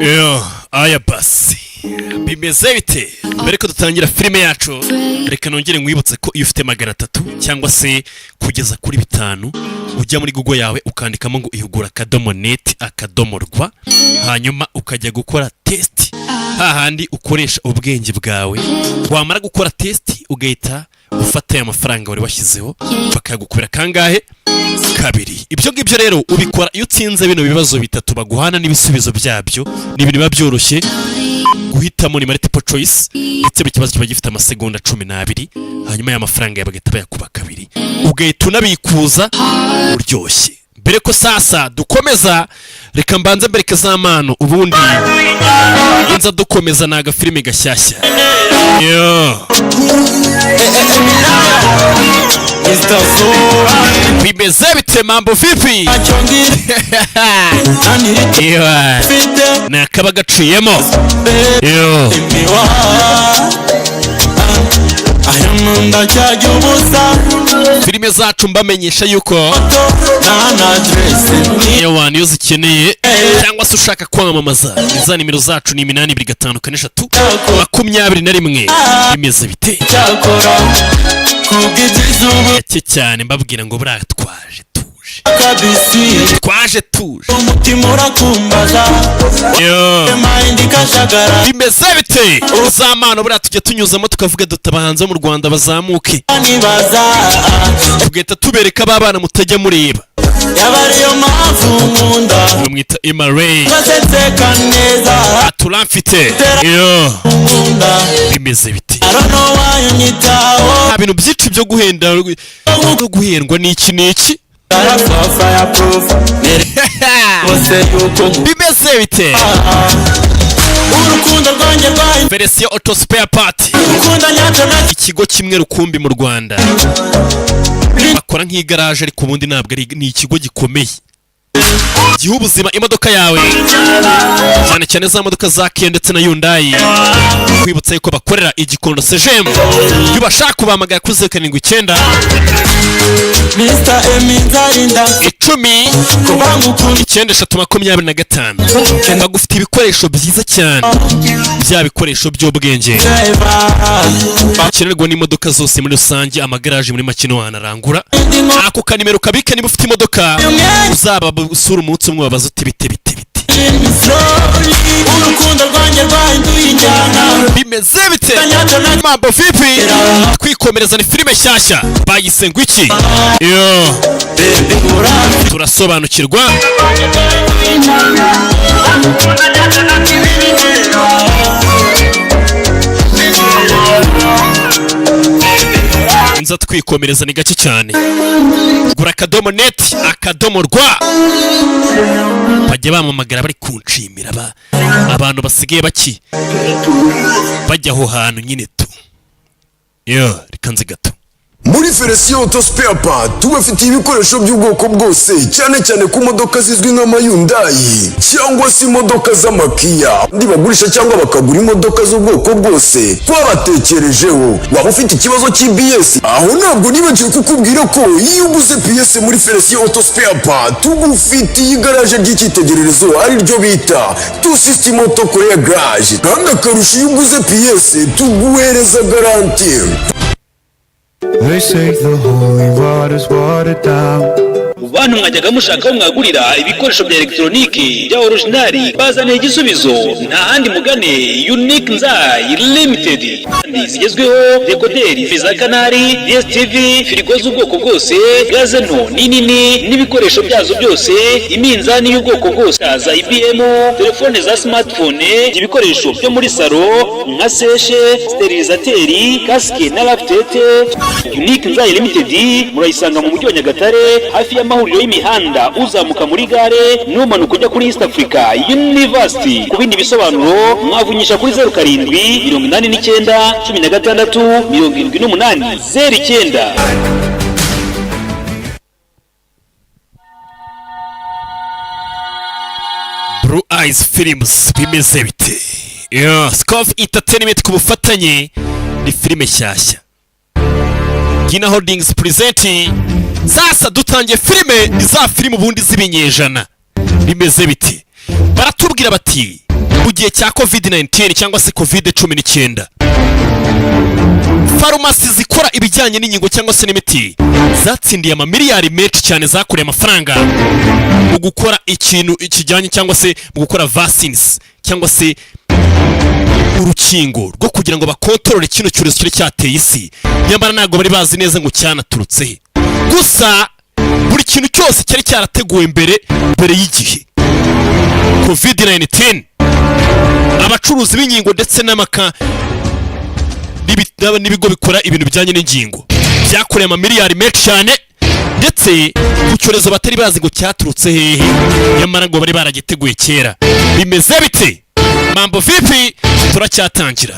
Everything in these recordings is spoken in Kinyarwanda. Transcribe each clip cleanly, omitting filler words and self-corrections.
Yo, aya basi bimeze bite? Mbere ko dutangira filime yacu, reka nongere nkwibutse ko iyo ufite 300 cyangwa se kugeza kuri 500, ujya muri Google yawe ukandikamo ngo ihugura.net.rw, hanyuma ukajya gukora test, hahandi ukoresha ubwenge bwawe. Wamara gukora test, ugahita ufata aya mafaranga wari washyizeho, bakayagukubira kangahe? Kabiri. Ibyo ngibyo rero ubikora iyo utsinze bino bibazo bitatu baguhana n'ibisubizo byabyo. Ni ibintu biba byoroshye guhitamo, ni multiple choice, ndetse buri kibazo kiba gifite amasegonda 12. Hanyuma ya mafaranga yawe bagahita bayakuba kabiri, ugahita unabikuza uryoshye. Mbere ko sasa dukomeza, reka mbanze mbereke za mpano, ubundi inza dukomeza. Ni agafilime gashyashya yo. Mr. Zora. Bimeze bite? Mambo vipi? Ntacyo ngira Ewa, mfite. Ni akaba gaciyemo yo. Imiwa aya nkunda cyajya ubusa. Filime zacu mbamenyesha yuko Nta na aderese ni iyo wantu iyo uzikeneye cyangwa se ushaka kwamamaza, iza nimero zacu ni 8254 21. Bimeze bite? Cyakora kubw'ikizuba. Gake cyane mbabwira ngo buriya twaje tuje. Kabisi. Twaje tuje. Umutima urakumbaza. Yo. Mind ikajagara. Bimeze bite? Za mpano buriya tujya tunyuzamo tukavuga duta abahanzi bo mu Rwanda bazamuke, nibaza tugahita tubereka ba bana mutajya mureba. Yaba ariyo mpamvu nkunda. Bamwita Emaray. Basetseka neza. Aturamfite yo. Nkunda. Bimeze bite? I don't know why unyitaho. Nta bintu byinshi byo guhenda no guhendwa n'iki n'iki. Fireproof bose yuko Bimeze bite? Urukundo rwanjye rwahinduye. Verisiyo Auto Spare Part. Urukundo nyacyo na Ikigo kimwe rukumbi mu Rwanda, bakora nk'igaraje, ariko ubundi ntabwo ari, ni ikigo gikomeye giha ubuzima imodoka yawe, cyane cyane za modoka za Kia ndetse na Hyundai. Kwibutsa yuko bakorera Igikondo Sejemu. Iyo ubashaka kubahamagara kuri 079 Mr. Emi nzarinda 10 kuba ngukunda. 9325. Bagufite ibikoresho byiza cyane, bya bikoresho by'ubwenge Driver. bikenerwa n'imodoka zose muri rusange, amagaraje muri make wanarangura. Ako kanimero kabike, niba ufite imodoka uzaba usura umunsi umwe wabaza uti: "Bite bite bite?" Urukundo rwanjye rwahinduye injyana. Bimeze bite? Mambo vipi? Twikomereza, ni filime nshyashya bayise ngo iki? Yo, Baby urafi turasobanukirwa. Nza twikomereza, ni gake cyane. Gura.net.rw. Bajya bamamagara bari kunshimira ba abantu basigaye baki bajya aho hantu nyine tu. Yo, reka nzi gato. Muri Felisiyo Auto Spare Part tubafitiye ibikoresho by'ubwoko bwose, cyane cyane ku modoka zizwi nk'ama Hyundai cyangwa se imodoka z'ama Kia. Ndi bagurisha cyangwa bakagura imodoka z'ubwoko bwose. Twabatekerejeho. Waba ufite ikibazo cy'ABS, aho ntabwo nibagiwe kukubwira ko iyo uguze pièce muri Felisiyo Auto Spare Part, tugufitiye igaraje ry'icyitegererezo, ari ryo bita Tu System Auto Korea Garage. Kandi akarusho, iyo uguze pièce tuguhereza garantie. They say the holy water's watered down. Bantu mwajyaga mushaka aho mwagurira ibikoresho bya elegitoroniki bya original, bazaniye igisubizo. Nta handi mugane, Unique Nzayi Limited. Zigezweho: dekoderi za Canal, DSTV, firigo z'ubwoko bwose, gaze nto n'inini n'ibikoresho byazo byose, iminzani y'ubwoko bwose za IBM, telefone za smartphone, ibikoresho byo muri salo nka sèche, stérilisateur, casque na lave-tête. Unique Nzayi Limited murayisanga mu mujyi wa Nyagatare, hafi y'amahuriro y'imihanda uzamuka muri gare n'umanuka ujya kuri East Africa University. Ku bindi bisobanuro mwavunyisha kuri 0789 16 78 09. Blue Eyes Films, bimeze bite? Yeah, Scoff Entertainment ku bufatanye, ni filime nshyashya. Gina Holdings present. Sasa dutangiye filime, ni za filime ubundi z'ibinyejana. Bimeze bite? Baratubwira bati Mu gihe cya COVID-19 cyangwa se COVID-19, farumasi zikora ibijyanye n'inkingo cyangwa se n'imiti zatsindiye amamiliyari menshi cyane, zakoreye amafaranga mu gukora ikintu kijyanye cyangwa se mu gukora vaccines cyangwa se urukingo rwo kugira ngo bakontorore kino cyorezo kiri cyateye isi. Nyamara ntabwo bari bazi neza ngo cyanaturutse he. Gusa buri kintu cyose cyari cyarateguwe mbere mbere y'igihe. COVID-19, abacuruzi b'inkingo ndetse n'amaka n'ibigo bikora ibintu bijyanye n'ingingo byakoreye amamiliyari menshi cyane, ndetse ku cyorezo batari bazi ngo cyaturutse hehe, nyamara ngo bari baragiteguye kera. Bimeze bite? Mambo vipi? Turacyatangira.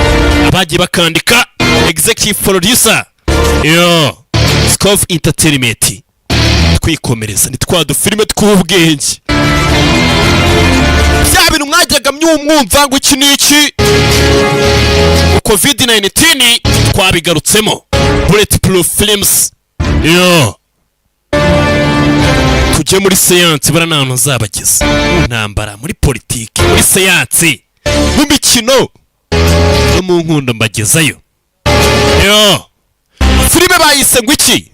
Abagiye bakandika, executive producer yo Scove Entertainment. Twikomereza ni twa dufilime tw'ubwenge, bya bintu mwajyaga mwumva ngo iki n'iki. COVID-19 twabigarutsemo. Bulletproof Films yo, tujye muri siyansi. Buriya nta hantu uzabageza mu ntambara, muri politiki, muri siyansi, mu mikino no mu nkundo, mbagezayo. Yo, filime bayise ngo iki?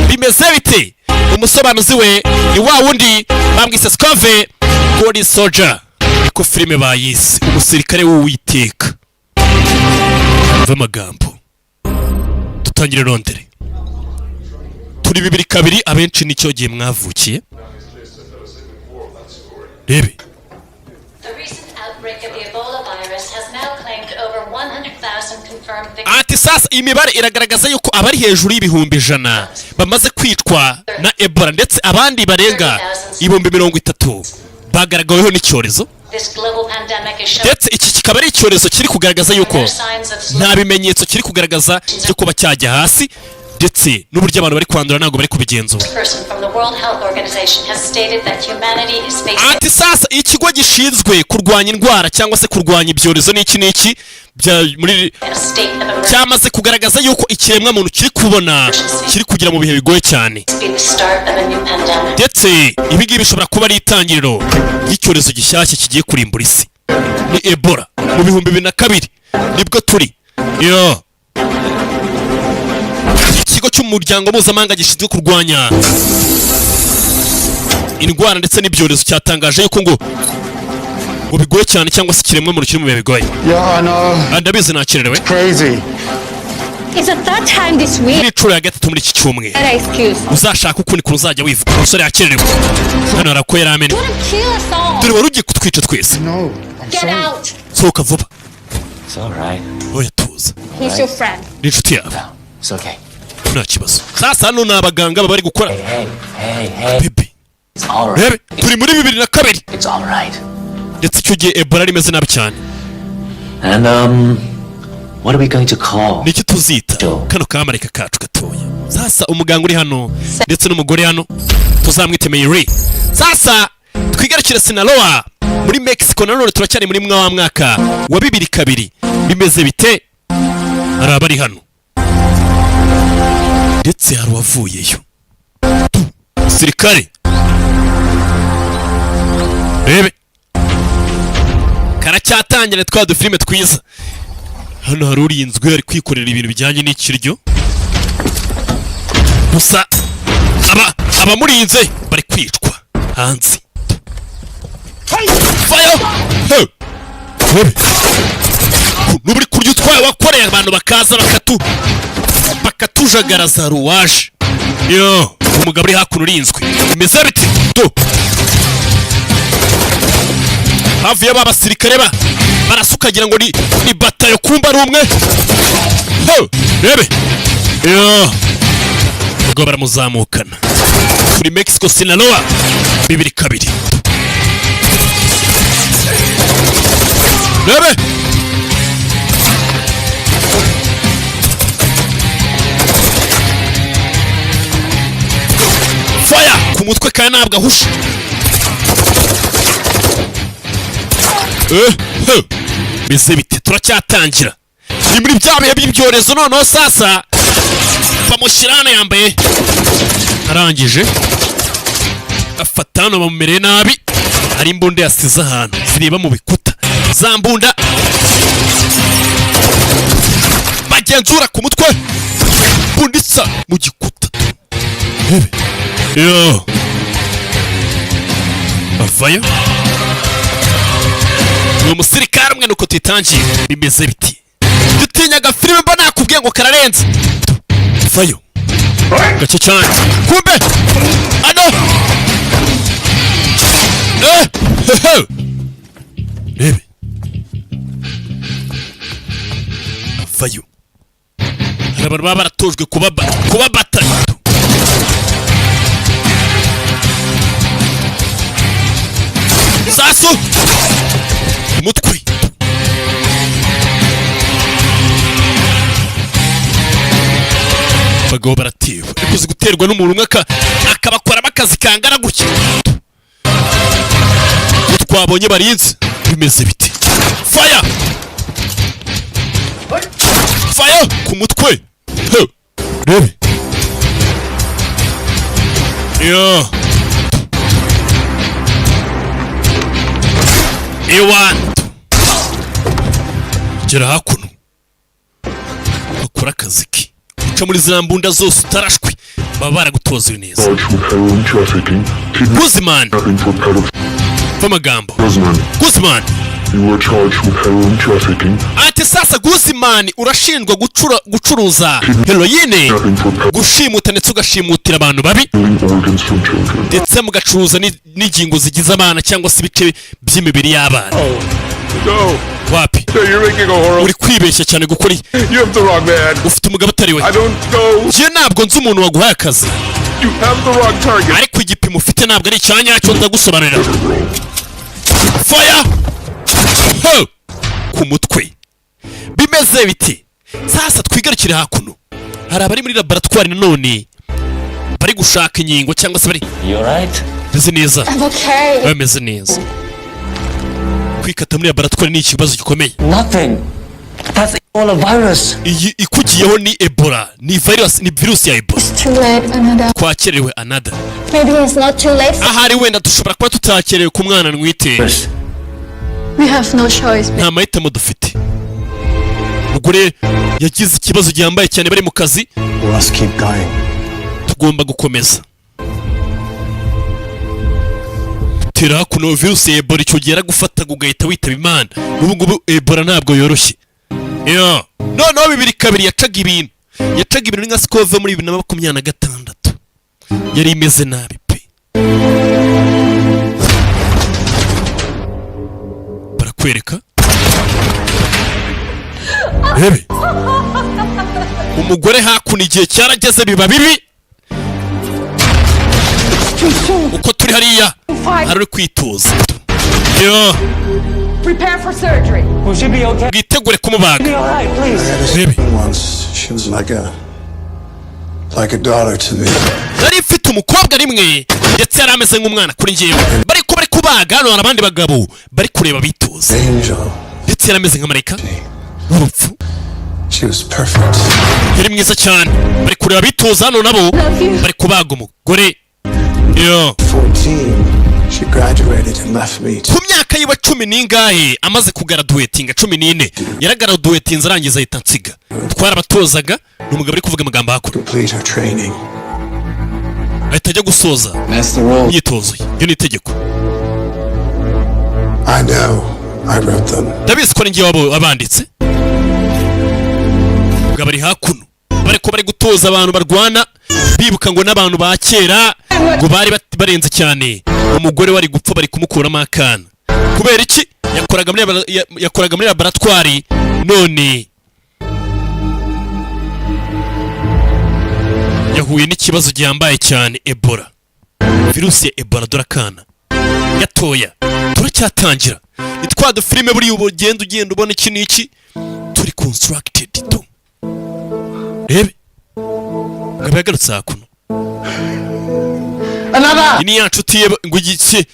Bimeze bite? Umusobanuzi we ni wa wundi bamwise Scove Gori Soldier, niko filime bayise, umusirikare w'Uwiteka. Mva amagambo, dutangire rondere. Turi 2002, abenshi nicyo gihe mwavukiye. Rebe. The recent outbreak of the Ebola virus has now claimed over 100,000 confirmed victims. Ati sasa imibare iragaragaza yuko abari hejuru y'100,000 bamaze kwicwa na Ebola, ndetse abandi barenga 30,000 bagaragaweho n'icyorezo. This global pandemic is showing Ndetse iki kikaba ari icyorezo kiri kugaragaza yuko no signs of nta bimenyetso kiri kugaragaza byo kuba cyajya hasi, ndetse n'uburyo abantu bari kwandura ntabwo bari kubigenzura. Person from the World Health Organization has stated that humanity is facing Ati sasa ikigo gishinzwe kurwanya indwara cyangwa se kurwanya ibyorezo n'iki n'iki muri a state of emergency. cyamaze kugaragaza yuko ikiremwamuntu kiri kubona kiri kugera mu bihe bigoye cyane. Be the start of a new pandemic. Ndetse ibi ngibi bishobora kuba ari itangiriro ry'icyorezo gishyashya kigiye kurimbura isi. Ni Ebola mu 2002 nibwo turi. Yo, ikigo cy'umuryango mpuzamahanga gishinzwe kurwanya indwara ndetse n'ibyorezo cyatangaje yuko ngo bigoye cyane, cyangwa se ikiremwamuntu kiri mu bihe bigoye. Yeah, I know. Ah, ndabizi nakererewe. Crazy. It's the third time this week. Ni inshuro ya gatatu muri iki cyumweru. That excuse. Uzashaka ukundi kuntu uzajya wivuga. Umusore yakererewe hano, harakwo yari amene. You wanna kill us all? Dore wari ugiye kutwica twese. No, I'm Get sorry. out. Sohoka vuba. It's all right. Oya, tuza. He's your friend. Ni inshuti yawe. It's okay. Nta kibazo. Sasa hano ni abaganga baba bari gukora. Hey, hey, hey. Bebe. It's all right. Rebe, turi muri 2002. It's all right. Ndetse icyo gihe Ebola rimeze nabi cyane. And what are we going to call? Niki tuzita Joe. kano kamarayika kacu gatoya? Sasa umuganga uri hano ndetse n'umugore hano tuzamwite Mary. Sasa twigarukire Sinaloa muri Mexico. Nanone turacyari muri mwa wa mwaka wa 2002. Bimeze bite? Hari abari hano, ndetse hari uwavuyeyo. Sirikare, rebe, karacyatangira twa dufilime twiza. Hano hari urinzwe, ari kwikorera ibintu bijyanye n'ikiryo, gusa aba abamurinze bari kwicwa hanze. Vayo. He! Rebe. Nuba uri kurya utwaye wakoreye, abantu bakaza bakatujagaraza. Ruwaje yo, umugabo uri hakuno urinzwe, bimeze biti? Do, hafi y'aba basirikare ba barasuka ukagira ngo ni batayo, kumba ari umwe. Ho! Rebe yo, ubwo baramuzamukana. Turi Mexico, Sinaloa, 2002. Rebe, fire ku mutwe kandi ntabwo ahusha. Eh, he. Bimeze bite? Turacyatangira, ni muri bya bihe by'ibyorezo. Noneho sasa bamushyira hano, yambaye arangije afata hano, bamumereye nabi. Hari imbunda yasize ahantu zireba mu bikuta. Za mbunda bagenzura ku mutwe, bunditsa mu gikuta. Rebe yo, bavayo. Ni umusirikare umwe, nuko tuyitangiye. Bimeze biti? Dutinyaga filime, mba nakubwiye ngo kararenze. Vayo gake cyane. Kumbe ano, eh hehe, rebe, avayo. Hari abantu baba baratojwe kuba batatu. Sasu umutwe. Abagabo baratewe, ariko uzi guterwa n'umuntu umwe akabakoramo akazi kangana gutya? Iyo twabonye barinze, bimeze biti? Fire, fire ku mutwe. He, rebe yo, ewan, gera hakuno bakora akazi ke. Uca muri ziriya mbunda zose utarashwe, baba baragutoza neza. Charged with heroin trafficking, Guzman. kidnapping for pedophiles. Amagambo. Guzman, Guzman. you are charged with heroin trafficking, Ati sasa Guzman, urashinjwa gucuruza heroyine, kidnapping for gushimuta, ndetse ugashimutira abantu babi, pedophiling organs from children. ndetse mugacuruza n'ingingo zigize abana cyangwa se ibice by'imibiri y'abana. No. Wapi. No, you're making a horrible. Uri kwibeshya cyane gukora You have the wrong man. Ufite umugabo utari we. I don't know. Njye ntabwo nzi umuntu waguhaye akazi. You have the wrong target. Ariko igipimo ufite ntabwo ari icya nyacyo, ndagusobanurira. Fire. Ho! Ku mutwe. Bimeze biti? Sasa twigarukire hakuno, hari abari muri laboratwari nanone bari gushaka inkingo cyangwa se bari You alright? Meze neza. I'm okay. Bameze neza. Kwikata muri laboratwari ni ikibazo gikomeye. Nothing. That's Ebola virus. Iyi ikugiyeho ni Ebola, ni virus, ni virusi ya Ebola. It's too late, Anada. Twakerewe, Anada. Maybe it's not too late. Ahari wenda dushobora kuba tutakerewe ku mwana ntwite. We have no choice. Nta mahitamo dufite. Umugore yagize ikibazo gihambaye cyane bari mu kazi. We must keep going. Tugomba gukomeza. Tera kuno, virusi ya Ebola icyo gihe yaragufataga ugahita witaba Imana. N'ubu ngubu Ebola ntabwo yoroshye. Yo, noneho 2002 yacaga ibintu, yacaga ibintu nka sikove. Muri 2026 yari imeze nabi pe. Barakwereka, rebe umugore hakuno, igihe cyarageze biba bibi. Uko turi hariya hari uri kwitoza yo. Prepare for surgery. Will she be okay? Bwitegure kumubaga. Be alright, please. Rebe. Once she was like a daughter to me. Nari mfite umukobwa rimwe, ndetse yari ameze nk'umwana kuri njyewe. Bari ko bari kubaga hano, hari abandi bagabo bari kureba bitoza. Angel. Ndetse yari ameze nka marayika w'urupfu. She was perfect. Yari mwiza cyane. Bari kureba bitoza hano, nabo bari kubaga umugore yo. 14, she graduated and left me to Ku myaka yiwe cumi n'ingahe, amaze kugaraduwetinga, 14, yaragaraduwetinze arangiza ahita nsiga. Twarabatozaga. Ni umugabo uri kuvuga amagambo hakuno. complete her training. Ahita ajya gusoza That's the rule. imyitozo ye. Iyo ni itegeko. I know I wrote them. Ndabizi ko ari njye wabanditse. Ubwo bari hakuno bari ko bari gutoza abantu barwana, bibuka ngo n'abantu ba kera ngo bari barenze cyane. Umugore wari gupfa, bari kumukuramo akana. Kubera iki? Yakoraga muri laboratwari, none yahuye n'ikibazo gihambaye cyane, Ebola, virusi ya Ebola. Dore akana gatoya. Turacyatangira, ni twa dufilime buriya ubu ugenda ugenda ubona iki n'iki turi constructed tu. Rebe ngabo yagarutse hakuno. Another! Iyi ni ya nshuti ye ngo igiki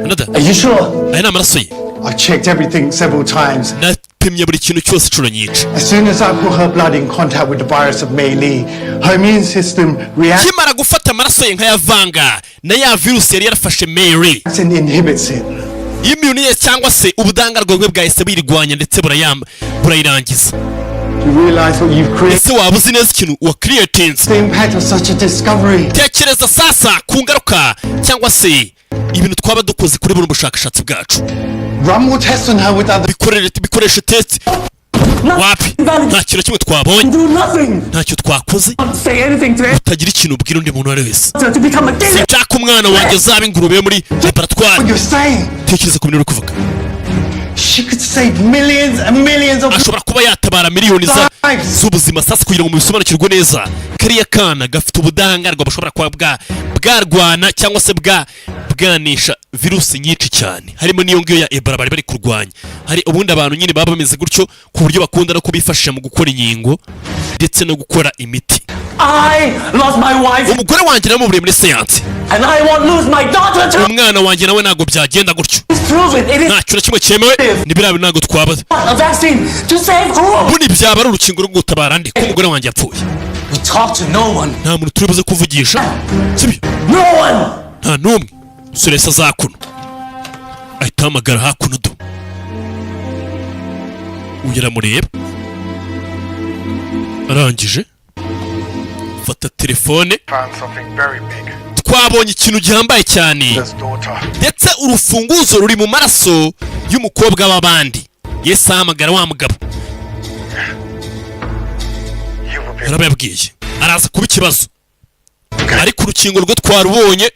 another. Are you sure? Aya ni amaraso ye. I've checked everything several times. Napimye buri kintu cyose inshuro nyinshi. As soon as I put her blood in contact with the virus of Mei Li, her immune system reacts Nkimara gufata amaraso ye nkayavanga na ya virusi yari yarafashe Mary, and inhibits it. Immune ye cyangwa se ubudahangarwa bwe bwahise buyirwanya ndetse burayamba, burayirangiza. You realize what you've created? Ese waba uzi neza ikintu wa creatinze? The impact of such a discovery. Tekereza sasa ku ngaruka cyangwa se ibintu twaba dukoze kuri buno bushakashatsi bwacu. Run more tests on her with other. Bikorere, bikoreshe test. Wapi, nta kintu na kimwe twabonye. Do nothing. Ntacyo twakoze. Say anything to Utagira ikintu ubwira undi muntu uwo ari we wese. to become a killer. Sinshaka umwana wanjye azaba ingurube yo muri laboratwari. What you're saying? Tekereza ku bintu uri kuvuga. She could save millions and millions of Ashobora kuba yatabara miliyoni lives. z'ubuzima. Sasa kugira ngo mubisobanukirwe neza, kariya kana gafite ubudahangarwa bushobora kuba bwarwana cyangwa se bwanisha virusi nyinshi cyane, harimo n'iyo ngiyo ya Ebola bari bari kurwanya. Hari ubundi abantu nyine baba bameze gutyo, ku buryo bakunda no kubifashisha mu gukora inkingo ndetse no gukora imiti. I lost my wife Umugore wanjye namuburiye muri siyansi. and I won't lose my daughter too. Umwana wanjye nawe ntabwo byagenda gutyo. Prove it. It is Nta kintu na kimwe cyemewe, ni biriya bintu ntabwo twaba a vaccine to save who? Bundi byaba ari urukingo rwo gutabara andi ko umugore wanjye yapfuye? We talk to no one. Nta muntu turi buze kuvugisha, sibyo? No one. Nta n'umwe. Umusore yahise aza hakuno, ahita ahamagara hakuno do uyu aramureba, arangije fata telefone. Found something very big. Twabonye ikintu gihambaye cyane. His daughter. Ndetse urufunguzo ruri mu maraso y'umukobwa w'abandi. Yesi ahamagara wa mugabo. You will be Yarababwiye araza kuba ikibazo, ariko urukingo rwo twarubonye,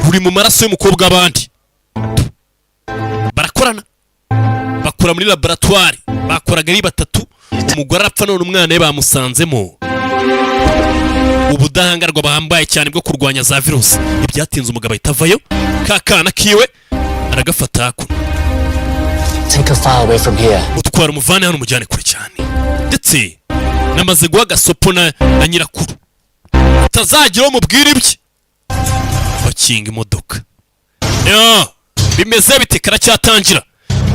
ruri mu maraso y'umukobwa w'abandi. Barakorana, bakora muri laboratwari, bakoraga ari batatu. Umugore arapfa, none umwana we bamusanzemo ubudahangarwa buhambaye cyane bwo kurwanya za virusi. Ibyatinze umugabo ahita avayo, ka kana kiwe aragafata hakuno. Take her far away from here. Mutwara umuvane hano, umujyane kure cyane. Ndetse namaze guha agasopo na nyirakuru, utazagira uwo mubwira ibye. Bakinga imodoka. Yo, bimeze bite? Karacyatangira.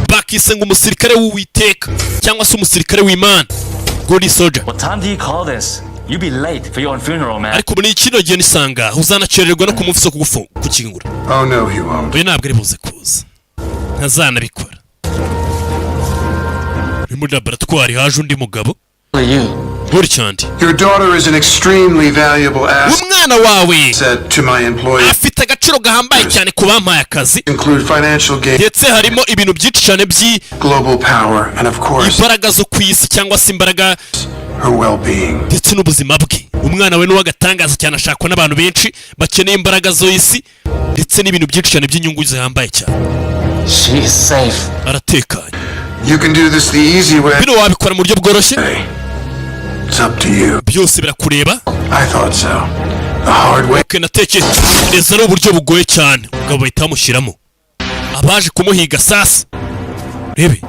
Bakise ngo umusirikare w'Uwiteka cyangwa se umusirikare w'Imana, Good Soldier. What time do you call this? You be late for your own funeral, man. Ariko muri kino gihe nisanga uzanakererwa no ku munsi wo gukingura. Oh no, he won't. Uyu ntabwo ari buze kuza, ntazanabikora. Uri muri laboratwari, haje undi mugabo. You. Buri cyane. Your daughter is an extremely valuable Umwana wawe asset to my employees. afite agaciro gahambaye cyane ku bampaye akazi. Include financial gain, Ndetse harimo ibintu byinshi cyane by'i global power, and of course, imbaraga zo ku isi cyangwa se imbaraga her well-being. ndetse n'ubuzima bwe. Umwana we ni uw'agatangaza cyane, ashakwa n'abantu benshi bakeneye imbaraga zo isi ndetse n'ibintu byinshi cyane by'inyungu zihambaye cyane. She is safe. Aratekanye. You can do this the easy way. Bino wabikora mu buryo bworoshye. It's up to you. Byose birakureba. I thought so. The hard way. Okay, natekereza ari uburyo bugoye cyane. Umugabo bahita bamushyiramo abaje kumuhiga. Sasa rebe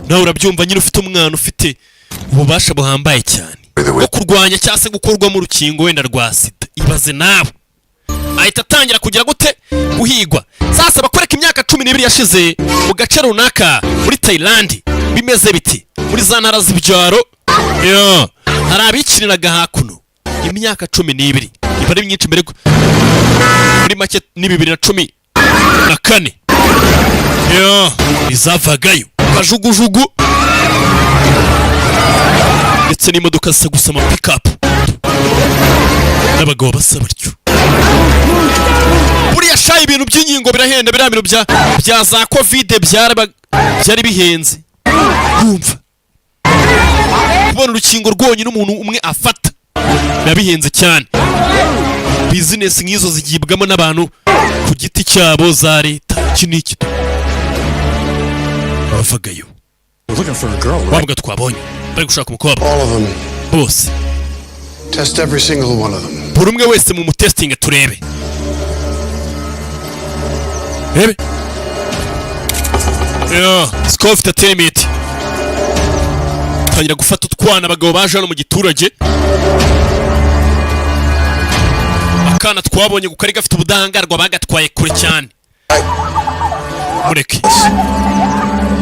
nawe urabyumva nyine, ufite umwana ufite ububasha buhambaye cyane bwo kurwanya cyangwa se gukorwamo urukingo wenda rwa sida, ibaze nawe. Ahita atangira kugira gute? Guhigwa. Sasa bakwereka imyaka 12 yashize mu gace runaka muri Thailand. Bimeze biti? Muri za ntara z'ibyaro yo hari abikiniraga hakuno. Imyaka 12 iba ari myinshi mbere, muri make ni 2014 yo izavagayo kajugujugu ndetse n'imodoka zisa gusa, ama pickup n'abagabo basa batyo. Buriya sha ibintu by'inkingo birahenda. Biriya bintu bya za COVID byari bihenze. Yumva kubona urukingo rwonyine umuntu umwe afata biba bihenze cyane. Bizinesi nk'izo zigibwamo n'abantu ku giti cyabo, za leta, iki n'iki. Bavagayo. Looking for a girl, right? Wabwa twabonye bari gushaka umukobwa. All of them. Bose. Test every single one of them. Buri umwe wese mu mutesitingi turebe rebe. Yo, Scof Entertainment tangira gufata utwana. Abagabo baje hano mu giturage, akana twabonye kuko kari gafite ubudahangarwa bagatwaye kure cyane. Mureke,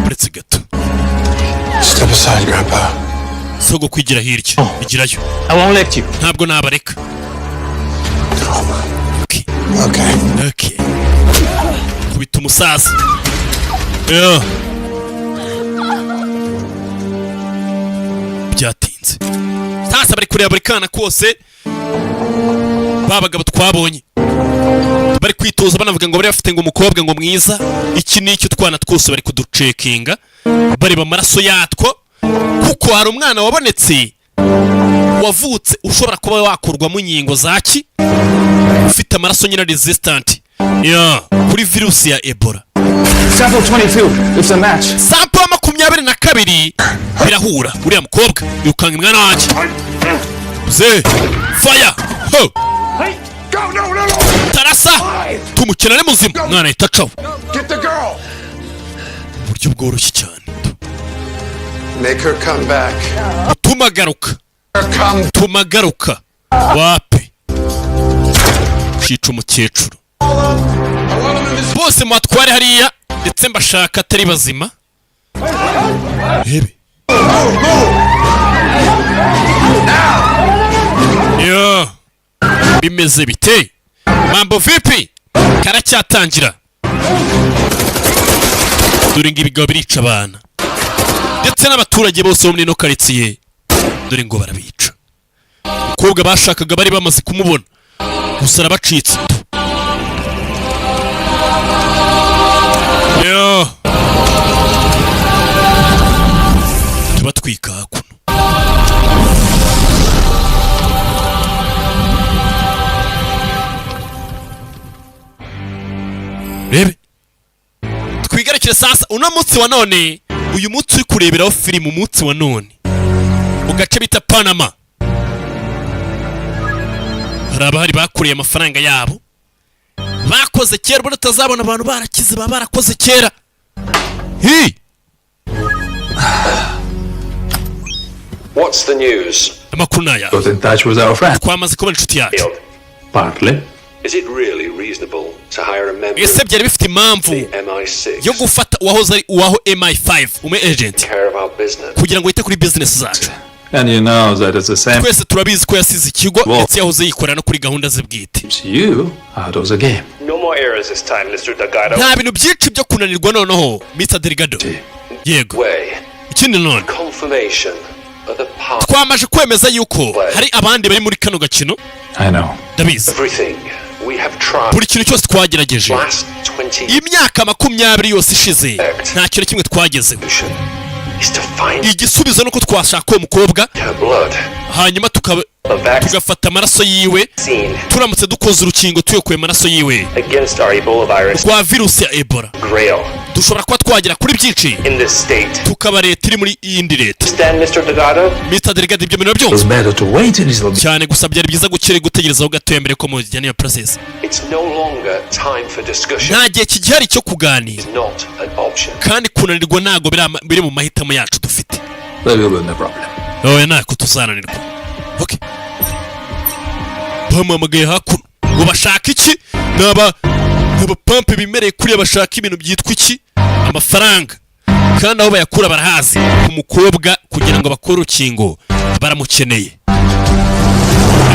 uretse gato. Step aside, Grandpa. Sogo kwigira hirya, igirayo. I won't let you. Ntabwo nabareka. Okay. Okay. Okay, kubita umusaza. Yeah. Byatinze sasa, bari kureba buri kana kose. Ba bagabo twabonye bari kwitoza, banavuga ngo bari bafite ngo umukobwa ngo mwiza, iki n'icyo. Utwana twose bari kuducekinga, bareba amaraso yatwo, kuko hari umwana wabonetse wavutse ushobora kuba wakurwamo inkingo zaki, ufite amaraso nyine resistant, yeah, kuri virusi ya Ebola. Sample 22. It's a match. Sample ya 22 birahura. Uriya mukobwa yirukanga umwana wanjye ze fire ho. Hey, go, no, no, no! Tarasa tumukina ari muzima, umwana ahita acaho. Get the girl! Uburyo bworoshye cyane. Make her come back. Tumagaruka. Come. Tumagaruka wapi? Cica umukecuru. Bose mubatware hariya, ndetse mbashaka atari bazima. Rebe yo bimeze bite? Mambo vipi? Karacyatangira. Dore ngo ibigabo birica abana ndetse n'abaturage bose bo muri ino karitsiye. Dore ngo barabica. Umukobwa bashakaga bari bamaze kumubona, gusa arabacitse. Yo, tubatwika hakuno. Rebe, twigarukire sasa uno munsi wa none. Uyu munsi uri kureberaho filime, umunsi wa none, mu gace bita Panama, hari abahari bakoreye amafaranga yabo, bakoze kera. Ubona utazabona abantu barakize, baba barakoze kera. Hi. What's the news? Amakuru ni aya. Got in touch with our friend. Twamaze kubona inshuti yacu. Partly. Is it really reasonable to hire a member Ese byari bifite impamvu of the MI6 yo gufata uwahoze ari uwaho MI5, umu agent, care of our business? kugira ngo yite kuri business zacu? And you know that it's the same Twese turabizi ko yasize ikigo, ndetse yahoze yikorera no kuri gahunda ze bwite. keeps you out of the game. No more errors this time, Mr. Delgado. Nta bintu byinshi byo kunanirwa noneho, Mr Delgado. Yego. Way. Ikindi none, Confirmation of the part. twamaze kwemeza yuko hari abandi bari muri kano gakino. I know. Ndabizi. Everything we have tried Buri kintu cyose twagerageje last 20 imyaka 20 yose ishize, nta kintu na kimwe twagezeho. is to find Igisubizo ni uko twashaka uwo mukobwa, her blood. hanyuma tugafata amaraso yiwe. Turamutse dukoze urukingo tuyokuye amaraso yiwe Against our Ebola virus rwa virusi ya Ebola, grail dushobora kuba twagera kuri byinshi, in this state. tukaba leta iri muri iyindi leta. Stand, Mr. Delgado? Mr Delgado, ibyo bintu It was byumva better to wait a little bit. cyane, gusa byari byiza gukira gutegerezaho gatoya mbere ko mujyana iyo process. It's no longer time for discussion. Nta gihe kigihari cyo kuganira. It's not an option. Kandi kunanirwa ntabwo biri mu mahitamo yacu dufite. There will be no problem. Oya, ntako tuzananirwa. Okay, bamuhamagaye hakuno ngo bashaka iki? Ni abapampe bimereye kuriya, bashaka ibintu byitwa iki? Amafaranga. Kandi aho bayakura barahazi. Ku mukobwa, kugira ngo bakore urukingo, baramukeneye.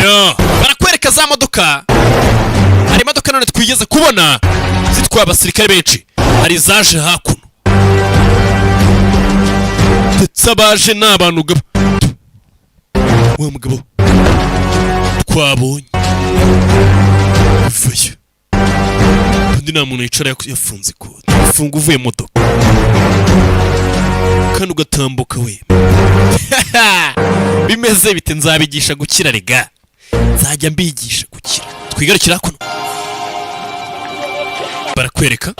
Yo, barakwereka za modoka. Hari imodoka none twigeze kubona zitwaye abasirikare benshi, hari izaje hakuno, ndetse abaje ni abantu gabo. Wa mugabo twabonye uvayo, undi nta muntu yicara yafunze ikote. Ufunga uvuye mu modoka kandi ugatambuka we. Bimeze bite? Nzabigisha gukira rega, nzajya mbigisha gukira. Twigarukira kuno, barakwereka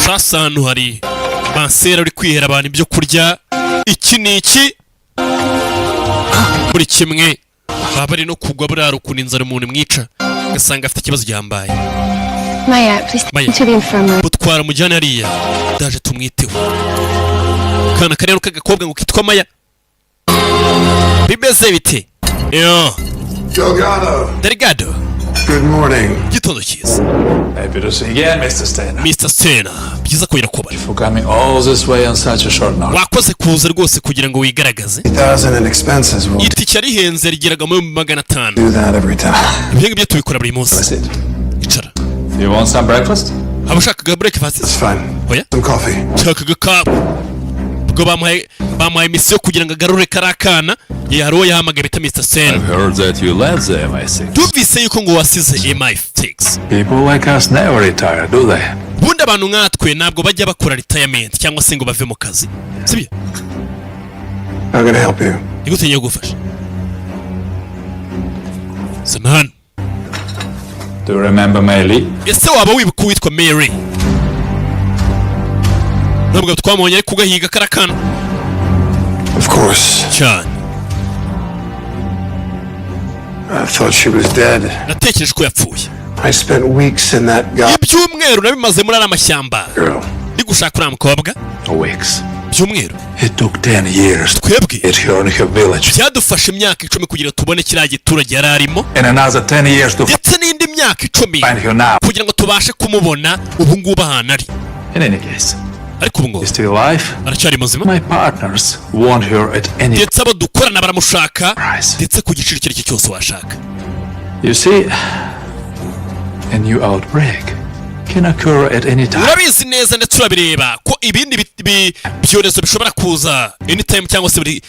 sasa hano hari bansera uri kwihera abantu ibyo kurya, iki n'iki, buri kimwe. Baba bari no kugwa buriya ukuntu inzara umuntu imwica, ugasanga afite ikibazo gihambaye. Maya, please take Maya. me to the infirmary. Butwara umujyane hariya, ndaje tumwiteho. Kana karero k'agakobwa ngo kitwa Maya. Bimeze bite? Yo. Delgado. Delgado. Good morning. Igitondo cyiza. Happy to see you again, Mr. Steiner. Mr Steiner, byiza kongera kubona. For coming all this way on such a short notice. Wakoze kuza rwose kugira ngo wigaragaze. 1,000 in expenses. We'll Itike yarihenze, rigeraga muri 500. do that every time. Ibyo ngibyo tubikora buri munsi. Icara. You want some breakfast? Haba ushakaga breakfast? It's fine. Oya. Some coffee. Nshakaga ka ubwo bamuhaye misiyo kugira ngo agarure kariya kana. Ye, hari uwo yahamagaye bita Mr Sen. I've heard that you left the MI6. Tumvise yuko ngo wasize MI6. People like us never retire, do they? Ubundi abantu nkatwe ntabwo bajya bakora retirement cyangwa se ngo bave mu kazi, sibyo? How can I help you? Ni gute ngiye kugufasha? Zana hano. Do you remember Mei? Ese waba wibuka uwitwa Mary? Ntabwo twamubonye ariko ugahiga kariya kana. Of course. Cyane. I thought she was dead. Natekereje ko yapfuye. I spent weeks in that guy Ibyumweru nabimaze muri ariya mashyamba girl. ndi gushaka uriya mukobwa. Weeks. Byumweru. It took 10 years Twebwe to get her in her village. byadufashe imyaka 10 kugira ngo tubone kiriya giturage yari arimo. And another 10 years to Ndetse n'indi myaka 10 find her now. kugira ngo tubashe kumubona ubu ngubu ahantu ari. In any case, Ariko ubu ngubu she's still alive. aracyari muzima. My partners want her at any Ndetse abo dukorana baramushaka price. ndetse ku giciro icyo ari cyo cyose washaka. You see, a new outbreak can occur at any time. Urabizi neza ndetse urabireba ko ibindi byorezo bishobora kuza anytime cyangwa se buri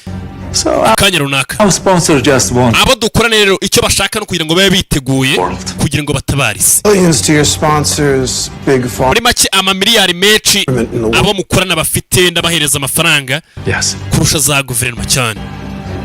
So kanya runaka. our sponsors just want Abo dukorana rero icyo bashaka no kugira ngo babe biteguye kugira ngo batabare isi. Billions to your sponsors, big pharma. Muri make, amamiliyari menshi abo mukorana bafite, ndabahereza amafaranga Yes. kurusha za guverinoma cyane.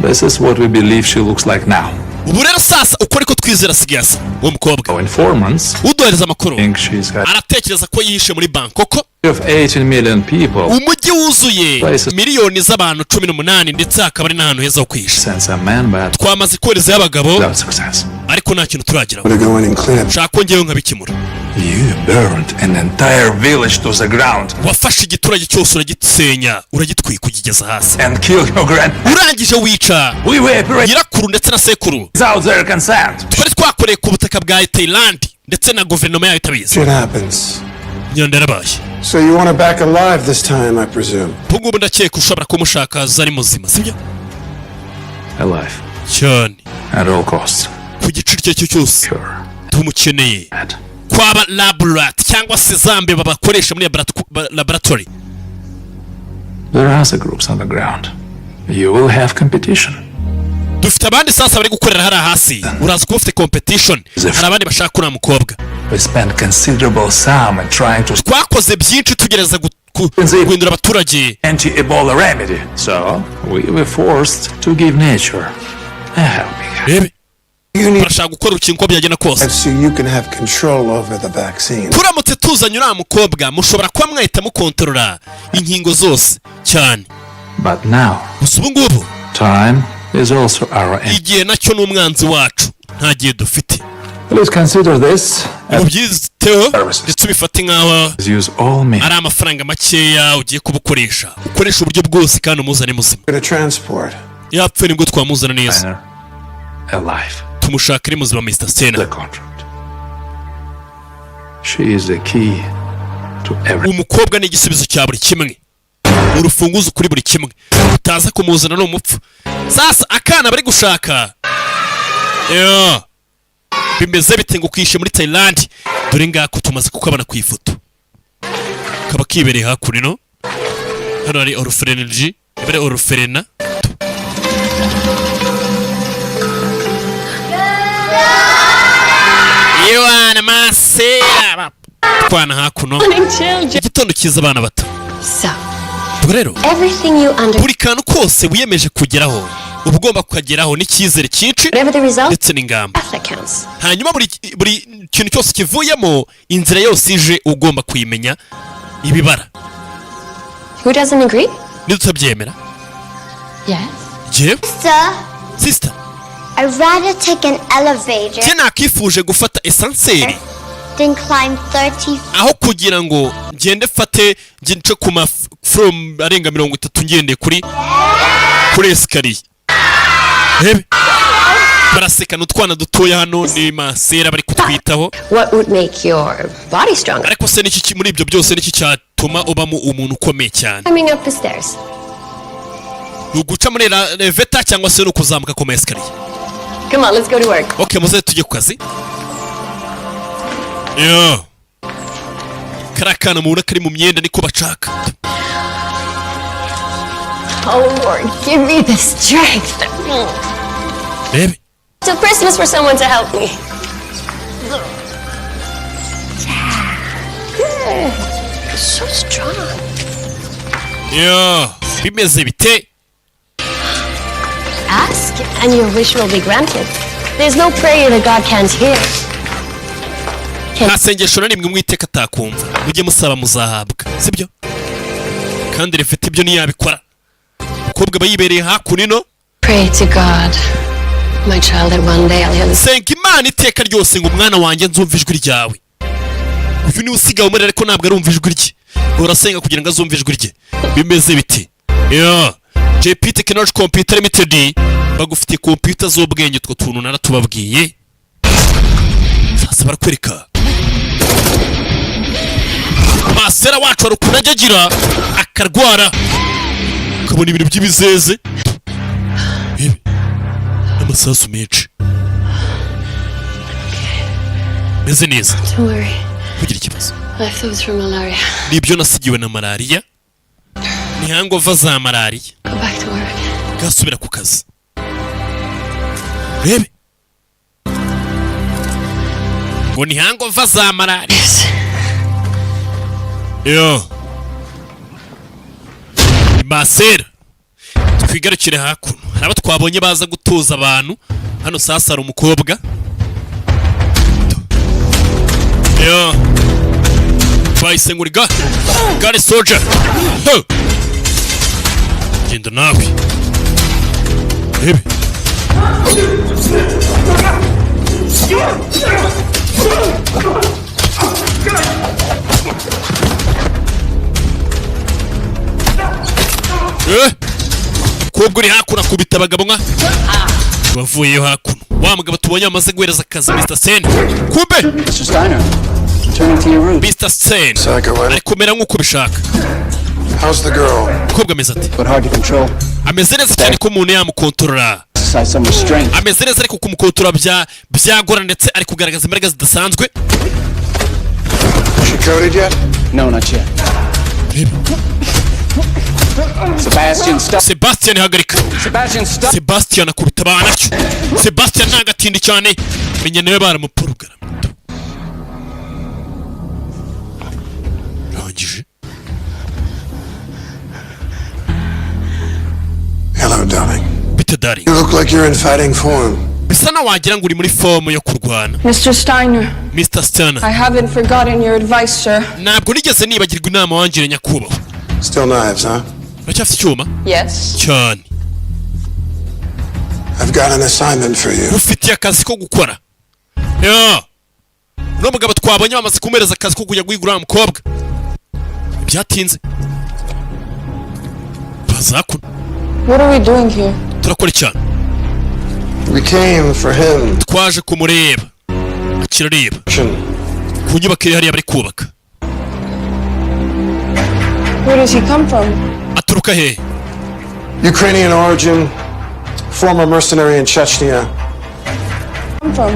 This is what we believe she looks like now. Ubu rero sasa uko ariko twizera asigaye asa uwo mukobwa. Our informants Uduhereza amakuru think she's got aratekereza ko yihishe muri Bangkok. of 18 million people. Umujyi wuzuye Places. miliyoni z'abantu 18, ndetse hakaba ari n'ahantu heza ho kwihisha. Sends a man, but Twamaze koherezayo abagabo without success. ariko nta kintu turageraho. To go in and clean up. Shaka ko ngewe nkabikemura. You burned an entire village to the ground Wafashe igiturage cyose uragisenya, uragitwika, ugigeza hasi and killed your grand. Urangije wica We were nyirakuru ndetse na sekuru. without their consent. Twari twakoreye ku butaka bwa Thailand ndetse na guverinoma yayo itabizi. Shit happens. Nyanda yarabaye. So you want her back alive this time, I presume. Ubu ngubu ndakeka ushobora kumushaka ari muzima, sibyo? Alive. Cyane. At all costs. Ku giciro icyo ari cyo cyose tumukeneye. Kwaba lab rat cyangwa se za mbeba bakoresha muri laboratory. There are other groups on the ground. You will have competition. Dufite abandi sasa bari gukorera hariya hasi, uraza kuba ufite competition, hari abandi bashaka uriya mukobwa. We spent considerable sum in trying to Twakoze byinshi tugerageza guhindura abaturage. anti-Ebola remedy. So we were forced to give nature a helping hand. Rebe, barashaka gukora urukingo uko byagenda kose. So you can have control over the vaccine. Turamutse tuzanye uriya mukobwa, mushobora kuba mwahita mukontorora inkingo zose cyane. But now, Gusa ubu ngubu time is also our enemy. igihe nacyo ni umwanzi wacu, nta gihe dufite. Please consider this Mubyiteho ndetse ubifate nk'aho as use all means. ari amafaranga makeya ugiye kubukoresha. Ukoresha uburyo bwose kandi umuzane muzima. To transport. Yapfuye nibwo twamuzana neza. Alive. Tumushaka ari muzima, Mr Stena. The contract. She is the key to everything. Umukobwa ni igisubizo cya buri kimwe, urufunguzo kuri buri kimwe. Utaza kumuzana ni umupfu. Sasa akana bari gushaka. Yo. Bimeze bite ngo ukishe muri Thailand? Dore ngako tumaze kukabona ku ifoto, kaba kibereye hakuno. Hano hari orphanage, ibere orphelinat. Iwana masera twana hakuno. Morning, children. Igitondo cyiza, abana bato. So, Ubwo rero everything you under buri kantu kose wiyemeje kugeraho uba ugomba kukageraho n'icyizere cyinshi whatever the result, ndetse n'ingamba. that counts. Hanyuma buri kintu cyose kivuyemo, inzira yose ije ugomba kuyimenya ibibara. Who doesn't agree? Nidutabyemera? Yes. Jewe. Sister, Sister. I'd rather take an elevator Njye nakifuje gufata ascenseur than climb 30 aho kugira ngo ngende fate nce ku ma floor arenga 30 ngendeye kuri escalier. Rebe, Baraseka, ni utwana dutoya hano, ni masera bari kutwitaho. What would make your body stronger? Ariko se niki muri ibyo byose niki cyatuma ubamo umuntu ukomeye cyane? Climbing up the stairs. Ni uguca muri elevator cyangwa se ni ukuzamuka ku ma escalier? Come on, let's go to work. Ok, muze tujye ku kazi. Yo, kariya kana mubona kari mu myenda niko bacaka. Oh Lord, give me the strength. Rebe. Till Christmas for someone to help me. Yeah. Good. You're so strong. Yo, bimeze bite? Ask and your wish will be granted. There's no prayer that God can't hear. Nta sengesho na rimwe mwiteka atakumva. Mujye musaba muzahabwa, sibyo? Kandi rifite ibyo ntiyabikora. Umukobwa aba yibereye hakuno ino. Pray to God, my child, that one day I'll hear this. Senga Imana iteka ryose ngo umwana wanjye nzumve ijwi ryawe. Uyu niwe usigaye umurera, ariko ntabwo arumva ijwi rye. Urasenga kugira ngo azumve ijwi rye. Bimeze biti? Yo, JP Technology Computer Limited bagufitiye computer z'ubwenge. Utwo tuntu naratubabwiye. Sasa barakwereka masera wacu hari ukuntu ajya agira akarwara, ukabona ibintu by'ibizeze. Ibi n'amasasu menshi. Meze neza. Don't worry. Kugira ikibazo. Leftovers from malaria. Nibyo nasigiwe na malariya, ni hangover za malariya. Go back to work. Gasubira ku kazi. Rebe ngo ni hangover za malariya. Yo, ni masera. Twigarukire hakuno, hari abo twabonye baza gutuza abantu hano. Sasa hari umukobwa. Yo, bahise ngo uri gare soja. Ho! Genda nawe rebe. Eh! Kobwa uri hakuno akubita abagabo nka bavuyeyo hakuno. Wa mugabo tubonye bamaze guhereza akazi, Mr. Sen, kumbe Mr. Steiner, returning to your roots. Mr. Sen ari kumera nk'uko ubishaka. How's the girl? Umukobwa ameze ati? But hard to control. Ameze neza cyane ko umuntu yamukontorora. Exercise some restraint. Ameze neza, ariko kumukontorora byagora, ndetse ari kugaragaza imbaraga zidasanzwe. She coded yet? No, not yet. Sebastian, stop. Sebastian, hagarika. Sebastian, stop. Sebastian akubita abana atyo. Sebastian ntagatindi cyane, menya nawe baramuporogara. Rangije. Hello, darling. Bite, darling? You look like you're in fighting form. Bisa na wagira ngo uri muri form yo kurwana. Mr. Steiner, Mr. Steiner. I haven't forgotten your advice, sir. Ntabwo nigeze nibagirwa inama wangiriye, nyakubahwa. Still knives, huh? Uracyafite icyuma? Yes. Cyane. I've got an assignment for you. Ufitiye akazi ko gukora. Ya, uno mugabo twabonye bamaze kumuhereza akazi ko kujya guhigura wa mukobwa. Byatinze bazakuno. What are we doing here? Turakora cyane. We came for him. Twaje kumureba. Akirareba ku nyubako iri hariya bari kubaka. Where does he come from? Aturuka hehe? Ukrainian origin, former mercenary in Chechnya. Come from?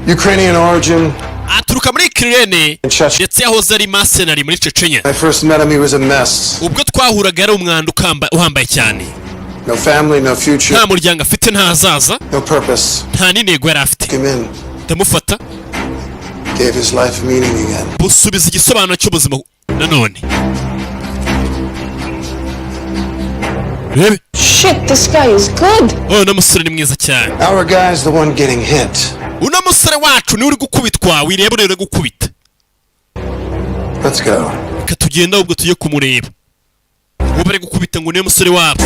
Ukrainian origin. Aturuka muri Ukraine, ndetse yahoze ari mercenary muri Chechnya. I first met him, he was a mess. Ubwo twahuraga yari umwanda uhambaye cyane. No family, no future, Nta muryango afite, nta hazaza, no purpose. nta n'intego yari afite. Came in, Ndamufata, gave his life meaning again. busubiza igisobanuro cy'ubuzima nanone. Rebe. Shit, this guy is good. Oh, uno musore ni mwiza cyane. Our guy's the one getting hit. Uno musore wacu niwe uri gukubitwa, wireba uri gukubita. Let's go. Reka tugenda ahubwo tujye kumureba. Uwo bari gukubita ngo niwe musore wabo.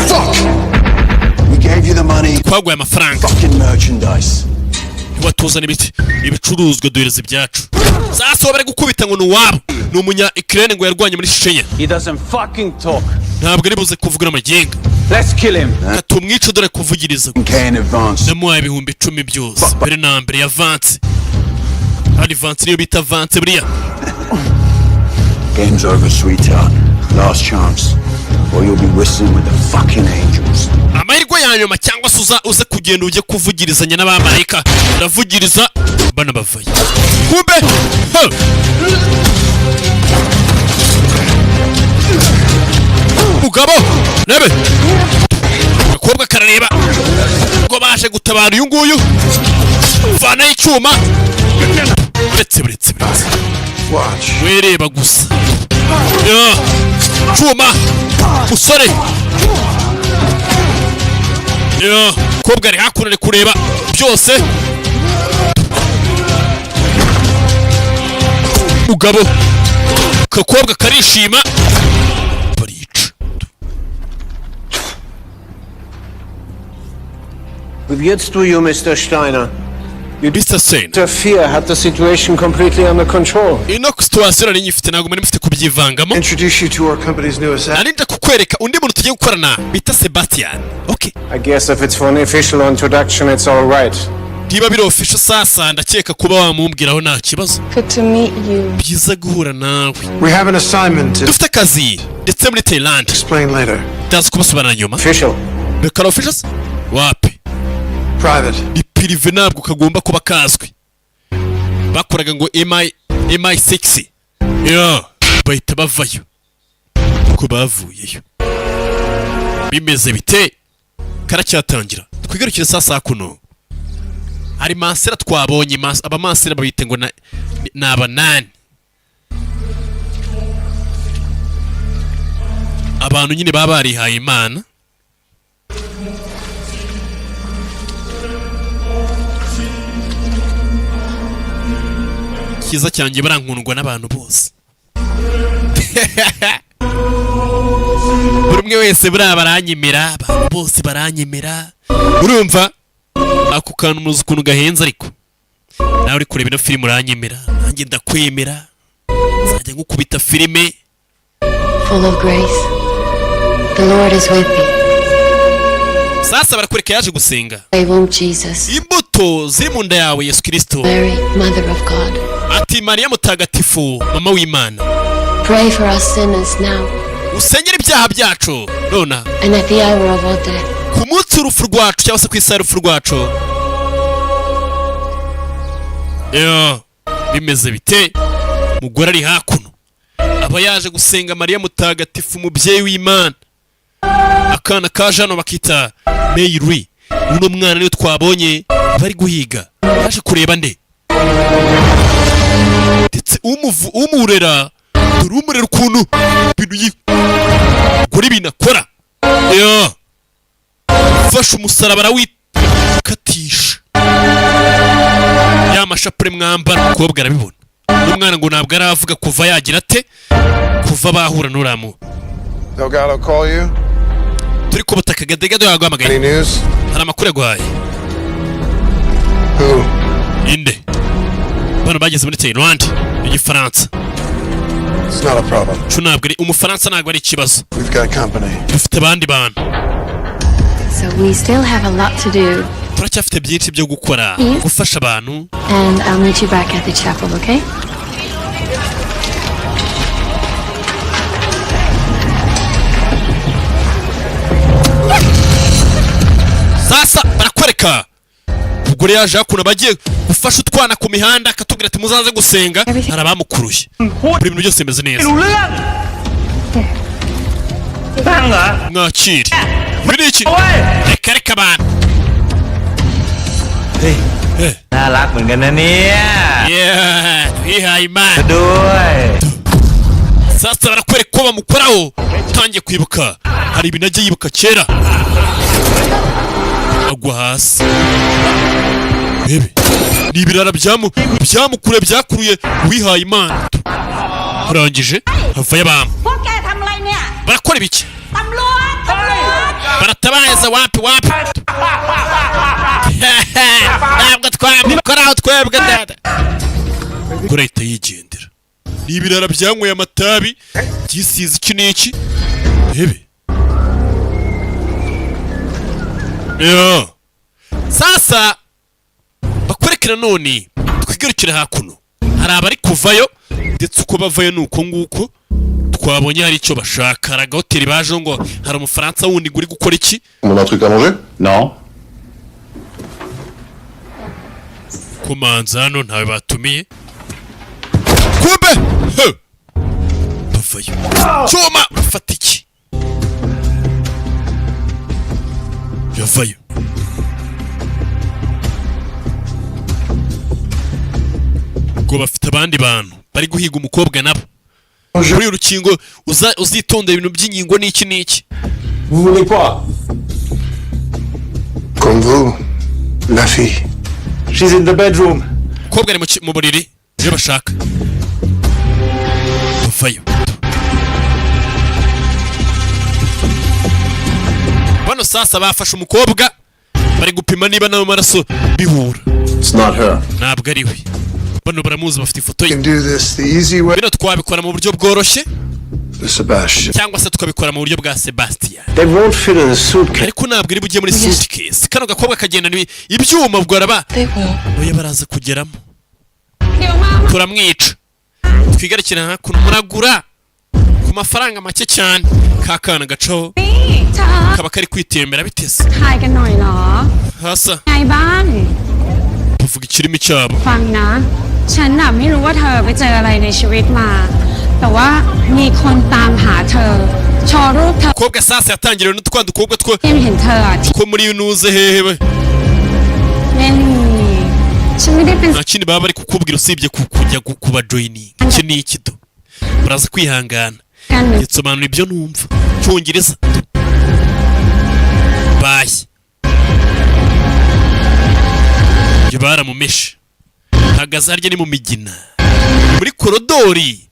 We gave you the money. Twaguhaye amafaranga. Fucking merchandise. Kuba tuzana ibiti, ibicuruzwa, duhereza ibyacu. Sasa uwo bari gukubita ngo ni uwabo, ni umunya Ukraine, ngo yarwanye muri Chechnya. He doesn't fucking talk. Ntabwo ari buze kuvuga n'amagenga. Let's kill him. Tumwice, dore kuvugiriza. K in advance. Namuhaye 10,000 byose mbere na mbere ya avance. Hari avance, niyo bita avance buriya. Game's over, sweetheart. Last chance. Or you'll be whistling with the fucking angels. Amahirwe ya nyuma, cyangwa se uza uze kugenda ujye kuvugirizanya n'abamarayika. Uravugiriza bana bavayo, kumbe ha! Mugabo rebe, agakobwa karareba ngo baje gutabara uyu nguyu. Vanayo icyuma. Buretse, buretse, buretse. Wereba gusa ya cyuma, musore ya kobwa ari hakuno, ari kureba byose. Mugabo kakobwa karishima, barica. Приветствую, Mr. Steiner. Mr. Steiner. Interfere had the situation completely under control. Ino situation nari nyifite, ntabwo muri mufite kubyivangamo. Introduce you to our company's newest Nari nje kukwereka undi muntu tugiye gukorana bita Sebastian, okay? I guess if it's for an official introduction, it's all right. Niba biri official, sasa ndakeka kuba wamumbwiraho nta kibazo. Good to meet you. Byiza guhura nawe. We have an assignment to Dufite akazi ndetse muri Thailand. Explain later. Ndaza kubasobanurira nyuma. Official. Reka, official wapi? Private. Ni privé, ntabwo kagomba kuba kazwi. Bakoraga ngo MI MI6 ya bahita bavayo. Ko bavuyeyo bimeze bite? Karacyatangira. Twigarukire sasa kuno hari mansera twabonye. Abamansera babita ngo ni abanani, abantu nyine baba barihaye Imana. Cyiza cyanjye, barankundwa n'abantu bose, buri umwe wese buriya baranyemera, abantu bose baranyemera. Urumva ako kantu muzi ukuntu gahenze? Ariko nawe uri kureba ino filime uranyemera, nanjye ndakwemera, nzajya ngukubita filime. Full of grace, the Lord is with thee. Sasa barakwereka yaje gusenga. Thy womb, Jesus. Imbuto ziri mu nda yawe, Yesu Kirisito. Mary, Mother of God, Ati Mariya mutagatifu, mama w'Imana, pray for us sinners now usengere ibyaha byacu nona and at the hour of our death. ku munsi w'urupfu rwacu, cyangwa se ku isaha y'urupfu rwacu. Yo, bimeze bite? Mugore ari hakuno, aba yaje gusenga Mariya mutagatifu, umubyeyi w'Imana. Akana kaje hano bakita Meyiri. Uno mwana niwe twabonye bari guhiga. Yaje kureba nde? Ndetse umurera, dore umurera ukuntu ibintu kuri ibintu akora. Yo, fashe umusaraba arawikatisha, ya mashapure mwambara. Umukobwa arabibona n'umwana ngo ntabwo aravuga kuva yagira ate, kuva bahura n'uramu. Delgado call you? Turi ku butaka, Gadegado yaguhamagaye? Any news? Hari amakuru yaguhaye? Who? Inde? Bano bageze muri Thailand, igifaransa. It's not a problem. Cu ntabwo ari umufaransa, ntabwo ari ikibazo. We've got company. Dufite abandi bantu. So we still have a lot to do, Turacyafite byinshi byo gukora, gufasha abantu. and I'll meet you back at the chapel, okay? Sasa barakwereka umugore yaje hakuno, bagiye gufasha utwana ku mihanda, akatubwira ati muzaze gusenga. Hari abamukuruye. Buri bintu byose bimeze neza. Mwakire. Ibi ni iki? Reka, reka abantu. เฮ้ยน่ารักเหมือนกันนะเนี่ย Yeah, twihaye Imana. ด้วย Sasa barakwereka ko bamukoraho, utangiye kwibuka, hari ibintu agiye yibuka kera, agwa hasi. Bebe ni ibirara byamukure byakuruye uwihaye Imana. Arangije havayo abantu. พวกแกทำอะไรเนี่ย Barakora ibiki? ตำรวจ ตำรวจ Baratabaza. Wapi, wapi? Ntabwo twamukoraho twebwe dada. Umugore ahita yigendera. Ni ibirara byanyweye amatabi, byisize iki n'iki. Rebe yo sasa bakwereke. Nanone twigarukire hakuno, hari abari kuvayo, ndetse uko bavayo ni uko nguko twabonye hari icyo bashaka. Hari agahoteli baje ngo hari Umufaransa wundi ngo uri gukora iki? On a un truc à manger? Non. Kumanza hano ntawe batumiye, kumbe he! Bavayo cyuma, urafata iki? Yavayo ngo bafite abandi bantu bari guhiga umukobwa nabo muri uru rukingo. Uzitondera ibintu by'inkingo n'iki n'iki. Vous voulez quoi? Comme vous, la fille. She's in the bedroom. Umukobwa ari mu buriri, iyo bashaka bavayo. Bano sasa bafashe umukobwa, bari gupima niba n'amaraso bihura. It's not her. Ntabwo ari we. Bano baramuzi, bafite ifoto ye. Can do this the easy way. Bino twabikora mu buryo bworoshye The Sebastian. cyangwa se tukabikora mu buryo bwa Sebastian. They won't fit in a suitcase. Ariko ntabwo iri bujye muri suitcase. Kano gakobwa kagendana ibyuma, ubwo araba They will. oya, baraza kugeramo, turamwica. Twigarukira hakuno, muragura ku mafaranga make cyane. Ka kana gacaho นี่เธอ kaba kari kwitembera biteze. ถ่ายกันหน่อยเหรอ Hasa ไงบ้าง bavuga ikirimi cyabo. ฟังนะ ฉันน่ะไม่รู้ว่าเธอไปเจออะไรในชีวิตมา แต่ว่ามีคนตามหาเธอ โชว์รูปเธอ Kobwa sasa yatangiriwe n'utwa dukobwa two ยังเห็นเธออะที่ two muri nuze hehe we. เล่นฉันไม่ได้เป็น Nta kindi baba bari kukubwira usibye kujya kuba joining iki ni iki do. Baraza kwihangana. กันหรือ Nsobanura ibyo numva cyongereza do. Bayi ibyo baramumeshe. Hagaze harya ni mu migina, ni muri korodori,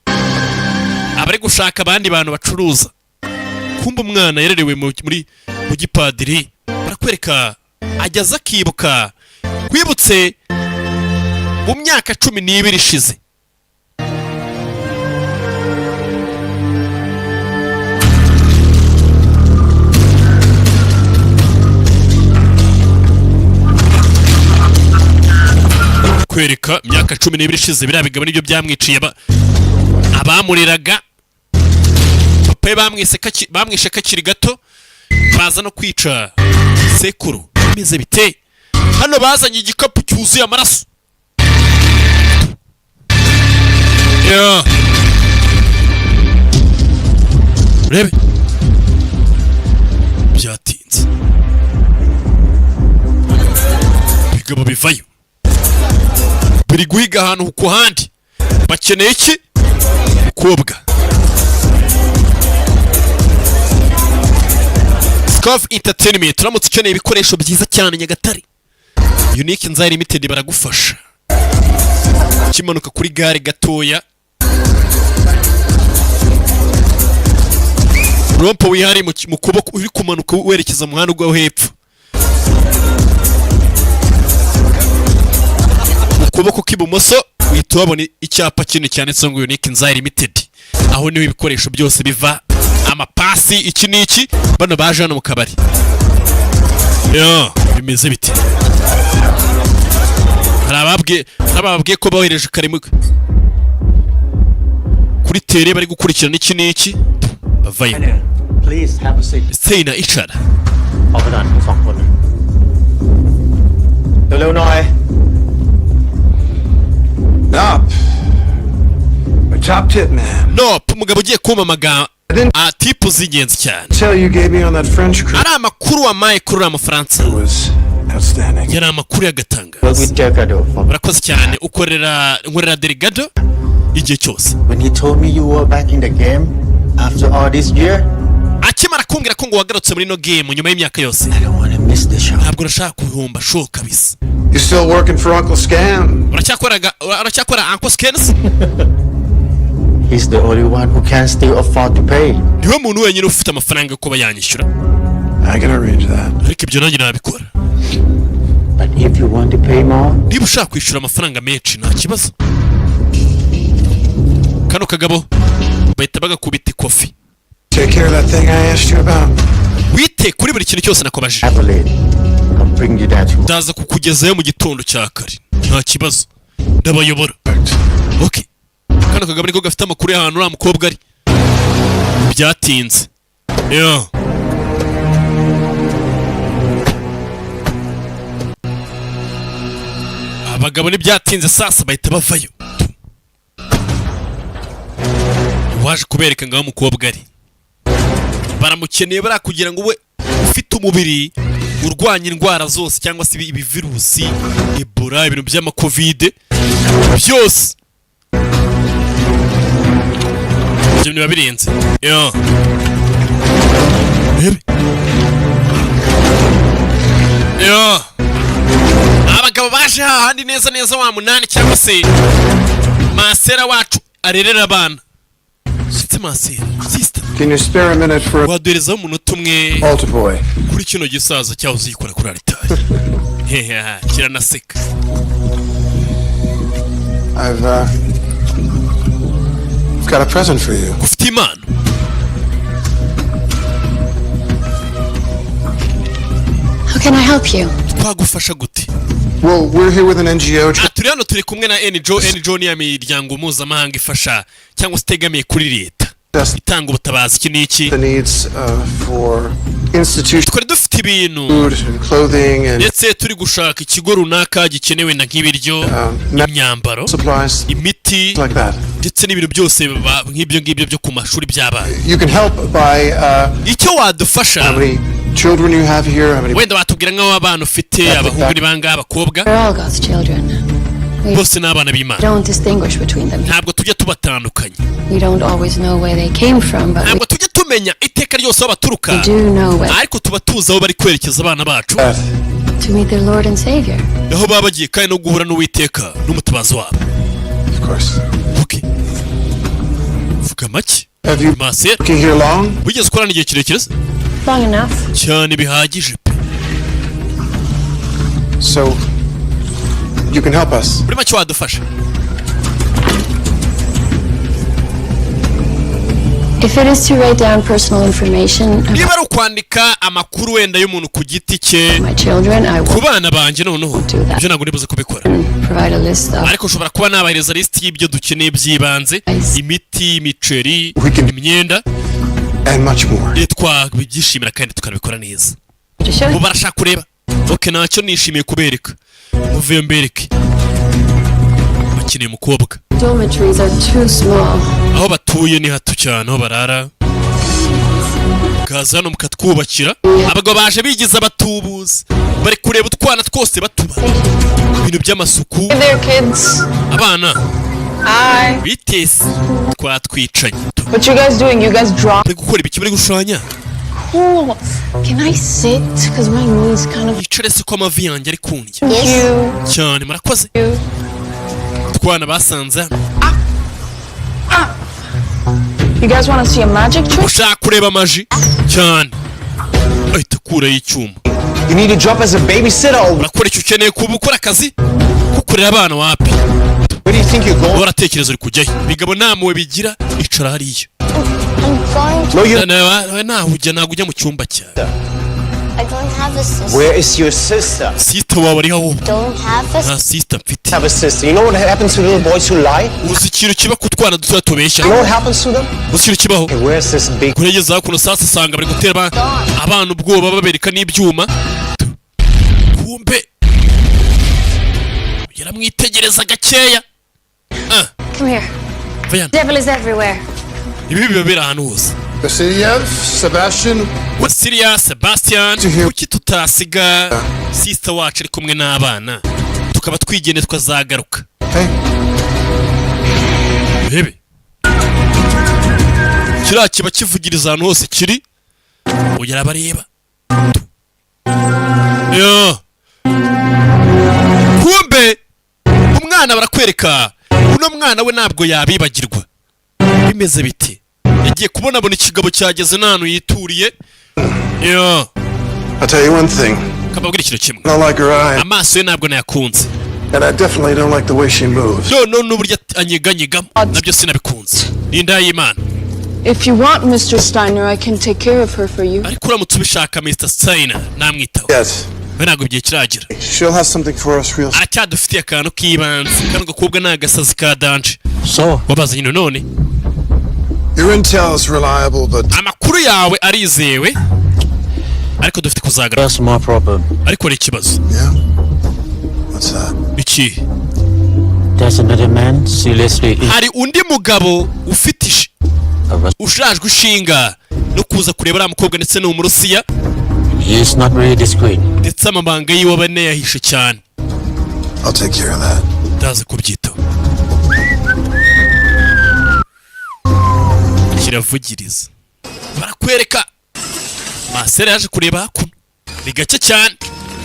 abari gushaka abandi bantu bacuruza. Kumba umwana yarerewe muri mu gipadiri. Barakwereka ageze akibuka kwibutse mu myaka 12 ishize. Kwereka imyaka 12 ishize, biriya bigabo nibyo byamwiciye abamureraga. Papa we bamwishe kakiri gato, baza no kwica sekuru. Bimeze bite hano? Bazanye igikapu cyuzuye amaraso. Yeah. Urebe byatinze, ibigabo bivayo biri guhiga ahantu ku handi. Bakeneye iki? Mukobwa. Scoff Entertainment, uramutse ukeneye ibikoresho byiza cyane, Nyagatare Unique Nzai Limited baragufasha. Ukimanuka kuri gare gatoya, rompo wihari mu kuboko, uri kumanuka werekeza mu muhanda ugwa hepfo, mu kuboko k'ibumoso uhita uhabona icyapa kinini cyanditseho ngo Unique Nzai Limited. Aho niho ibikoresho byose biva, amapasi, iki n'iki. Bano baje hano mu kabari yo bimeze bite? Hari ababwiye ko bohereje kare kuri tere, bari gukurikirana iki n'iki, bavayo. Please have a seat. Seyina, icara. เอากระดานทั้งสองคนเร็วๆหน่อย Nop. A top tip man. Nope, umugabo ugiye kumpa amagambo tipu z'ingenzi cyane. Tell you gave me on that French crew Ari amakuru wampaye kuri uriya Mufaransa was outstanding. yari amakuru y'agatangaza. With Delgado for Urakoze cyane. Ukorera, nkorera Delgado igihe cyose. When he told me you were back in the game after all this year, Akimara kumbwira ko ngo wagarutse muri ino game nyuma y'imyaka yose, I don't want to miss the show. ntabwo urashaka guhomba show kabisa. You still working for Uncle Scam? Uracyakora Uncle Scans? He's the only one who can still afford to pay. Niwe muntu wenyine ufite amafaranga yo kuba yanyishyura. I can arrange that. Ariko ibyo nanjye nabikora. But if If you want to pay more, Niba ushaka kwishyura amafaranga menshi, nta kibazo. Kano kagabo bahita bagakubita ikofi. Take care of that thing I asked you about. Wite kuri buri kintu cyose nakubajije. Happily, I'll bring you that tomorrow. Ndaza kukugezayo mu gitondo cya kare, nta kibazo, ndabayobora. Okay, kano kagabo niko gafite amakuru y'ahantu uriya mukobwa ari. Byatinze yo. Abagabo ntibyatinze, sasa bahita bavayo. Waje kubereka ngo aho umukobwa ari baramukeneye, bariya kugira ngo ube ufite umubiri urwanya indwara zose cyangwa se ibivirusi, Ebola, ibintu by'amakovide byose, ibyo biba birenze yo. Rebe yo, abagabo baje hahandi neza neza wa munani cyangwa se masera wacu arerera abana, ndetse masera sister. Can you spare a minute for Waduherezaho umunota umwe altar boy? kuri kino gisaza cyahoze yikora kuri aritari? Hehe, kiranaseka. I've got a present for you. Ufite impano. How can I help you? Twagufasha gute? Well, we're here with an NGO. Ah, turi hano, turi kumwe na NGO. NGO ni ya miryango mpuzamahanga ifasha cyangwa se itegamiye kuri leta, itanga ubutabazi, iki n'iki. The needs for institutions, Twari dufite ibintu food and clothing and ndetse turi gushaka ikigo runaka gikenewe na nk'ibiryo, imyambaro, supplies imiti like that. ndetse n'ibintu byose nk'ibyo ngibyo byo ku mashuri by'abana. You can help by Icyo wadufasha, how many children you have here, how many wenda watubwira nk'aho abana ufite, abahungu ni bangahe, abakobwa? We're all God's children. We Bose ni abana b'Imana. don't distinguish between them. Ntabwo tujya tubatandukanya. We don't always know where they came from, but we Ntabwo tujya tumenya iteka ryose aho baturuka, do know where ariko tuba tuzi aho bari kwerekeza abana bacu, to meet their Lord and Savior. aho baba bagiye kandi no guhura n'Uwiteka n'umutabazi wabo. Of course. Okay, vuga make. Have you Masera, working here long? wigeze ukorana igihe kirekire se? Long enough. Cyane, bihagije pe. So you can help us. Muri make wadufasha. If it is to write down personal information Niba about ari ukwandika amakuru wenda y'umuntu ku giti cye my children, I ku will bana banjye, noneho ibyo ntabwo nibuze kubikora, provide a list of ariko ushobora kuba nabahereza lisiti y'ibyo dukeneye by'ibanze: imiti, imiceri, imyenda. And much more. Twabyishimira kandi tukanabikora neza. To show Ubu barashaka kureba. Ok, ntacyo, nishimiye kubereka, muvuye mbereke. Bakeneye umukobwa. Dormitories are too small. Aho batuye ni hato cyane, aho barara. Kaza hano mukatwubakira. Abagabo baje bigize abatubuzi, bari kureba utwana twose batuba ibintu by'amasuku. Hey there, kids. Abana. Hi. Bitese twatwicanye. What you guys doing? You guys draw? Bari gukora ibiki? Bari gushushanya. Cool. Can I sit? Because my knees kind of. Yicare se ko amavi yanjye ari kundya. Thank you. Cyane, murakoze. Twana basanze hano. You guys want to see a magic trick? Ushaka kureba magie? Cyane. Ahita akurayo icyuma. You need a job as a babysitter or Urakora icyo ukeneye kuba ukora akazi kukurera abana? Wapi. Where do you think you're going? Uratekereza uri kujyayo? Bigabo nta mpuhwe bigira. Icara hariya. I'm going to. No, you. Nawe ujya, ntabwo ujya mu cyumba cyawe. I don't have a sister. Where is your sister? Sister wawe ariho ahubwo. Don't have a Nta sister mfite. Have a sister. You know what happens to little boys who lie? Uzi ikintu kiba ku twana dutoya tubeshya? You know what happens to them? Uzi ikintu kibaho? Okay, where's this big Kuregeza hakuno sasa, usanga bari gutera abana ubwoba, babereka n'ibyuma. Kumbe yaramwitegereza gakeya. Ah, Come here. va hano. Devil is everywhere. Ibi biba biri ahantu hose. Vasiliev, Sebastian, Wasiriya, Sebastian, kuki tutasiga sister wacu ari kumwe n'abana, tukaba twigende, tukazagaruka? Hey. Urebe kiriya kiba kivugiriza ahantu hose kiri, ugera bareba yo. Kumbe umwana barakwereka, uno mwana we ntabwo yabibagirwa. Bimeze biti? Yagiye kubona, abona ikigabo cyageze n'ahantu yituriye yo. I'll tell you one thing. Kababwira ikintu kimwe. I don't like her eyes. Amaso ye ntabwo nayakunze. And I definitely don't like the way she moves. None n'uburyo anyeganyegamo nabyo sinabikunze, ni inda y'Imana. If you want, Mr. Steiner, I can take care of her for you. Ariko uramutse ubishaka, Mr Steiner, namwitaho. Yes. We ntabwo igihe kiragera. She'll have something for us real soon. Aracyadufitiye akantu k'ibanze. Kano gakobwa ni agasazi ka danger. So, wabazanye none. Your intel is reliable, but Amakuru yawe arizewe, ariko dufite kuzagaruka. That's my problem. Ariko hari ikibazo. Yeah? What's that? Iki? There's another man seriously in Hari undi mugabo ufite ushajwe ishinga no kuza kureba uriya mukobwa, ndetse ni Umurusiya. He is not really discreet. Ndetse amabanga yiwe aba anayahishe cyane. I'll take care of that. Ndaza kubyitaho. Kiravugiriza, barakwereka masera yaje kureba hakuno. Ni gake cyane,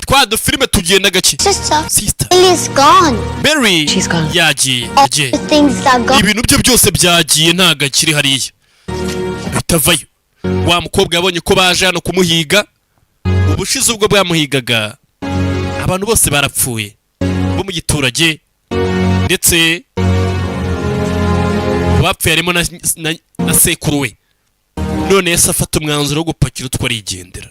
twa dufilime tugenda gake. Sister, Sister. Lily's gone. Mary yagiye, yagiye. The things are gone. Ibintu bye byose byagiye, ntabwo akiri hariya. Ahita avayo. Wa mukobwa yabonye ko baje hano kumuhiga. Ubushize ubwo bwamuhigaga, abantu bose barapfuye bo mu giturage, ndetse mu bapfuye harimo na sekuru we. None yahise afata umwanzuro wo gupakira utwo arigendera.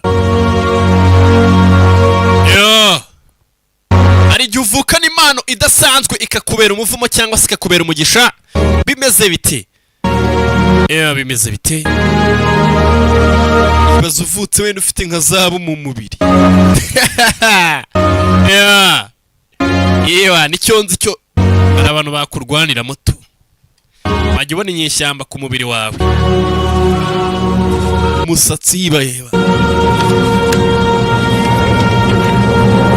Yo! Hari igihe uvukana impano idasanzwe ikakubera umuvumo cyangwa se ikakubera umugisha. Bimeze bite? Ewa, bimeze bite? Ibaze uvutse wenda ufite nka zahabu mu mubiri. Ewa, yewa, nicyo nzi cyo, hari abantu bakurwanira moto, wajya ubona inyeshyamba ku mubiri wawe, umusatsi yibayeba.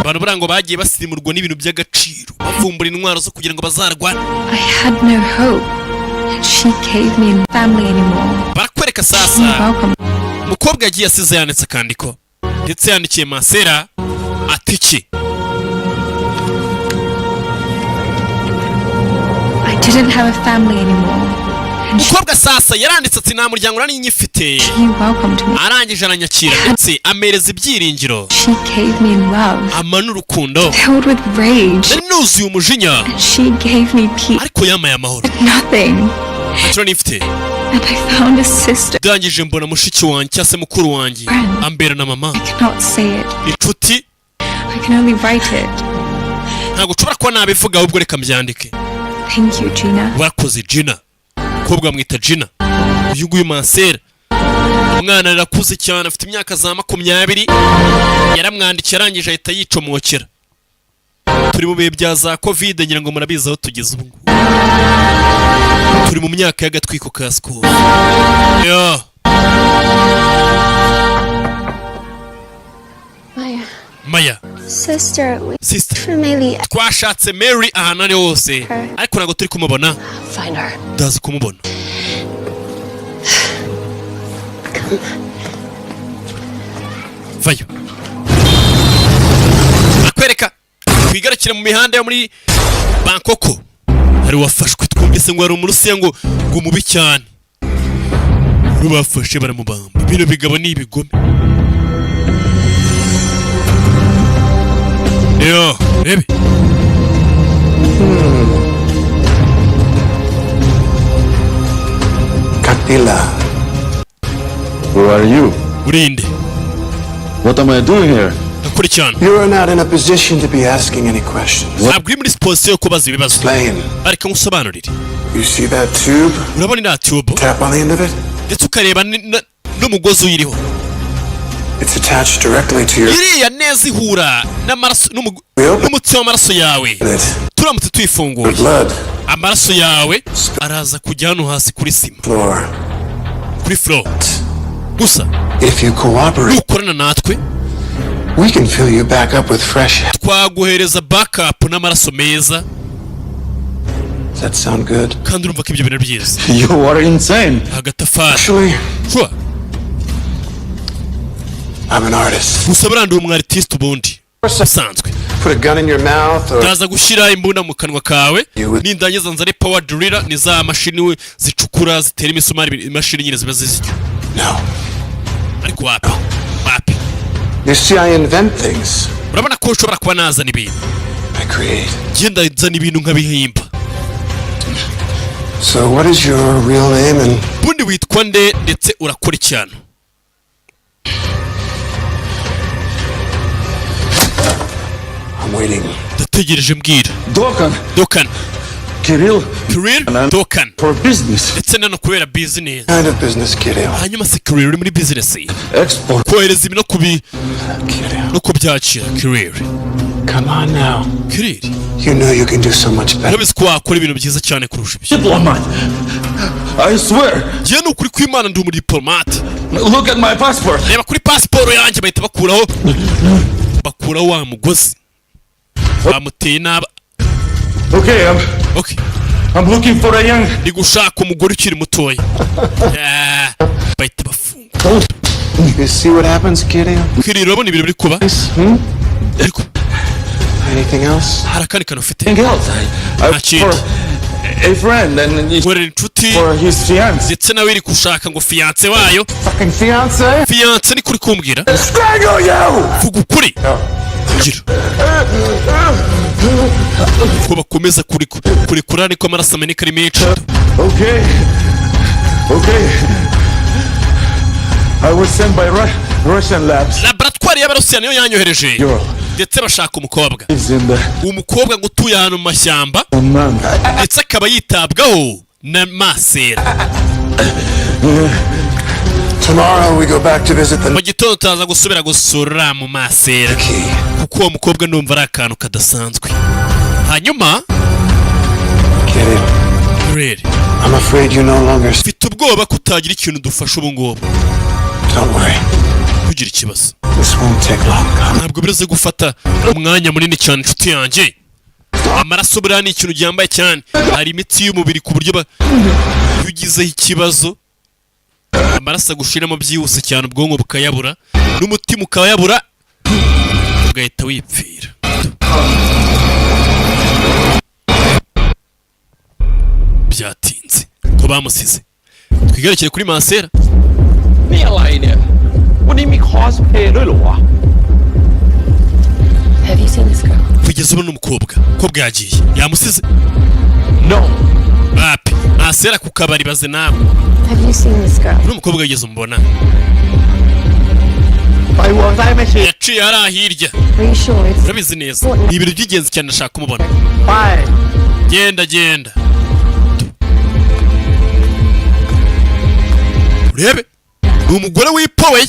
Abantu buriya ngo bagiye basirimurwa n'ibintu by'agaciro, bavumbura intwaro zo kugira ngo bazarwane. I had no hope. And she gave me no family anymore. Barakwereka sasa. Welcome. Umukobwa yagiye asize yanditse akandiko, ndetse yandikiye masera ati iki? I didn't have a family anymore. And she Umukobwa sasa yaranditse ati: "Nta muryango nari nyifite." welcomed me. Arangije aranyakira, ndetse amereza ibyiringiro. She gave me love. Ama n'urukundo. Filled with rage. Nari nuzuye umujinya. And she gave me peace. Ariko yamaye amahoro. Nothing. Ntacyo nari mfite. And I found a sister. Ndangije mbona mushiki wanjye cyangwa se mukuru wanjye, ambera na mama. I cannot say it. Inshuti. I can only write it. Ntabwo nshobora kuba nabivuga, ahubwo reka mbyandike. Thank you, Gina. Warakoze, Gina. Umukobwa bamwita Gina. Uyu nguyu mansera, umwana arakuze cyane, afite imyaka za 20. Yaramwandikiye, arangije ahita yicomokera. Turi mu bihe bya za COVID, ngira ngo murabizi aho tugeze ubu ngubu. Turi mu myaka y'agatwiko ka sikoro. Yo. Maya. Maya. Sister, we Sister. for Mary. Twashatse Mary ahantu ari hose, ariko ntabwo turi kumubona. Find her. Ndaza kumubona. Vayo, akwereka twigarukire mu mihanda yo muri Bangkok. Hari uwafashwe, twumvise ngo hari Umurusiya ngo mubi cyane. Rubafashe baramubamba. Bino bigabo ni ibigome. Yo, rebe. Katila. Who are you? Urinde? What am I doing here? Ndakurikirana. You are not in a position to be asking any questions. Ntabwo uri muri position yo kubaza ibibazo. Explain. Ariko ngusobanurire. You see that tube? Urabona iriya tube? Tap on the end of it? Ndetse ukareba n'umugozi uyiriho. It's attached directly to your Iriya neza ihura n'amaraso n'umutsi w'amaraso yawe. Turamutse tuyifunguye, blood. Amaraso yawe araza kujya hano hasi kuri sima, Floor. kuri floor gusa. If you cooperate, Nukorana natwe, we can fill you back up with fresh. Twaguhereza backup n'amaraso meza. Does that sound good? Kandi urumva ko ibyo bintu ari byiza? You are insane. Agatafari. Actually, Sure. I'm an artist. Gusa buriya ndi umu artiste ubundi usanzwe. Put a gun in your mouth or Ndaza gushyira imbunda mu kanwa kawe, nindangiza nzane power driller, ni za mashini we zicukura, zitera imisumari, imashini nyine ziba zizicyo. No. Ariko wapi, wapi. You see, I invent things. Urabona ko ushobora kuba nazana ibintu. I create. Genda nzana ibintu nkabihimba. So, what is your real name and Ubundi witwa nde ndetse urakora icyano? I'm waiting. Ndategereje, mbwira. Dokan. Dokan. Kirill. Kirill Dokan. For business. Ndetse nano kubera business. Kind of business, Kirill? Hanyuma se Kirill, uri muri business? Export. Kohereza ibi no kubi no kubyakira, Kirill. Come on now. Kirill. You know you can do so much better. Urabizi ko wakora ibintu byiza cyane kurusha ibyo. Diplomat. I swear. Njyewe ni ukuri kw'Imana ndi umudipolomate. Look at my passport. Reba kuri pasiporo yanjye. Bahita bakuraho wa mugozi bamuteye n'aba. Okay, I'm Okay. I'm looking for a young. Ndi gushaka umugore ukiri mutoya. Yeah. Bahita bafunga. You see what happens, Kirill? Kirill, urabona ibintu biri kuba? Ariko Anything else? hari akandi kantu ufite? Anything else? I Nta kindi. For a friend and Nkorera inshuti for his fiance. ndetse nawe iri gushaka ngo fiancé wayo. Fucking fiance? Fiancé ni kuri kumbwira. Strangle you! Vuga ukuri. Gira ko bakomeza kurekura niko amaraso ameneka ari menshi. Okay. Okay. I was sent by Russian labs. Laboratwari y'Abarusiya niyo yanyohereje Girl ndetse bashaka umukobwa. Lives in the Umukobwa ngo utuye ahantu mu mashyamba man. ndetse akaba yitabwaho na masera. Tomorrow we go back to visit the Mu gitondo turaza gusubira gusura mu masera kuko uwo mukobwa ndumva ari akantu kadasanzwe. Hanyuma Kirill. Rere. I'm afraid you no longer. Mfite ubwoba ko utagira ikintu dufasha ubu ngubu. Don't worry. Ntugire ikibazo. This won't take long. Ntabwo biraze gufata umwanya munini cyane, inshuti yanjye. Amaraso buriya ni ikintu gihambaye cyane, hari imitsi y'umubiri ku buryo iyo ugizeho ikibazo amaraso agushiramo byihuse cyane, ubwonko bukayabura n'umutima ukayabura, ugahita wipfira. Byatinze ko bamusize. Twigarukire kuri masera. นี่อะไรเนี่ย วันนี้มีคอสเพลย์ด้วยเหรอวะ Have you seen this girl? Kugeza ubu n'umukobwa umukobwa yagiye yamusize. No. Bapi masera ku kabari baze nawe. Have you seen this girl? N'umukobwa yigeze umubona? ไปวอร์ไซไม่ฉีด Yaciye hariya hirya. Are you sure it's Urabizi neza ni ibintu by'ingenzi cyane, ndashaka kumubona. ไป Genda genda urebe ni umugore wipoweye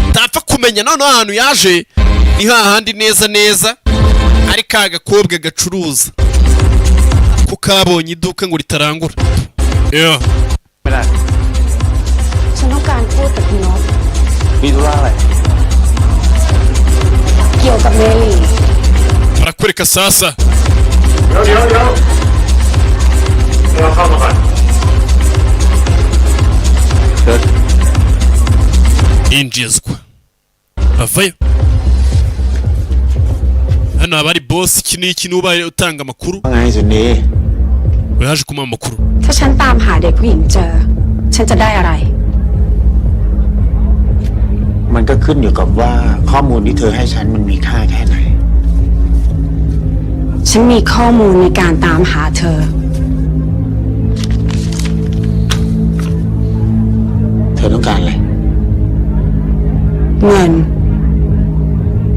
utapfa kumenya. Noneho ahantu yaje ni hahandi neza neza ari ka gakobwa gacuruza ko kabonye iduka ngo ritarangura. Yeah. ไม่ได้ ฉันต้องการพูดกับคุณนพ มีธุระอะไร เกี่ยวกับเมลี Barakwereka sasa. เดี๋ยวเดี๋ยวเดี๋ยวเราเข้ามาก่อน Injizwa bavayo. Hano haba hari boss iki n'iki n'ubaye utanga amakuru. ว่าไงสุนี we yaje kumuha amakuru. ถ้าฉันตามหาเด็กผู้หญิงเจอ ฉันจะได้อะไร มันก็ขึ้นอยู่กับว่าข้อมูลที่เธอให้ฉันมันมีค่าแค่ไหน ฉันมีข้อมูลในการตามหาเธอ เธอต้องการอะไร เงิน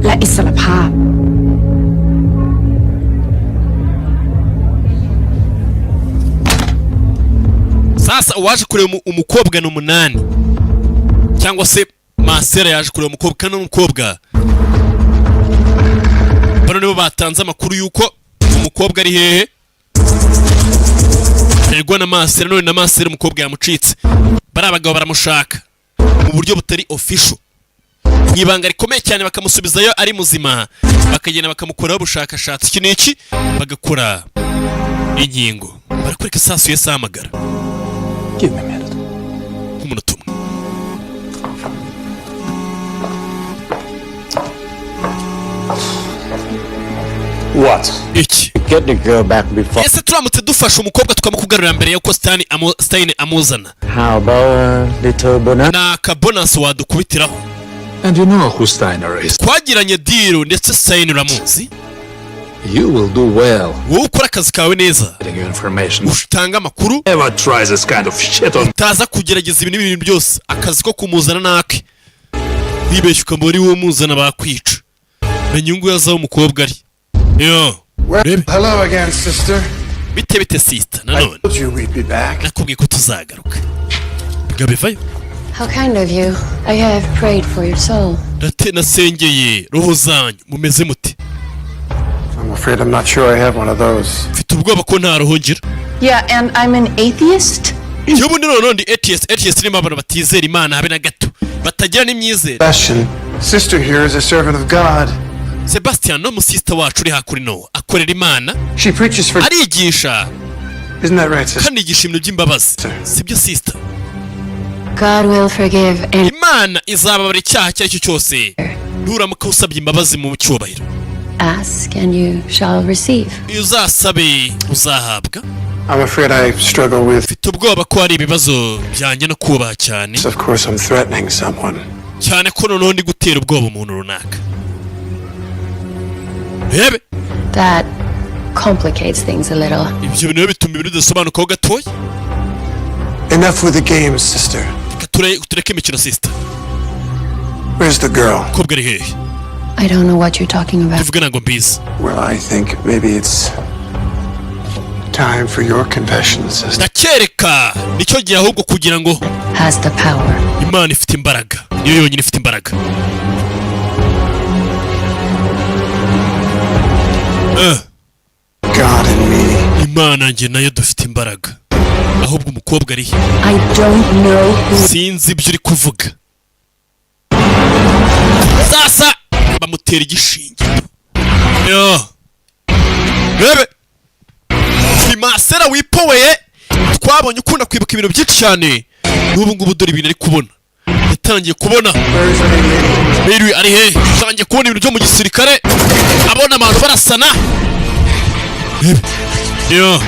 และอิสรภาพ Sasa uwaje kureba umukobwa ni umunani cyangwa se masera yaje kureba umukobwa kandi n'umukobwa bano nibo batanze amakuru y'uko umukobwa ari hehe arerwa na masera. None na masera umukobwa yamucitse, bari abagabo baramushaka mu buryo butari official mu ibanga rikomeye cyane, bakamusubizayo ari muzima, bakagenda bakamukoraho ubushakashatsi iki n'iki, bagakora inkingo. Barakwereka isasu yese ahamagara. Give me a minute. Nk'umunota umwe. What? Iki? Get the girl back before. Ese turamutse dufashe umukobwa tukamukugarurira mbere y'uko Stein amuzana? How about a little bonus? Ni akabonus wadukubitiraho? And you know who Steiner is. Twagiranye deal, ndetse Steiner uramuzi. You will do well Wowe ukora akazi kawe neza, getting your information. utanga amakuru. Never try this kind of shit on Utaza kugerageza ibintu n'ibintu byose. Akazi ko kumuzana nake, wibeshya ukaba ari wowe umuzana, bakwica. Menya inyungu yazaho umukobwa ari yo. Well, hello again, sister. Bite bite, sister, nanone. Told you we'd be back. Nakubwiye ko tuzagaruka. Bivayo. How kind of you. I have prayed for your soul. Ndate nasengeye roho zanyu. Mumeze mute? I'm afraid I'm not sure I have one of those. Mfite ubwoba ko nta roho ngira. Yeah, and I'm an atheist? Iyo ubundi noneho ndi atheist. Atheist irimo abantu batizera Imana habe na gato, batagira n'imyizere. Sebastian, sister here is a servant of God. Sebastian, no musista wacu uri hakurino, akorera Imana. She preaches for. Arigisha. Isn't that right, sister? Kandi yigisha ibintu by'imbabazi, sibyo, sister? God will forgive any Imana izababara icyaha icyo ari cyo cyose nuramuka usabye imbabazi mu cyubahiro. Ask and you shall receive. Iyo uzasabe uzahabwa. I'm afraid I struggle with. Mfite ubwoba ko hari ibibazo byanjye no kubaha cyane. Of course, I'm threatening someone. Cyane ko noneho ndi gutera ubwoba umuntu runaka, rebe. That complicates things a little. Ibyo bintu rero bituma ibintu bidasobanukaho gatoya. Enough with the games, sister. Reka tureke imikino, sister. Where's the girl? Umukobwa ari hehe? I don't know what you're talking about. Tuvuge, ntabwo mbizi. Well, I think maybe it's time for your confession, sister. Ndakereka nicyo gihe ahubwo kugira ngo Has the power. Imana ifite imbaraga, niyo yonyine ifite imbaraga. God and me. Imana njye nayo dufite imbaraga. Ahubwo umukobwa ari he? I don't know who. Sinzi ibyo uri kuvuga. Sasa bamutera igishinge yo, rebe masera wipoweye twabonye ukunda kwibuka ibintu byinshi cyane. N'ubu ngubu dore ibintu ari kubona, yatangiye kubona. Mary ari he? Yatangiye kubona ibintu byo mu gisirikare, abona abantu barasana. Rebe yo.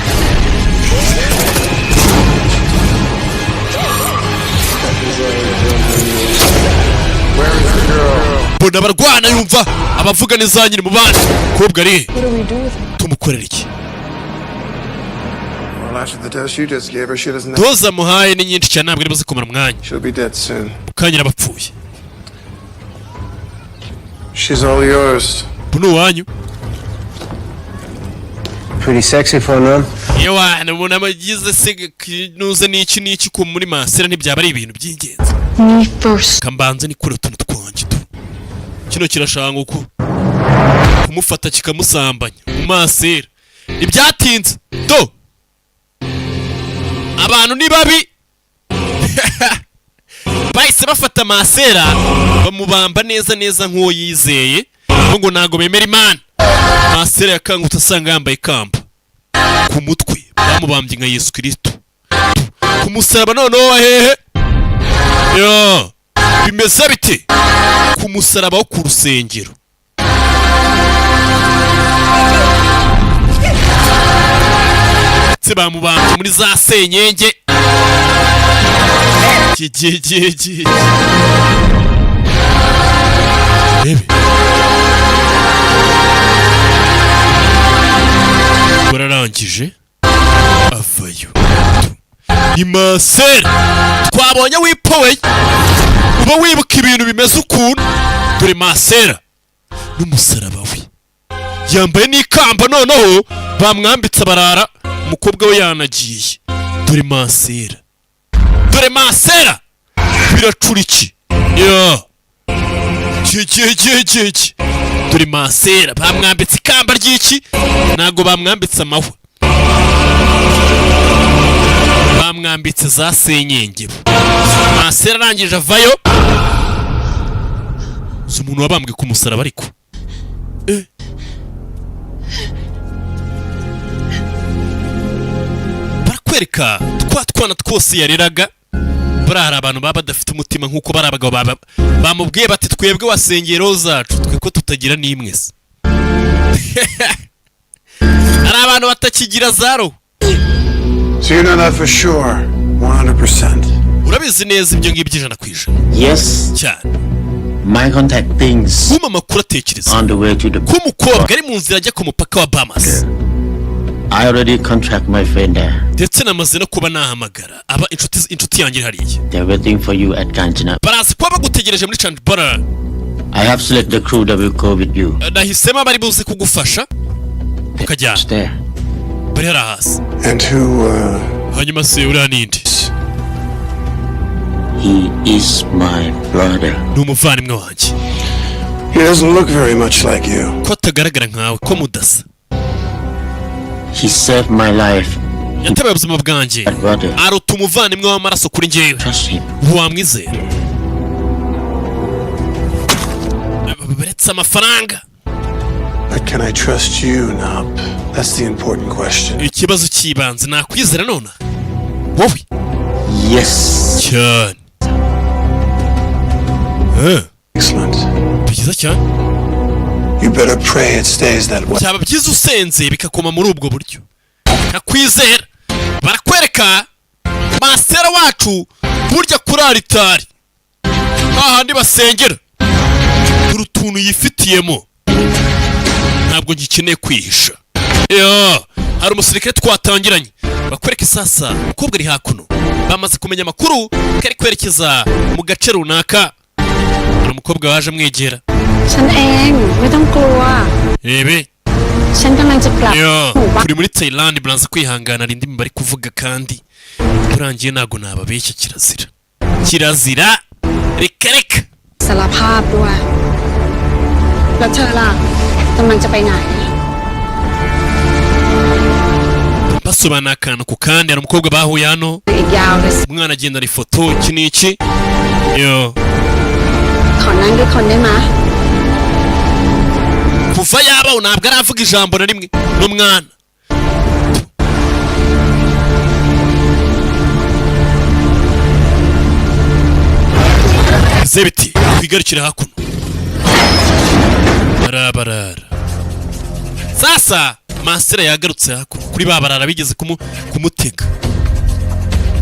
Mbona abarwana, yumva abavuga neza nyiri mu bandi. Kobwa ari he? What do we do with her? Tumukorera iki? Well, after the dose you just gave her, she doesn't. Doze amuhaye ni nyinshi cyane, ntabwo ari buze kumara umwanya. She'll be dead soon. Mu kanya arabapfuye. She's all yours. Ubu ni uwanyu. Pretty sexy for a nun. Iyo wana umuntu abagize se nuze n'iki n'iki ku muri masera, ntibyaba ari ibintu by'ingenzi? Me first. Kambanze nikure utuntu twanjye tu. Kino kirashanga uku kumufata kikamusambanya mu masera, ntibyatinze do. Abantu ni babi, bahise bafata masera bamubamba neza neza nk'uwo yizeye ngo ntabwo bemera Imana. Masera yakangutse asanga yambaye ikamba ku mutwe, bamubambye nka Yesu Kirisito ku musaraba. Noneho hehe yo, bimeze bite ku musaraba wo ku rusengero? Ndetse bamubambye muri za senyenge. Ki rebe, bararangije avayo. Ni masera twabonye wipoweye, uba wibuka ibintu bimeze ukuntu. Dore masera n'umusaraba we, yambaye n'ikamba, noneho bamwambitse abarara. Umukobwa we yanagiye. Dore masera, dore masera, biracura iki ya ki ki ki ki ki. Dore masera, bamwambitse ikamba ry'iki? Ntabwo bamwambitse amahwa, bamwambitse za senyenge. Masera arangije avayo. Si umuntu wabambwe ku musaraba ariko. Barakwereka twa twana twose yareraga. Buriya hari abantu baba badafite umutima nk'uko bari abagabo bamubwiye bati: "Twebwe wasengeye roho zacu, twe ko tutagira n'imwe se?" Hari abantu batakigira za roho. So you know that for sure, 100%. Urabizi neza ibyo ngibyo 100%? Yes. Cyane. My contact thinks Kuma amakuru atekereza on the way to the ko umukobwa ari mu nzira ajya ku mupaka wa Bahamas. I already contact my friend there. Ndetse namaze no kuba nahamagara aba inshuti yanjye iri hariya. They're waiting for you at Kanchana. Baraza kuba bagutegereje muri Chanbara. I have selected the crew that will go with you. Nahisemo abari buze kugufasha ukajyana. There. Bari hariya hasi. And who, Hanyuma se uriya ninde? He is my brother. Ni umuvandimwe wanjye. He doesn't look very much like you. Ko atagaragara nkawe, ko mudasa? He saved my life. Yatabaye ubuzima bwanjye. My brother. Aruta umuvandimwe w'amaraso kuri njyewe. Trust him. Wamwizera? Baretse amafaranga. But can I trust you, Nop? That's the important question. Ikibazo cy'ibanze, nakwizera nona wowe? Yes. Cyane. Excellent. Byiza cyane. You better pray it stays that way. Byaba byiza usenze bikakoma muri ubwo buryo nkakwizera. Barakwereka masera wacu burya kuri aritari hahandi basengera, dore utuntu yifitiyemo: ntabwo ngikeneye kwihisha. Yo, hari umusirikare twatangiranye. Bakwereka sasa umukobwa ari hakuno, bamaze kumenya amakuru ko ari kwerekeza mu gace runaka. Hari umukobwa waje amwegera. ฉันเองไม่ต้องกลัว Rebe. ฉันกำลังจะกลับ Yo, หมู่บ้าน turi muri Thailand, muraza kwihangana indimi bari kuvuga kandi turangiye ntabwo nababeshya, kirazira kirazira, reka reka. สารภาพด้วย แล้วเธอล่ะกำลังจะไปไหน Basobanura akantu ku kandi. Hari umukobwa bahuye hano. อีกยาวเลยสิ Umwana agendana ifoto, iki n'iki, yo. ขอนั่งด้วยคนได้ไหมะ Kuva yabaho ntabwo aravuga ijambo na rimwe n'umwana. Zebiti twigarukire hakuno, barabarara. Sasa masera yagarutse hakuno kuri ba barara bigeze kumutega.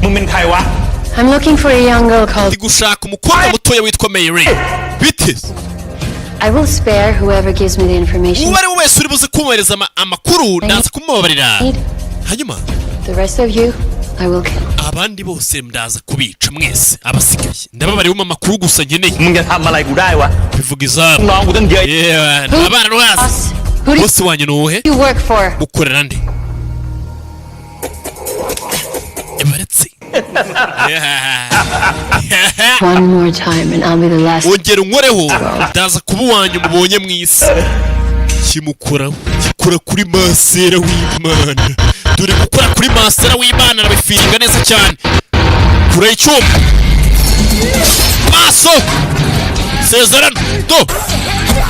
มึงเป็นใครวะ I'm looking for a young girl called. Ndi gushaka umukobwa mutoya witwa Mary bite? I will spare whoever gives me the information. Uwo ari we wese uri buze kumuhereza amakuru ndaza kumubabarira, hanyuma The rest of you, I will kill. Abandi bose ndaza kubica mwese abasigaye. Ndababariye mu amakuru gusa nkeneye. มึงจะทำอะไรกูได้วะ Bivuga izabo. น้องกูตั้งเยอะ Yewe, abana rwose. Who do Bose wanyu ni uwuhe? you work for? Ukorera nde? Baretse. One more time and I'll be the last. Wongera unkoreho, ndaza kuba uwanyu mubonye mu isi. Kimukoraho, gikora kuri masera w'Imana. Dore gukora kuri masera w'Imana arabifiringa neza cyane. Kure icyuma maso sezerano do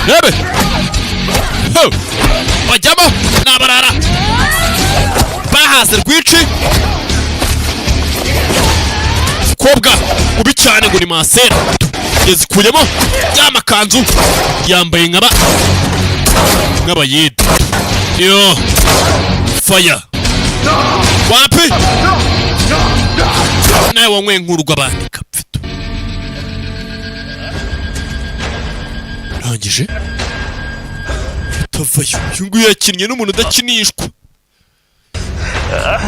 rebe. Ho! Bajyamo ni abarara bahaze rwinshi. Mukobwa ubi cyane ngo ni masera yazikuyemo ya makanzu yambaye nk'abayede. Yo, faya wapi nawe wanyweye nk'urw'abandi kapfito. Rangije utavayo, uyu nguyu yakinnye n'umuntu udakinishwa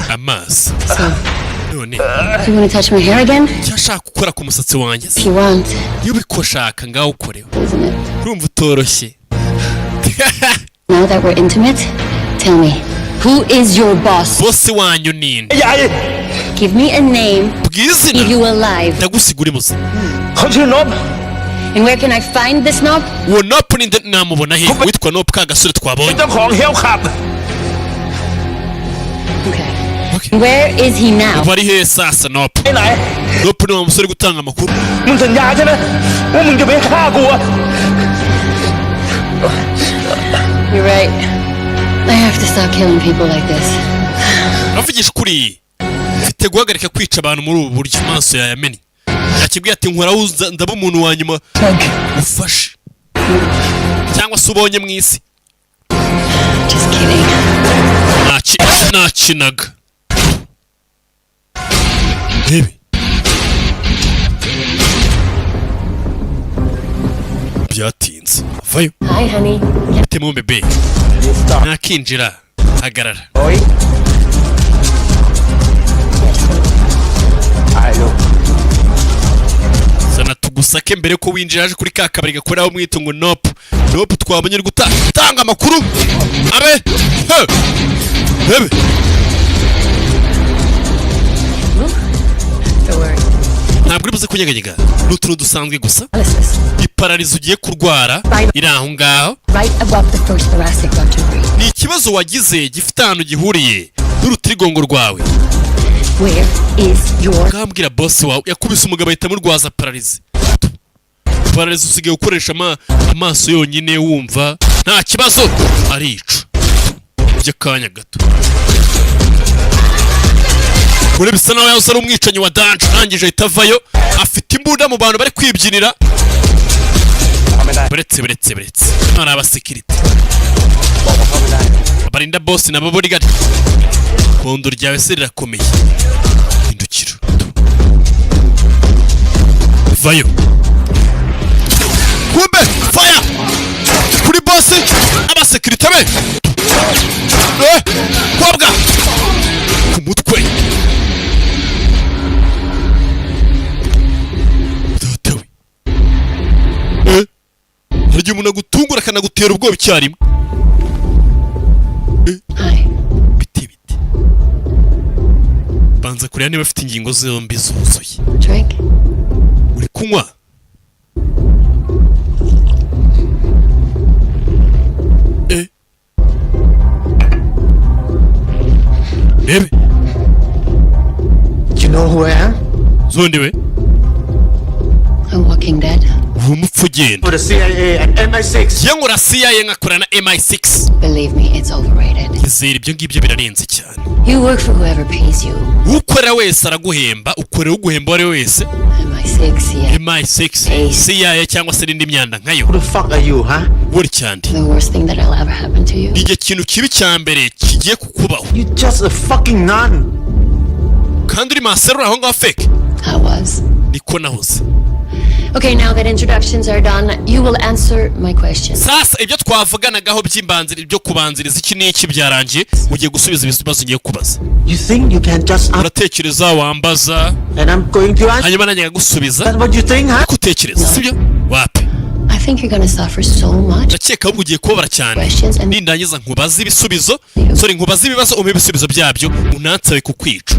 amazi. None You want to touch my hair again? Cyashaka gukora ku musatsi wanjye se? If you want, Iyo ubikoshaka ngaho ukorewe. Isn't it? Urumva utoroshye. Now that we're intimate, tell me, who is your boss? Boss wanyu ninde? Give me a name. Bwira izina. Leave you alive. Ndagusiga uri muzima. And where can I find this knob? Uwo Nopu ninde? Namubona he? Witwa Nopu, ka gasore twabonye. เจ้าของเฮลขับ Okay. Where is he now? Ubu ari he sasa Nopu? ไปไหน Nopu ni wa musore uri gutanga amakuru. มึงสัญญาใช่ไหมว่ามึงจะไม่ฆ่ากูอะ You're right. I have to stop killing people like this. Uravugisha ukuri, mfite guhagarika kwica abantu muri ubu buryo. Amaso yayamennye, yakibwiye ati nkoraho ndaba umuntu wa nyuma ufashe cyangwa se ubonye mu isi. Just kidding. Nakinaga rebe. Byatinze vayo. Hi, honey. Bitemo bébé, nakinjira. Hagarara. Oi. Hello. Zana tugusake mbere ko winjira. Aje kuri ka kabari gakoreraho umwito ngo Nope. Nope twabonye uri gutanga amakuru abe he bebe. Don't worry. Ntabwo uri buze kunyeganyega, ni utuntu dusanzwe gusa. Iparalysie ugiye kurwara iri aho ngaho. Right above the first thoracic vertebrae. Ni ikibazo wagize gifite ahantu gihuriye n'urutirigongo rwawe. Where is your Ngambwira boss wawe. Yakubise umugabo ahita amurwaza paralysie. Paralysie, usigaye ukoresha amaso yonyine, wumva nta kibazo. Arica by'akanya gato kure, bisa naho yahoze ari umwicanyi wa danger. Arangije ahita avayo afite imbunda mu bantu bari kwibyinira. Buretse, buretse, buretse, hano hari abasekirite barinda boss nabo. Bodyguard, kondo ryawe se rirakomeye. Hindukira vayo, kumbe fire kuri boss, abasekirite be. Kobwa ku mutwe data we. Hari igihe umuntu agutungura akanagutera ubwoba icyarimwe. Biti biti, banza kureba niba afite ingingo zombi zuzuye. Drink? Uri kunywa? Rebe. You know who I am? Zondi we. I'm Walking Dead. Ubu umupfu ugenda. For the CIA and MI6. Njye nkora CIA, nkakora na MI6. Believe me, it's overrated. Izera ibyo ngibyo birarenze cyane. You work for whoever pays you. Ukorera wese araguhemba, ukorera uguhemba uwo ari we wese. MI6, yeah. MI6, CIA cyangwa se n'indi myanda nkayo. Who the fuck are you, huh? Buri cyane. The worst thing that'll ever happen to you. Igihe kintu kibi cya mbere kigiye kukubaho. You just a fucking nun. Kandi uri maserura aho ngaho fake. I was. Niko nahoze. Okay, now that introductions are done, you will answer my questions. Sasa ibyo twavuganagaho by'imbanziri byo kubanziriza iki n'iki byarangiye, ugiye gusubiza ibibazo ngiye kubaza. You think you can just Uratekereza wambaza and I'm going to answer? hanyuma nanjye nkagusubiza? That's what you think, huh? Niko utekereza, sibyo? Wapi. I think you're gonna suffer so much. Ndakeka ahubwo ugiye kubabara cyane nindangiza nkubaze ibisubizo, sorry, nkubaze ibibazo, umpe ibisubizo byabyo, unansabe kukwica.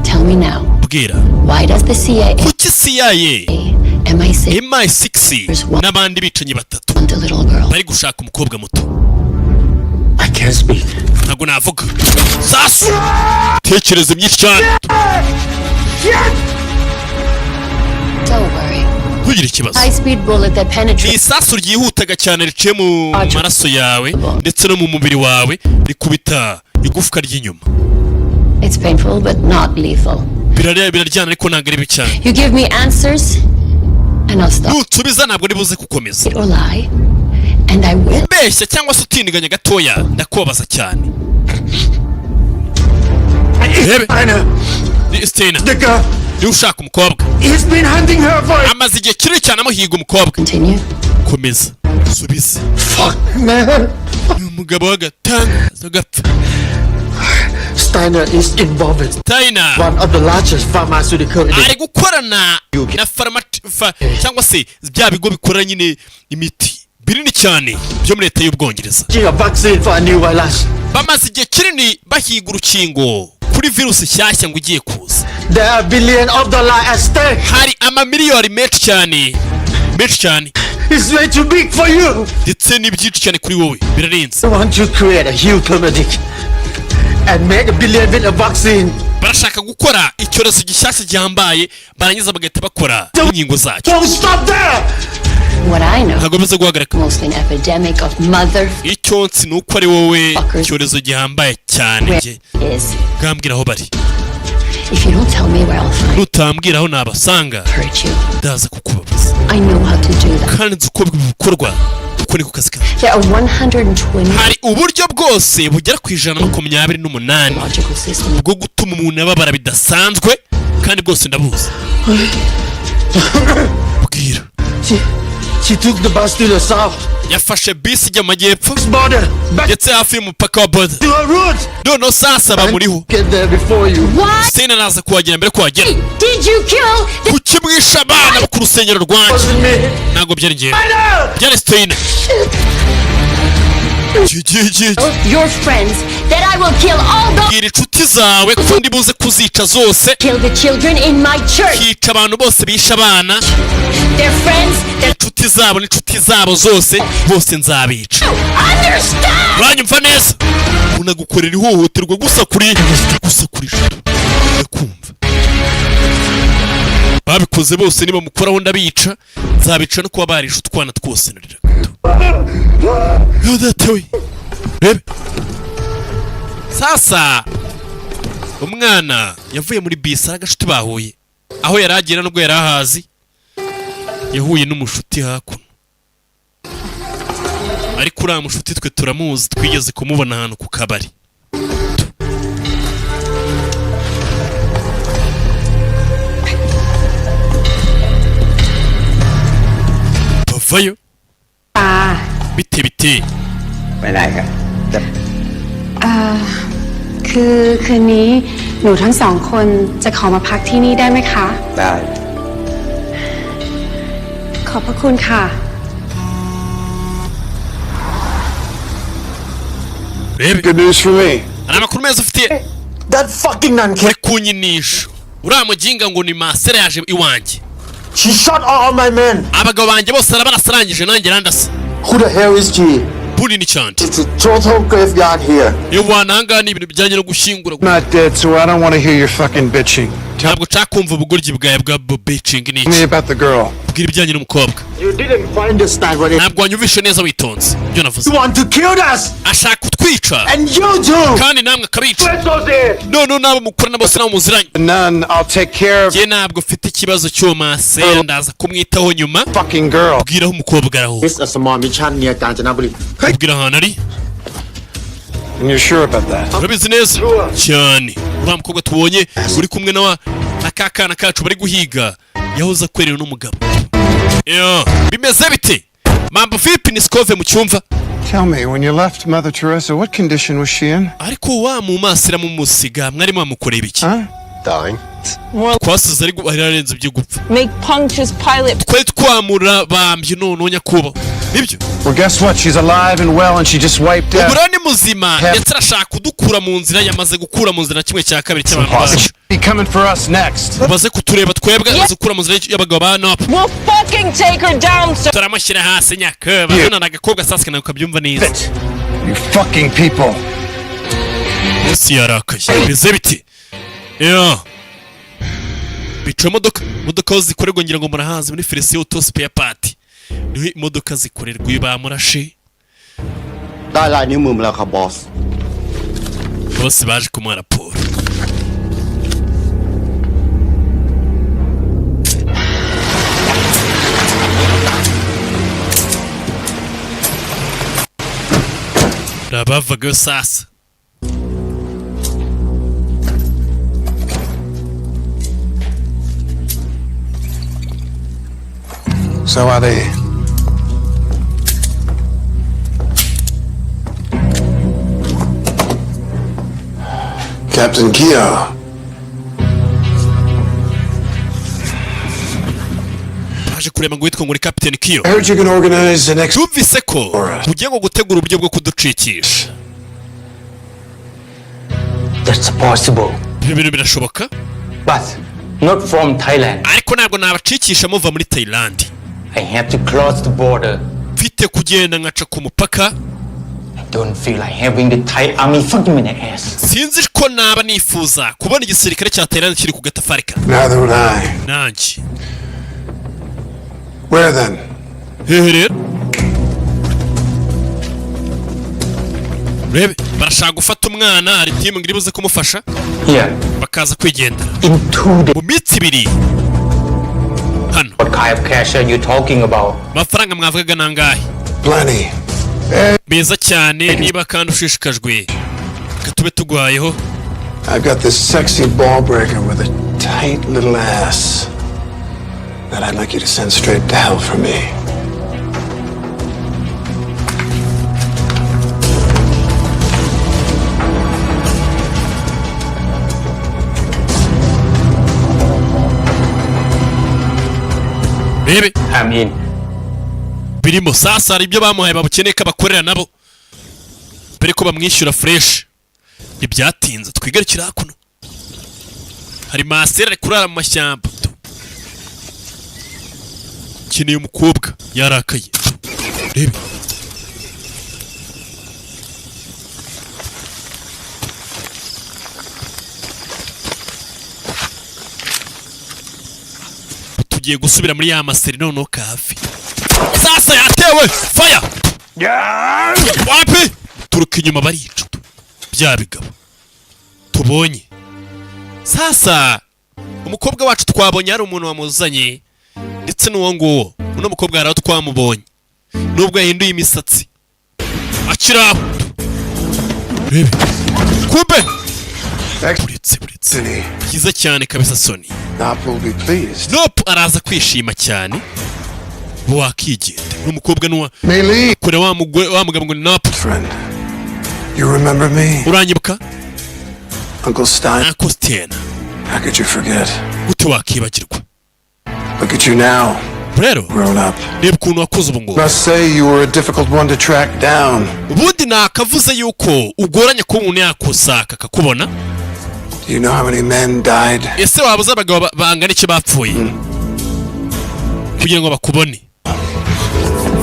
Tell me now, Bwira. why does the CIA, Kuki CIA, MI6, MI6 n'abandi bicanyi batatu want a little girl? bari gushaka umukobwa muto? I can't speak. Ntabwo navuga. Sasu, tekereza myinshi cyane. Don't worry. Ntugire ikibazo. High speed bullet that Ni penetrates isasu ryihutaga cyane riciye mu maraso yawe ndetse no mu mubiri wawe, rikubita igufwa ry'inyuma. It's painful but not lethal. Biraryana ariko ntabwo ari bibi cyane. You give me answers and I'll stop. Nutsubiza ntabwo uri buze gukomeza. Or lie and I will. Ubeshya cyangwa se utindiganya gatoya, ndakubabaza cyane. Rebe. Ni Steiner. Niba ushaka umukobwa. He's been hunting her for Amaze igihe kinini cyane amuhiga umukobwa. Continue. Komeza subize. Fuck, man. Ni umugabo w'agatangaza gapfa. Steiner is involved with Steiner one of the largest pharmaceutical in the ari gukorana na faruma cyangwa se bya bigo bikora nyine imiti binini cyane byo muri leta y'Ubwongereza. A vaccine for a new virus. Bamaze igihe kinini bahiga urukingo kuri virusi nshyashya ngo igiye kuza. There are billions of dollars at stake. Hari amamiliyoni menshi cyane, menshi cyane. It's way too big for you. Ndetse ni byinshi cyane kuri wowe, birarenze. I want to create a huge pandemic and make a billion with a vaccine. Barashaka gukora icyorezo gishyashya gihambaye, barangiza bagahita bakora inkingo zacyo. Don't stop there. What I know, Ntabwo bimaze guhagarika. mostly an epidemic of mother Icyo nsi ni uko ari wowe icyorezo gihambaye cyane njye. is. Bwambwira aho bari. If you don't tell me where I'll find Nutambwira aho nabasanga, hurt you. ndaza kukubabaza. I know how to do that. Kandi nzi uko bikorwa, uko niko kazi kanjye. There are 120 Hari uburyo bwose bugera ku 128 logical systems. bwo gutuma umuntu ababara bidasanzwe, kandi bwose ndabuzi. Bwira. She took the bus to the south. Yafashe bisi ijya mu majyepfo Border. Back ndetse hafi y'umupaka wa border. to her roots. Noneho sasa bamuriho. Get there before you. Why Sena araza kuhagera mbere kuhagera. did you kill the Kuki mwishe abana bo ku rusengero rwanjye? Wasn't me. Ntabwo byari ngewe, byari Steiner. your friends that I will kill all those Bwira inshuti zawe ko ndi buze kuzica zose. kill the children in my church. Kica abantu bose bishe abana. Their friends, their Inshuti zabo n'inshuti zabo zose, bose nzabica. Understand! Uranyumva neza? Unagukorera ihohoterwa gusa kuri gusa kuri ndakumva. Babikoze bose, nibamukoraho ndabica, nzabica no kuba barishe utwana twose. Narira gato yo we. Rebe sasa, umwana yavuye muri bisi, ari agashuti bahuye aho yari agera, nubwo yari ahazi yahuye n'umushuti hakuno, ariko uriya mushuti twe turamuzi, twigeze kumubona ahantu ku kabari. Bavayo. ตา Bite bite? ไม่ได้ครับแต่ เอ่อคือคืนนี้หนูทั้งสองคนจะขอมาพักที่นี่ได้ไหมคะ ได้ ขอบพระคุณค่ะ Rebe. Good news for me. Hari amakuru meza ufitiye. That fucking nun Uri kunyinisha. Uriya muginga ngo ni masera yaje iwanjye. She shot all my men. Abagabo banjye bose arabarasarangije, nanjye arandasa. Who the hell is she? Bunini cyane. It's a total graveyard here. Iyo wananga ni ibintu bijyanye no gushyingura. Not dead, so I don't want to hear your fucking bitching. Tell Ntabwo nshaka kumva ubugoryi bwawe bwa bitching n'iki. me about the girl. Bwira ibijyanye n'umukobwa. You didn't understand what it. Ntabwo wanyumvishe neza witonze ibyo navuze. You want to kill us. Ashaka kutwica. And you too. Kandi namwe akabica. Noneho n'abo mukorana bose nabo muziranye. None, I'll take care of Njye ntabwo mfite ikibazo cy'uwo masera, ndaza kumwitaho nyuma. fucking girl. Bwiraho umukobwa araho. It's a small mission near Kanchanaburi. Bwira ahantu ari. And you're sure about that? Urabizi neza cyane. Uriya mukobwa tubonye uri kumwe na wa na ka kana kacu bari guhiga, yahoze akwerewe n'umugabo. Yo, bimeze bite? Mambo vipi? Ni Sikove mu cyumva. Tell me, when you left Mother Teresa, what condition was she in? Ariko wa mu masira mumusiga mwari mwamukoreye ibiki? Dying. Twasize ari arenze ibyo gupfa. Make Pontius Pilate Twari twamurabambye noneho nyakubahwa, nibyo. Well, guess what? She's alive and well, and she just wiped out. Ubu rero ni muzima, ndetse arashaka kudukura mu nzira, yamaze gukura mu nzira 1/2 cy'abantu bacu. Be coming for us next. Baze kutureba twebwe, amaze gukura mu nzira y'abagabo ba nope. We'll fucking take her down, sir. Turamushyira hasi nyakubahwa. None agakobwa sasa nawe kabyumva neza. You fucking people. Ese yarakaye, bimeze bite? Yo bica imodoka, imodoka aho zikorerwa ngira ngo murahazi, muri Felisiyo Auto Spare Part niho imodoka zikorerwa. Iyo bamurashe ได้ลายนิ้วมือมาแล้วครับบอส bose baje kumuha raporo. Abavagayo sasa. So are they. Captain Kia. Baje kureba ngo witwa ngo ni Captain Kiyo. I heard you can organize the next. Tumvise ko ugiye ngo gutegura uburyo bwo kuducikisha. That's possible. Ibyo bintu birashoboka. But not from Thailand. Ariko ntabwo nabacikisha muva muri Thailand. I have to cross the border. Mfite kugenda nkaca ku mupaka. I don't feel like having the Thai army fucking in the ass. Sinzi ko naba nifuza kubona igisirikare cya Thailand kiri ku gatafari ka. Neither would I. Nanjye. Where then? Hehe rero? Rebe, barashaka gufata umwana, hari timu ngo iri buze kumufasha. Here. Bakaza kwigendera. In 2 days. Mu minsi 2 hano. What kind of cash are you talking about? Amafaranga mwavugaga nangahe? Plenty. Meza cyane. Niba kandi ushishikajwe, reka tube tuguhayeho. I've got this sexy ball breaker with a tight little ass that I'd like you to send straight to hell for me. Rebe. I'm in. Birimo sasa hari ibyo bamuhaye babukeneye ko abakorera nabo mbere ko bamwishyura fresh. Ntibyatinze, twigarukira hakuno, hari masera ari kurara mu mashyamba, keneye umukobwa yarakaye. Rebe. Tugiye gusubira muri ya maseri noneho kafi. Sasa yatewe fire. Wapi, turuka inyuma barica bya bigabo tubonye. Sasa umukobwa wacu twabonye hari umuntu wamuzanye, ndetse n'uwo nguwo uno mukobwa hari aho twamubonye nubwo yahinduye imisatsi akiri aho. Rebe kumbe buretse buretse, byiza cyane kabisa Soni. Nop will be pleased. Nope, araza kwishima cyane wakigenda n'umukobwa n'uwa Maylee. Kure wa mugore wa mugabo ngo ni Nope. Friend. You remember me? Uranyibuka? Uncle Stein. Uncle Stein. How could you forget? Gute wakibagirwa? Look at you now. Rero Grown up. reba ukuntu wakuze ubu ngubu. Must say you were a difficult one to track down. Ubundi nakavuze yuko ugoranye kuba umuntu yakusaka akakubona. Do you know how many men died? Ese waba uzi abagabo bangana iki bapfuye kugira ngo bakubone?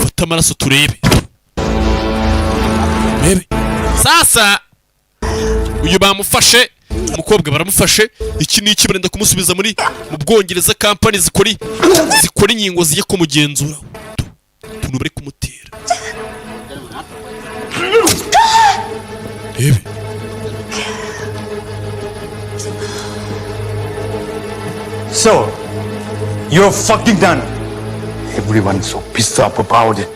Fata amaraso turebe. Rebe sasa uyu bamufashe, umukobwa baramufashe, iki ni iki, barenda kumusubiza muri mu Bwongereza, kampani zikora inkingo zijya kumugenzura utuntu bari kumutera. Rebe. So, you're fucking done. Everyone's so pissed up about it.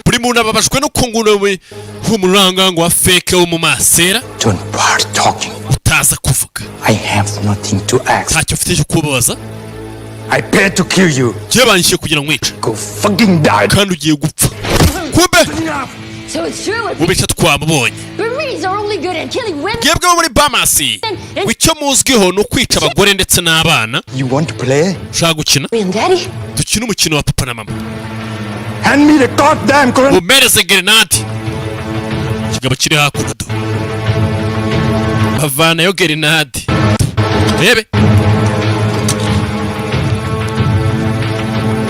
Buri muntu ababajwe no kunguna we w'umuranga wa fake wo mu masera. Don't bother talking. Utaza kuvuga. I have nothing to ask. Ntacyo mfite cyo kubabaza. I paid to kill you. Njye banyishyuye kugira ngo nkwice. Go fucking die. Kandi ugiye gupfa kumbe. So it's true. Mubisha twamubonye. Burmese are only good at killing women. Mwebwe bo muri Bamasi, icyo muzwiho ni ukwica abagore ndetse n'abana. You want to play? Ushaka gukina? And daddy. Dukine umukino wa papa na mama. Hand me the goddamn grenade. Umereze gerenade. Ikigabo kiri hakuno do bavanayo gerenade. Rebe.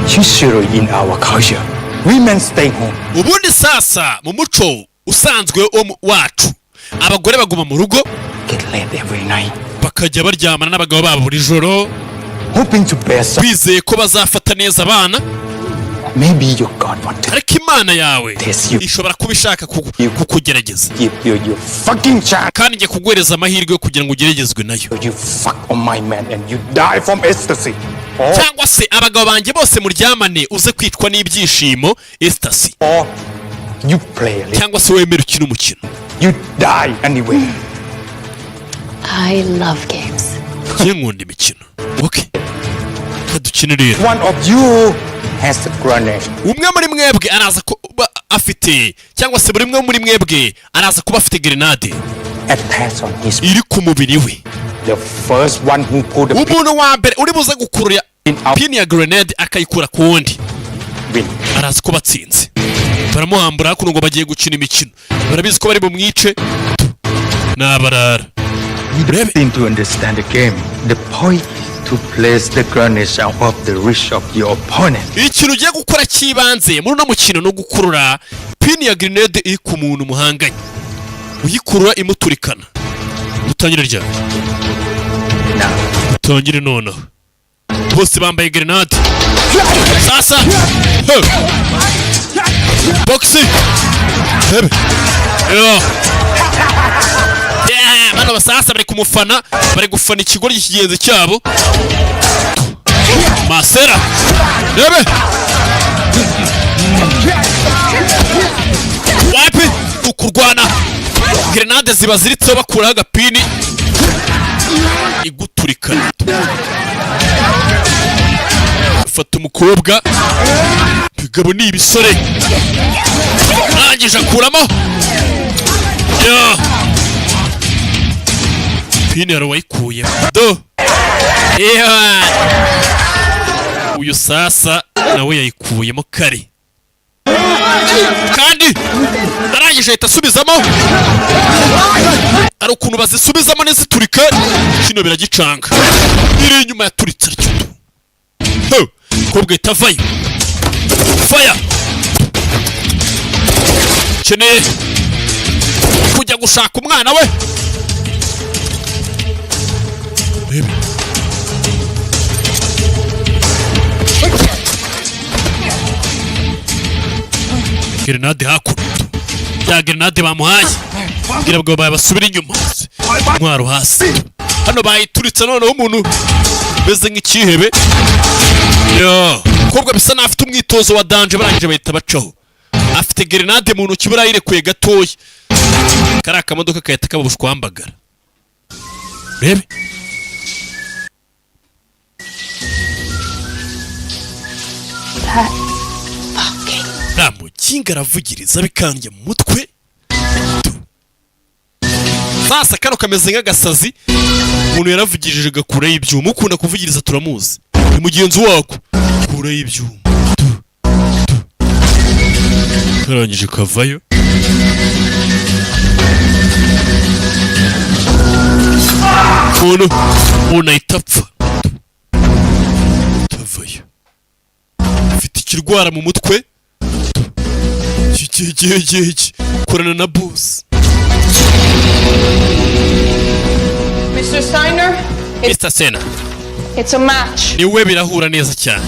History in our culture. Women stay home. Ubundi sasa mu muco usanzwe wo wacu abagore baguma mu rugo, Get laid every night. bakajya baryamana n'abagabo babo buri joro, Hoping to bear some. bizeye ko bazafata neza abana. Maybe your God want to Ariko Imana yawe test you. ishobora kuba ishaka kukugerageza. Give you your fucking chance. Kandi njye kuguhereza amahirwe yo kugira ngo ugeragezwe nayo. You fuck on my man and you die from ecstasy. Or, Cyangwa se abagabo banjye bose muryamane uze kwicwa n'ibyishimo, ecstasy. or you play a little. Cyangwa se wemere ukine umukino. You die anyway. I love games. Njye nkunda imikino. Okay, reka dukine rero. One of you has the grenade. Umwe muri mwebwe araza kuba afite, cyangwa se buri umwe muri mwebwe araza kuba afite grenade Attached on his. iri ku mubiri we. The first one who put the Umuntu wa mbere uri buze gukurura pin out pin ya grenade akayikura ku wundi win. araza kuba atsinze. Baramuhambura hakuno ngo bagiye gukina imikino, barabizi ko bari bumwice n'abarara. You don't seem to understand the game. The point is to place the grenade out of the reach of your opponent. Ikintu ugiye gukora cy'ibanze muri uno mukino ni ugukurura pin ya grenade iri ku muntu muhanganye, uyikurura imuturikana. Dutangire ryari? Dutangire nonaha. Bose bambaye grenade sasa. He. Boxi hebe yo. Yeah, bano basasa bari kumufana, bari gufana ikigoryi kigenzi cyabo masera. Rebe wapi ukurwana, grenade ziba ziritseho, bakuraho agapini iguturikana. Fata umukobwa, bigabo ni ibisore, arangije akuramo yo pini yari wayikuyemo do. Yeah. Uyu sasa Nawe yayikuyemo kare, kandi arangije ahita asubizamo. Hari ukuntu bazisubizamo ntiziturike. Kino biragicanga, iri inyuma yaturitse atyo. Kobwa ahita avayo. Faya keneye kujya gushaka umwana we. Rebe. Gerenade hakuno, ya gerenade bamuhaye kugira ngo basubire inyuma. Intwaro hasi hano bayituritse. Noneho umuntu umeze nk'ikihebe ya kobwa bisa n'aho afite umwitozo wa danger. Barangije bahita bacaho, afite gerenade mu ntoki, burayirekuye gatoya, kariya kamodoka gahita kaba bushwambagara. Rebe. That fucking Nta mukinga aravugiriza bikandya mu mutwe. Sasa kano kameze nk'agasazi. Umuntu yaravugirije gakuraho ibyuma. Ukunda kuvugiriza turamuzi, ni mugenzi wako. Kuraho ibyuma tu, tu. Karangije kavayo. Umuntu ahita apfa. Tavayo, afite ikirwara mu mutwe. Iki korana na boss. Mr. Steiner, Mr. Sena. it's a match. Niwe, birahura neza cyane,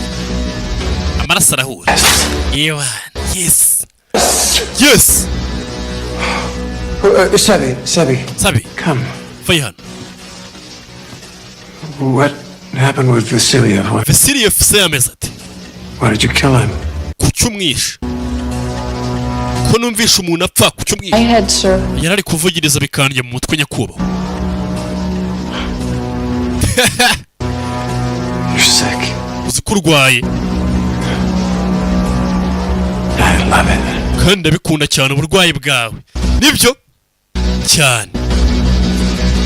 amaraso arahura. Yewe, yes. Sebi, Sebi. Sabi. Come. Vayi hano. What happened with Vasiliev? Why, Vasiliev se yameze ati? why did you kill him? Kuki umwishe? Ko numvishe umuntu apfa, kuki umwishe? I had, sir. Yari ari kuvugiriza bikandya mu mutwe, nyakubahwa. You're sick. Uzi ko urwaye. I love it. Kandi ndabikunda cyane uburwayi bwawe. Nibyo cyane,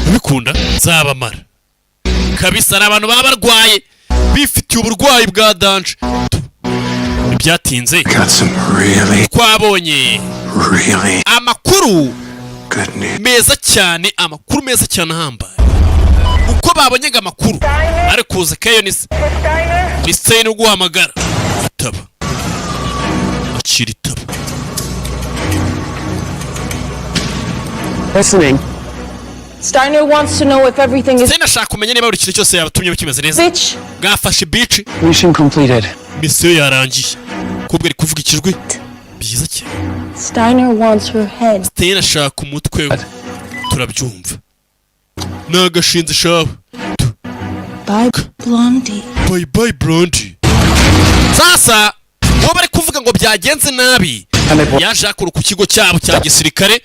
ndabikunda, nzabamara kabisa. Hari abantu baba barwaye, bifitiye uburwayi bwa danger. Ntibyatinze, Got some really, twabonye really amakuru good news. meza cyane, amakuru meza cyane ahambaye. Uko babonyaga amakuru ari kuza keyo, ni Stein uguhamagara. Itaba, akira itaba. Listening. Steiner wants to know if everything is Stein ashaka kumenya niba buri kintu cyose yabatumye kimeze neza. Bitch. Bwafashe bici. Mission completed. Misiyo yarangiye. Kubwo ari kuvuga ikijwi byiza cyane. Steiner wants her head. Stein ashaka umutwe we, turabyumva, ni agashinzi shawe. Bye, Blondie. Bye bye, Blondie. Sasa uwo bari kuvuga ngo byagenze nabi yaje hakuru ku kigo cyabo cya gisirikare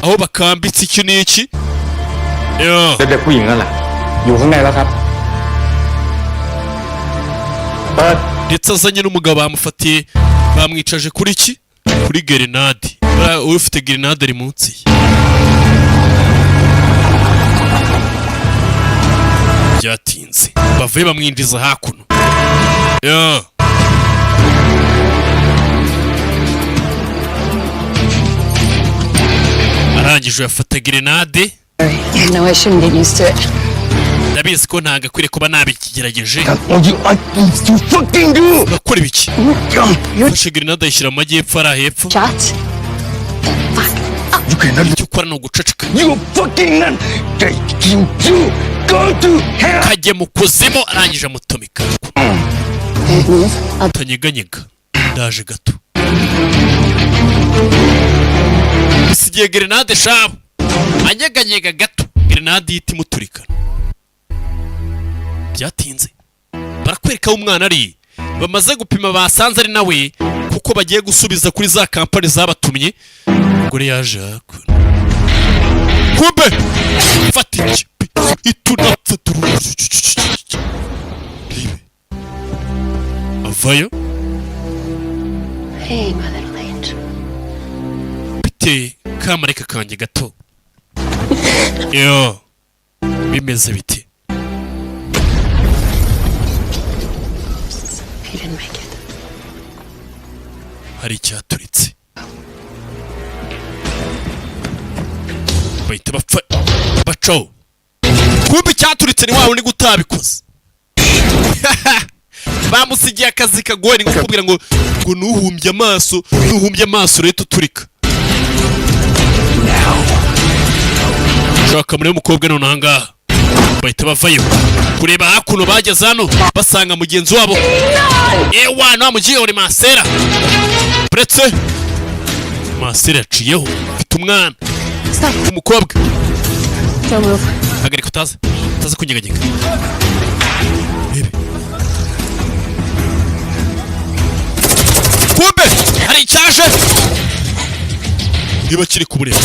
aho bakambitse iki n'iki. Yo. เด็กๆผู้หญิงนั่นแหละ อยู่ข้างในแล้วครับ เปิด Ndetse azanye n'umugabo bamufatiye, bamwicaje kuri iki, kuri gerenade. Buriya ufite gerenade ari munsi ye. Byatinze, bavuye bamwinjiza hakuno. Yo. Arangije afata gerenade. I know I shouldn't get used to it. Ndabizi ko ntabwo akwiriye kuba nabikigerageje. Urakora ibiki? Ufashe gerenade ayishyira mu majyepfo, ari hepfo. Chat. Icyo ukora ni uguceceka, kajye mu kuzimu. Arangije amutomika. Utanyeganyega, ndaje gato. Isigiye gerenade shabu, anyeganyega gato, gerenade ihita imuturikana. Byatinze, barakwereka aho umwana ari. Bamaze gupima basanze ari nawe, kuko bagiye gusubiza kuri za kampani zabatumye. Umugore yaje hakuno, kumbe fata iki itunapfa. Rebe, avayo. Hey, my little angel. Bite kamarika kanjye gato? Yo, bimeze bite? He didn't make it. Hari icyaturitse, bahita bapfa bacaho. Kumbe icyaturitse ni wa wundi utabikoze. Bamusigiye akazi kagoye, ni nko kukubwira ngo nuhumbye amaso, nuhumbye amaso urahita uturika. Shaka muri umukobwa none ahangaha bahita bavayo kureba hakuno. Bageze hano basanga mugenzi wabo ewa no mugiye uri masera uretse masera yaciyeho afite umwana umukobwa. Don't move. Hagarika, utaza utaza kunyeganyega. Rebe. Kumbe hari icyaje niba kiri kuburebye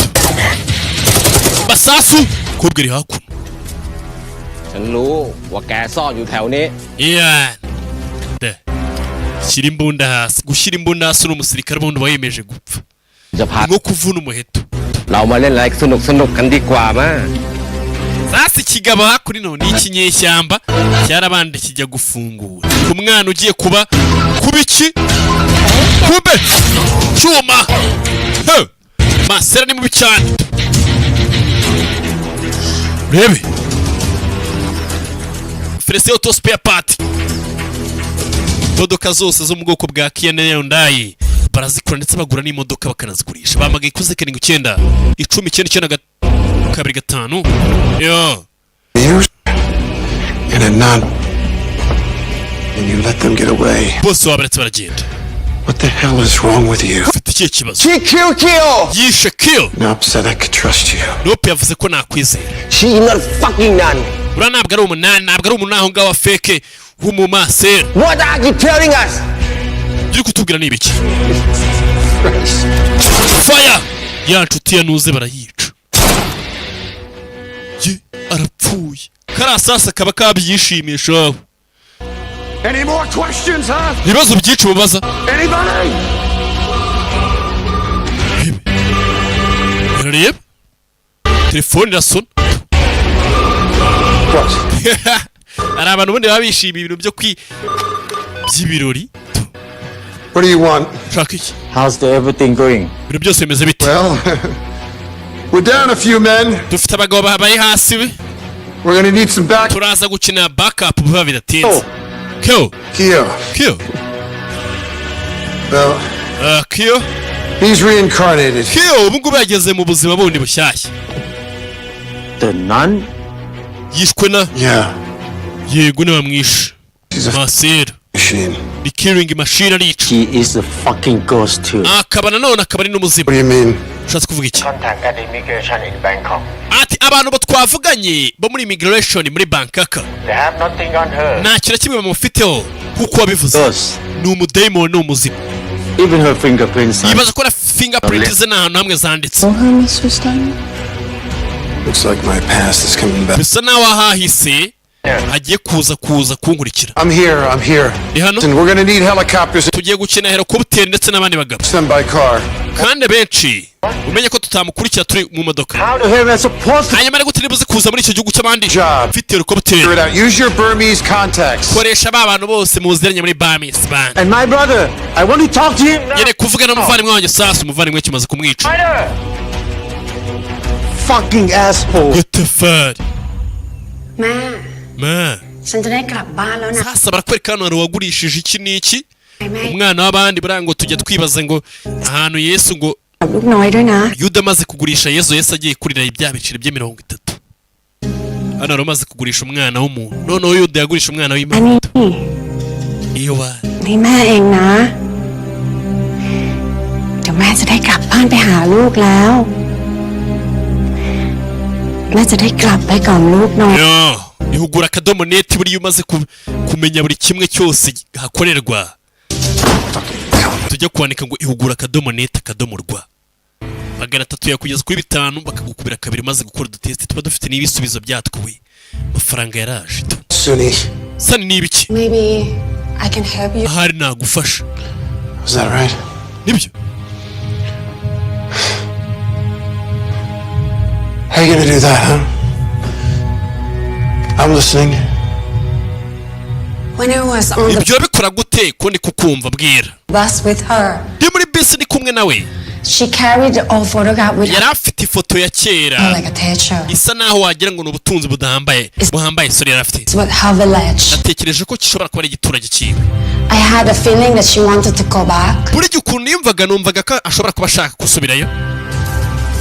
masasu kobwa iri hakuno. ฉันรู้ว่าแกซ่อนอยู่แถวนี้ Yeah. De. Shyira imbunda hasi. Gushyira imbunda hasi uri umusirikare ubundi uba wiyemeje gupfa. จะพา Nko kuvuna umuheto. เรามาเล่นอะไรสนุกสนุกกันดีกว่ามา Sasa ikigabo hakuno ni ikinyeshyamba cyarabanje kijya gufungura. Umwana ugiye kuba iki? Kumbe cyuma. He. Masera ni mubi cyane. Rebe. Felicien Auto Spare Part. Imodoka zose zo mu bwoko bwa Kia na Hyundai barazikora, ndetse bagura n'imodoka bakanazigurisha. Bahamagaye kuri 7 9 10 9 9 2 5 yo. You and a nun. And you let them get away. Bose wabaretse baragenda. What the hell is wrong with you? Ufite ikihe kibazo? She killed Kyo! Yishe Kiyo. Nop said I could trust you. Nope yavuze ko nakwizera. She not fucking nun. Uriya ntabwo ari umunani, ntabwo ari umunani aho ngaho wa fake w'umumasera. What are you telling us? Uri kutubwira ni ibiki? Fire ya nshuti ya nuze barayica. Ye arapfuye. Kariya sasa kaba kabyishimisha. Any more questions, huh? Ibibazo byinshi mubaza. Anybody? Arareba, telefone irasona. Hari abantu ubundi baba bishimiye ibintu byo kwi by'ibirori. What do you want? Ushaka iki? How's the everything going? Ibintu byose bimeze bite? Well, we're down a few men. Dufite abagabo bari hasi we. We're gonna need some back. Turaza gukina backup vuba bidatinze. Kyo. Kyo. Kyo. Well, Kyo. He's reincarnated. Kyo ubu ngubu yageze mu buzima bundi bushyashya. The nun? Yishwe na Yeah. Yego, niwe wamwishe masera. Machine. Ni killing machine, arica. She is a fucking ghost too. Akaba nanone akaba ari n'umuzimu. What do you mean? Ushatse kuvuga iki? Contact at immigration in Bangkok. Ati abantu bo twavuganye bo muri immigration muri Bangkok They have nothing on her. nta kintu na kimwe bamufiteho kuko wabivuze ni umudayimoni, ni umuzimu. Even her fingerprints are Yibaza ko na fingerprint ze nta hantu hamwe zanditse. Know her, Mr. Steiner? Looks like my past is coming back. Bisa naho ahahise agiye kuza kunkurikira. I'm here. I'm here. Ni hano. And we're gonna need helicopters. Tugiye gukina helicopter ndetse n'abandi bagabo. Them by car. Kandi benshi umenye ko tutamukurikira turi mu modoka. How the hell am I supposed to Hanyuma ariko turi buze kuza muri icyo gihugu cy'abandi mfite helicopter. Figure it out. Use your Burmese contacts. Koresha ba bantu bose muziranye muri Bamis band. And my brother, I want to talk to him now. Nyene kuvuga n'umuvandimwe wanjye. Sasa umuvandimwe kimaze kumwica. Fucking asshole. Gatafari. แม่ Ma. ฉันจะได้กลับบ้านแล้วนะ Sasa barakwereka hano hari uwagurishije iki n'iki แม่ umwana w'abandi. Buriya ngo tujya twibaza ngo ahantu Yesu ngo กับลูกน้อยด้วยนะ Yuda amaze kugurisha Yesu, Yesu agiye kurira ibya biceri bye 30. Hano hari umaze kugurisha umwana w'umuntu, noneho Yuda yagurisha umwana อัน w'Imana. นี้ Iyo wa นี่แม่เองนะ เดี๋ยวแม่จะได้กลับบ้านไปหาลูกแล้ว แม่จะได้กลับไปกล่อมลูกน้อย Yo, ihugura.net. Buriya umaze kumenya buri kimwe cyose hakorerwa, tujya kwandika ngo ihugura.net akadomo rwa 300 yakugeza kuri 5 bakagukubira kabiri. Umaze gukora udutest tuba dufite n'ibisubizo byatwo we, amafaranga yaraje. Sunny. Sani, ni ibiki? Maybe I can help you. Ahari nagufasha. Is that right? Nibyo? How you gonna do that, huh? I'm listening. When I was on the Ibyo urabikora gute ko ndi kukumva? Bwira. Bus with her, Ndi muri Numvise ndi kumwe nawe. She carried the old photograph with her Yari afite ifoto ya kera like a treasure. isa naho wagira ngo ni ubutunzi budahambaye buhambaye sore yari afite. It's what her village. Natekereje ko gishobora kuba ari igiturage cyiwe. I had a feeling that she wanted to go back. Buri gihe ukuntu niyumvaga, numvaga ko ashobora kuba ashaka gusubirayo.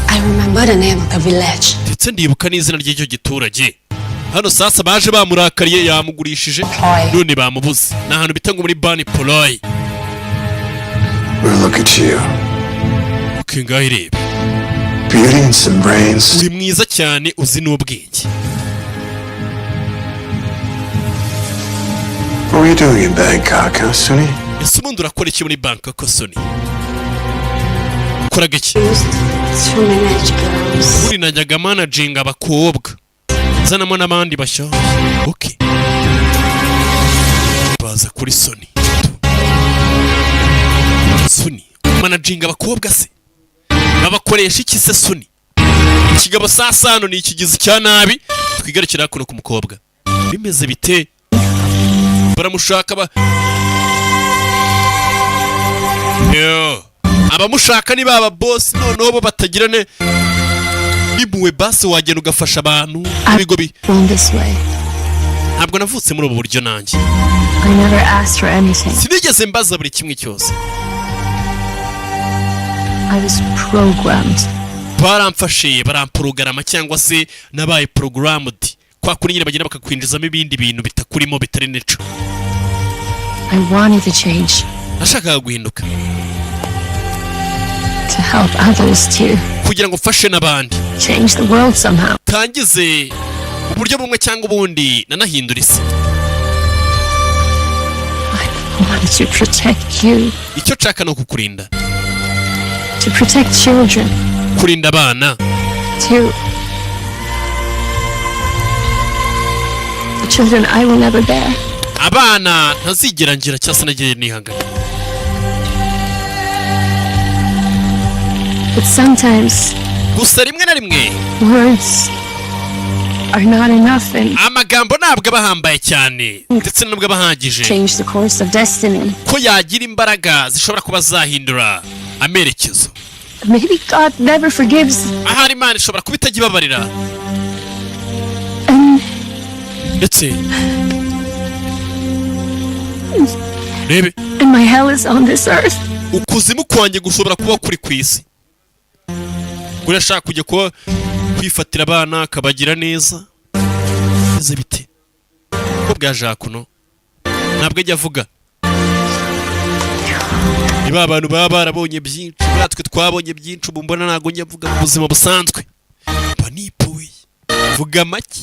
I remember the name of the village. Ndetse ndibuka n'izina ry'icyo giturage. Hano sasa baje bamurakariye, yamugurishije none bamubuze. Ni ahantu bita ngo muri Bani Poloy. Well, look at you. Ok, ngaho irebe. Beauty and some brains. Uri mwiza cyane, uzi n'ubwenge. What were you doing in Bangkok, huh, Sunny? Ese ubundi urakora iki muri Bangkok, Soni? Ukoraga iki? To manage girls. Buri najyaga managinga abakobwa, nzanamo n'abandi bashyashya. Ok, baza kuri Soni. Soni managinga abakobwa se babakoresha iki se, Soni? Ikigabo sasa hano ni ikigizi cya nabi. Twigarukira hakuno ku mukobwa, bimeze bite? Baramushaka ba yo abamushaka ni baba boss, noneho bo batagirane n'impuhwe. Basi wagenda ugafasha abantu ibigo bi Born this way. Ntabwo navutse muri ubu buryo nanjye. I never asked for anything. Sinigeze mbaza buri kimwe cyose. I was programmed. Baramfashe baramporogaramu, cyangwa se nabaye programmed kwa kuri nyine bagenda bakakwinjizamo ibindi bintu bitakurimo, bitari nature. I wanted to change, Nashakaga guhinduka. to help others to Kugira ngo mfashe n'abandi. change the world somehow. Tangize uburyo bumwe cyangwa ubundi nanahindura isi. I wanted to protect you, Icyo nshaka ni ukukurinda. to protect children, Kurinda abana. to the children I will never bear. Abana ntazigera ngira cyangwa se nagiye nihangana. But sometimes Gusa rimwe na rimwe words are not enough and amagambo ntabwo aba ahambaye cyane, ndetse nubwo aba ahagije change the course of destiny. ko yagira imbaraga zishobora kuba zahindura amerekezo. Maybe God never forgives Ahari Imana ishobora kuba itajya ibabarira. And Ndetse rebe and my hell is on this earth. Ukuzimu kwanjye gushobora kuba kuri ku isi. Urashaka kujya kuba kwifatira abana akabagira neza. Bimeze bite ko bwa Jakuno ntabwo ajya avuga? Ni ba bantu baba barabonye byinshi. Buriya twe twabonye byinshi, ubu mbona ntabwo njya mvuga mu buzima busanzwe, mba nipuye, mvuga make,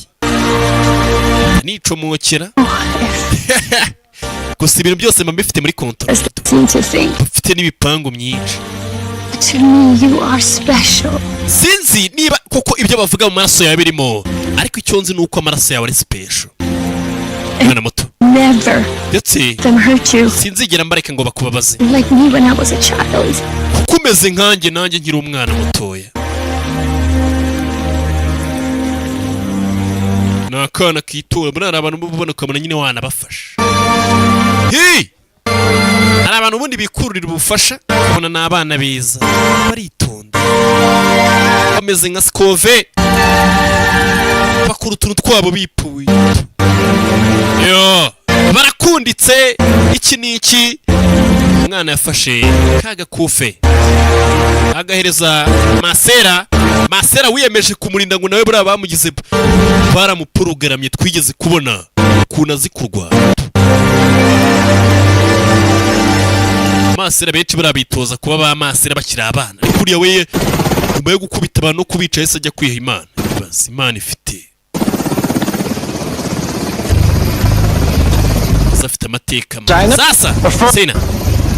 nicomokera. Gusa ibintu byose mba mbifite muri control. Seem to think. Mfite n'ibipangu myinshi. To me, you are special. Sinzi niba koko ibyo bavuga mu maraso yawe birimo, ariko icyo nzi ni uko amaraso yawe ari special, mwana muto. Never Ndetse them hurt you sinzigera mbareka ngo bakubabaze. like me when I was a child. Kuko umeze nkanjye, nanjye nkiri umwana mutoya. Ni akana kitura muri hari abantu uba ubona ukabona nyine wanabafasha. Hey! Hari abantu ubundi bikururira ubufasha, ukabona ni abana beza, baritonda, bameze nka sikove, bakura utuntu twabo bipuye yo barakunditse. Iki ni iki? Umwana yafashe ka gakufe agahereza masera. Masera wiyemeje kumurinda ngo nawe buriya bamugize baramupurugaramye. Twigeze kubona ukuntu azi kurwana. Masera benshi buriya bitoza kuba ba masera bakiri abana, ariko uriya we nyuma yo gukubita abantu no kubica yahise ajya kwiha Imana. Ibaze Imana ifite Sasa afite amateka mabi. Sasa Sina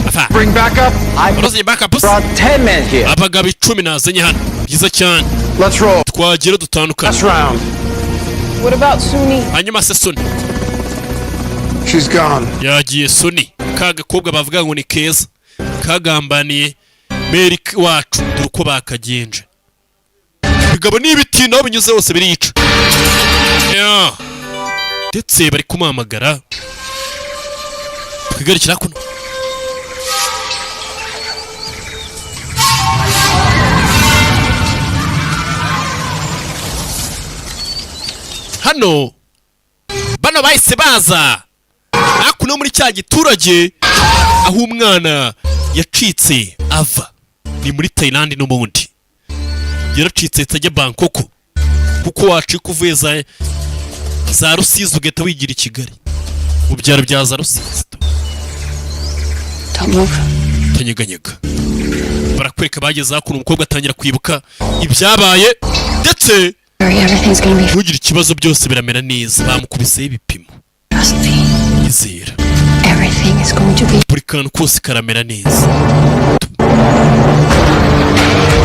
afa. Bring backup. I Warozanye backup se? brought 10 men here. Abagabo 10 nazanye hano, byiza cyane. Let's roll. Twagira dutandukanye. Last round. What about Suni? Hanyuma se Suni? She's gone. Yagiye Suni, ka gakobwa bavuga ngo ni keza kagambaniye Meri wacu. Dore uko bakagenje. Bigabo ni ibitinda, aho binyuze hose birica. Ya. Ndetse bari kumuhamagara. Twigarukira kuno. Hano bano bahise baza hakuno muri cya giturage aho umwana yacitse ava, ni muri Thailand. N'ubundi yaracitse ahita ajya Bangkok, kuko wacika uvuye za Rusizi ugahita wigira i Kigali mu byaro bya za Rusizi. Don't move. Tanyeganyega. Barakwereka bageze hakuno, umukobwa atangira kwibuka ibyabaye ndetse Hurry, everything's gonna be. Ntugire ikibazo, byose biramera neza. Bamukubiseho ibipimo. Trust me. Izera. Everything is going to be. Buri kantu kose karamera neza.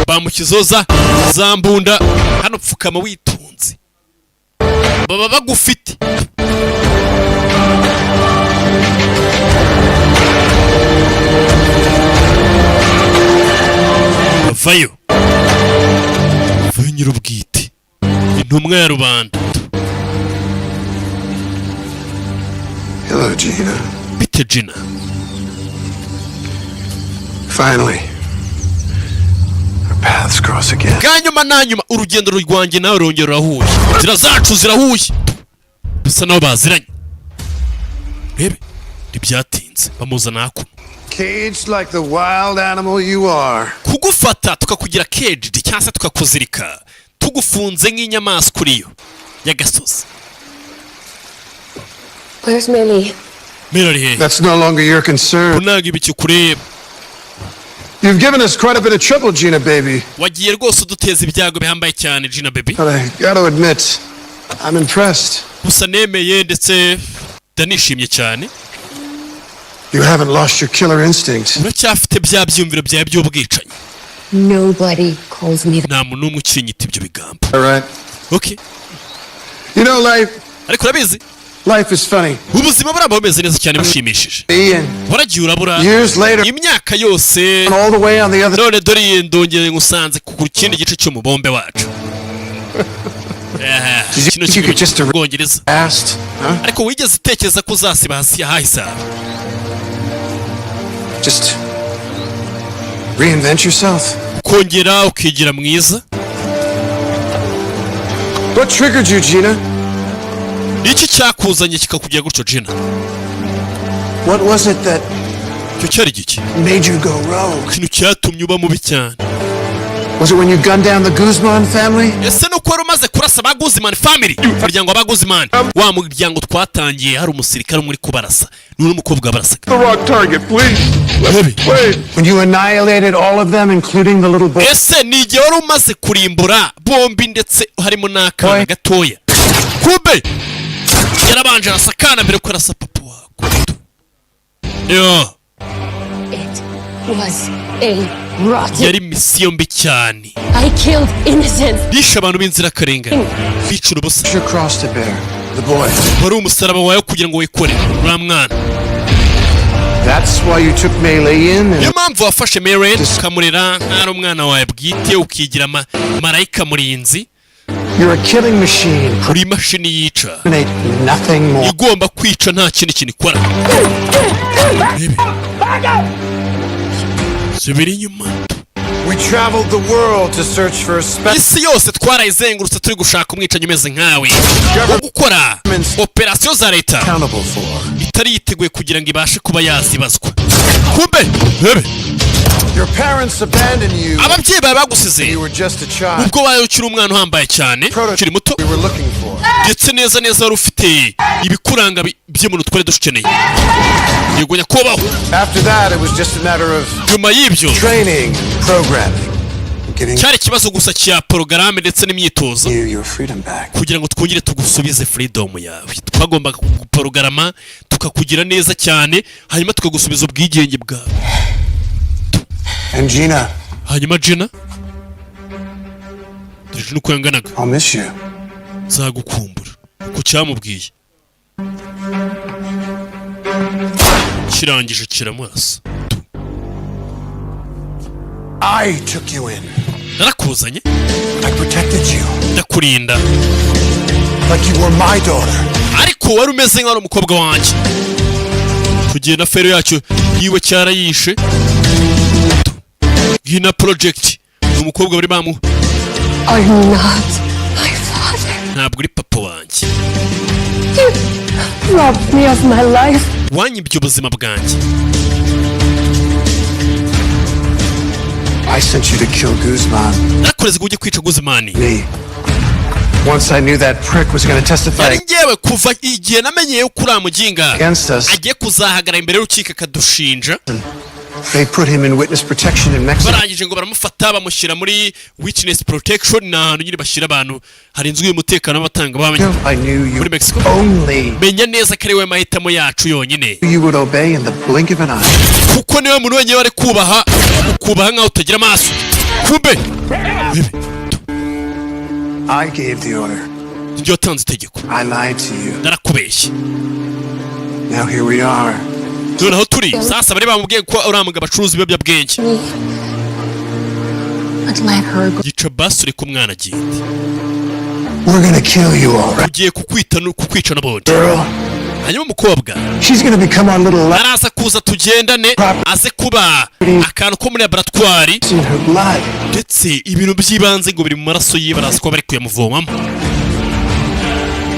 Bamushyizeho za mbunda hano. Pfukama witonze, baba bagufite. Bavayo, vayo nyir'ubwite, intumwa ya rubanda. Hello, Gina. Bite, Gina? Finally, our paths cross again. Bwa nyuma na nyuma urugendo rwanjye nawe rurongera rurahuye, inzira zacu zirahuye, bisa naho baziranye. Rebe, ntibyatinze bamuzana hakuno. Caged like the wild animal you are. Kugufata tukakugira caged cyangwa se tukakuzirika, tugufunze nk'inyamaswa uriyo y'agasozi. Where's Millie? Mera ari hehe? That's no longer your concern. Ntabwo ibi kikureba. You've given us quite a bit of trouble, Gina, baby. Wagiye rwose uduteza ibyago bihambaye cyane, Gina baby. But I gotta admit, I'm impressed. Gusa nemeye ndetse ndanishimye cyane. You haven't lost your killer instinct. Uracyafite bya byiyumviro byawe by'ubwicanyi. Nobody calls me that. Nta muntu n'umwe ukinyita ibyo bigambo. All right. Okay. You know, life. Ariko urabizi, Life is funny. ubuzima buraba bumeze neza cyane, bushimishije. And waragiye urabura years later, imyaka yose, all the way on the other. none dore iyi ndongeye ngusanze ku kindi gice cy'umubombe wacu. Eh, kino You could just kigo Bwongereza. Asked, huh? Ariko wigeze utekereza ko uzasiba hasi hahise hawe? Just reinvent yourself. Ukongera ukigira mwiza. What triggered you, Gina? Ni iki cyakuzanye kikakugira gutyo, Gina? What was it that Icyo cyari giki made you go rogue? Ikintu cyatumye uba mubi cyane? Was it when you gunned down the Guzman family? Ese nuko wari umaze kurasa ba Guzman family, umuryango wa ba Guzman, wa muryango twatangiye hari umusirikare umwe uri kubarasa ni n'umukobwa barasaga? The wrong target, please. Please. When you annihilated all of them, including the little boy. Ese ni igihe wari umaze kurimbura bombi ndetse harimo n'akana gatoya? Kumbe yarabanje arasa akana mbere yuko arasa papa wako. Yo. It was a rotten. Yari misiyo mbi cyane. I killed innocents. Bishe abantu b'inzirakarengane, bicura ubusa. Your cross to bear. The boy. Wari umusaraba wawe kugira ngo wikorere uriya mwana. That's why you took Melee in and Niyo mpamvu wafashe Mary ukamurera nk'ari umwana wawe bwite, ukigira marayika murinzi. You're a killing machine. Uri imashini yica. Nothing more. Igomba kwica, nta kindi kintu ikora. Rebe. Subira inyuma. We traveled the world to search for a special Isi yose twarayizengurutse turi gushaka umwicanyi umeze nkawe wo gukora operasiyo za leta accountable for. itari yiteguye kugira ngo ibashe kuba yazibazwa. Kumbe rebe. Your parents abandoned you. Ababyeyi bawe bagusize You were just a child. ubwo wawe ukiri umwana uhambaye cyane, ukiri muto. We were looking for. Ndetse neza neza wari ufite ibikuranga by'umuntu twari dukeneye, yego nyakubahwa. After that, it was just a matter of Nyuma y'ibyo training, programming, getting cyari ikibazo gusa cya porogaramu ndetse n'imyitozo you your freedom back. kugira ngo twongere tugusubize freedom yawe. Twagombaga kuguporogaramu tukakugira neza cyane, hanyuma tukagusubiza ubwigenge bwawe. And Gina, Hanyuma Gina, dore Gina uko yanganaga. I'll miss you. Nzagukumbura. Uko cyamubwiye kirangije kiramurasa. I took you in. Narakuzanye. I protected you Ndakurinda like you were my daughter. ariko wari umeze nk'aho ari umukobwa wanjye. Tugiye na fero yacyo yiwe cyarayishe. Gina project ni umukobwa bari bamu Are not my father. Ntabwo uri papa wanjye. Robbed me of my life. Wanyibye ubuzima bwanjye. I sent you to kill Guzman. Nakureze ngo ujye kwica Guzmani. Me. Once I knew that prick was going to testify Yari ngewe kuva igihe namenyeye ko uriya muginga against us, agiye kuzahagarara imbere y'urukiko akadushinja. They put him in witness protection in Mexico. Barangije ngo baramufata, bamushyira muri witness protection. Ni ahantu nyine bashyira abantu harinzwe umutekano w'abatangabuhamya I knew you muri Mexico. only Menya neza ko ari we mahitamo yacu yonyine, you would obey in the blink of an eye. kuko niwe muntu wenyine wari kubaha, ukubaha nkaho utagira amaso. Kumbe I gave the order. Ibyo watanze itegeko. I lied to you. Narakubeshye. Now here we are. Noneho turi sasa bari bamubwiye ko uriya mugabo acuruza ibiyobyabwenge. But let her go. Gica basi, ureke umwana agende. We're gonna kill you all right. Ugiye kukwita kukwica n'ubundi. Girl, Hanyuma umukobwa she's gonna become our little araza kuza tugendane, aze kuba akantu ko muri laboratwari, in her blood. ndetse ibintu by'ibanze ngo biri mu maraso ye, baraza kuba bari kuyamuvomamo.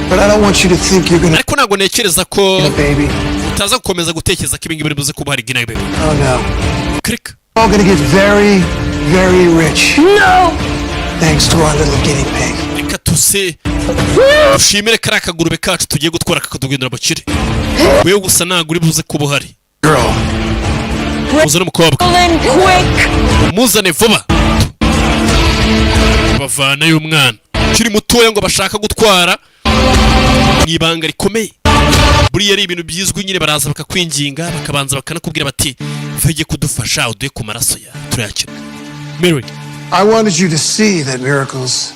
But I don't want you to think you're gonna Ariko ntabwo ntekereza ko baby. utaza gukomeza gutekereza ko ibingibi biri buze kuba hari gina baby. Oh no. Click. We're all gonna get very, very rich. No! Thanks to our little guinea pig. Reka tuse dushimire kariya kagurube kacu tugiye gutwara kakatugendera abakire. Wewe gusa ntabwo uri buze kuba uhari. Girl, Muzane umukobwa. Quick! Muzane vuba. Bavanayo umwana ukiri mutoya ngo bashaka gutwara mu ibanga rikomeye. Buriya ari ibintu byizwi nyine, baraza bakakwinginga, bakabanza bakanakubwira bati: "Vege kudufasha, uduhe ku maraso ya turayakira." Mary. I wanted you to see that miracles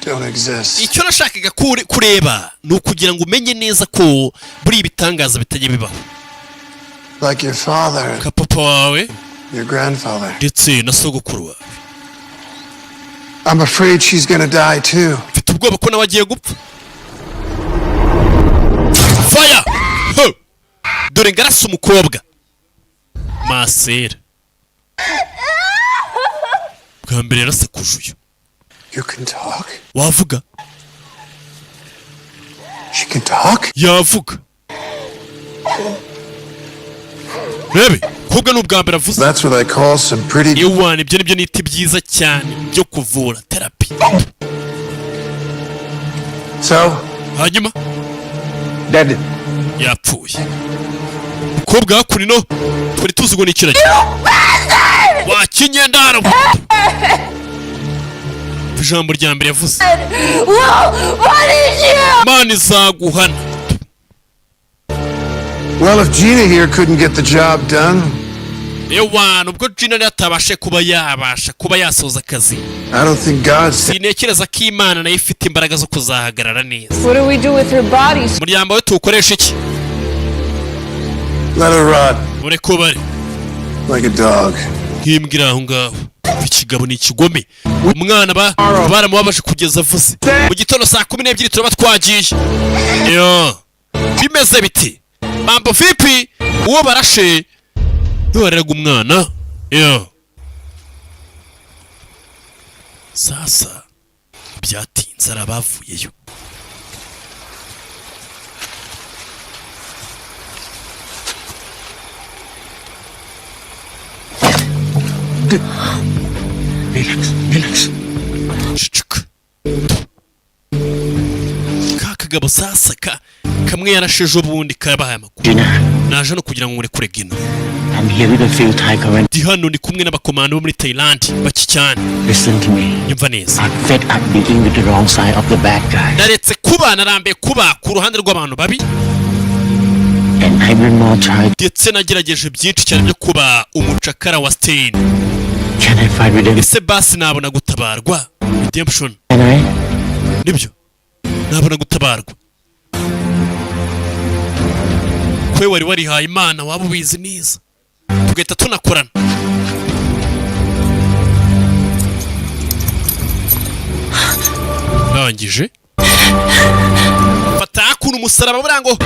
don't exist. Icyo nashakaga kureba ni ukugira ngo umenye neza ko buriya ibitangaza bitajya bibaho. Like your father, Ka papa wawe your grandfather. ndetse na sogokuru wawe. I'm afraid she's gonna die too. Mfite ubwoba ko nawe agiye gupfa. Fire! Ho! Dore ngarasa umukobwa masera bwa mbere yarasakuje uyu. You can talk? Wavuga? She can talk? Yavuga. Rebe kobwa ni ubwa mbere avuze. That's what I call some pretty Ewana, ibyo nibyo nita byiza cyane byo kuvura, therapy. So, Hanyuma Dead. yapfuye umukobwa. Hakuno twari tuzi ngo ni ikiragi wakinyendaro. Ijambo rya mbere yavuze: Will punish you! "Mana izaguhana." Well, if Gina here couldn't get the job done, Ewana, ubwo Gina rero atabashe kuba yabasha kuba yasoza akazi, I don't think God's sintekereza ko Imana nayo ifite imbaraga zo kuzahagarara neza. What do we do with her bodies? Umuryango we tuwukoresha iki? Let her rot Mureke ubare like a dog. Nk'imbwa iri aho ngaho. Ikigabo ni ikigome. Umwana ba baramubabaje kugeza avuze. Mu gitondo saa 12 turaba twagiye. Yo, bimeze biti? Mambo vipi? Uwo barashe ntiwareraga umwana. Yo, sasa byatinze hari abavuyeyo. Relax, relax. Ceceka. Ka kagabo sasa ka kamwe yarasheje ubundi kabahaye amakuru. Gina, Naje no kugira ngo murekure Gino. I'm here with a few Thai current. Ndi hano ndi kumwe n'abakomando bo muri Thailand bake cyane. Listen to me. Nyumva neza. I'm fed up being with the wrong side of the bad guy. Naretse kuba, narambiye kuba ku ruhande rw'abantu babi. And I will more try. Ndetse nagerageje byinshi cyane byo kuba umucakara wa Stein. Can I find redemption? Ese basi nabona gutabarwa, redemption? Can I? Nibyo, nabona gutabarwa kwe wari warihaye Imana, waba ubizi neza, tugahita tunakorana. Ndangije fata hakuno umusaraba, buriya ngo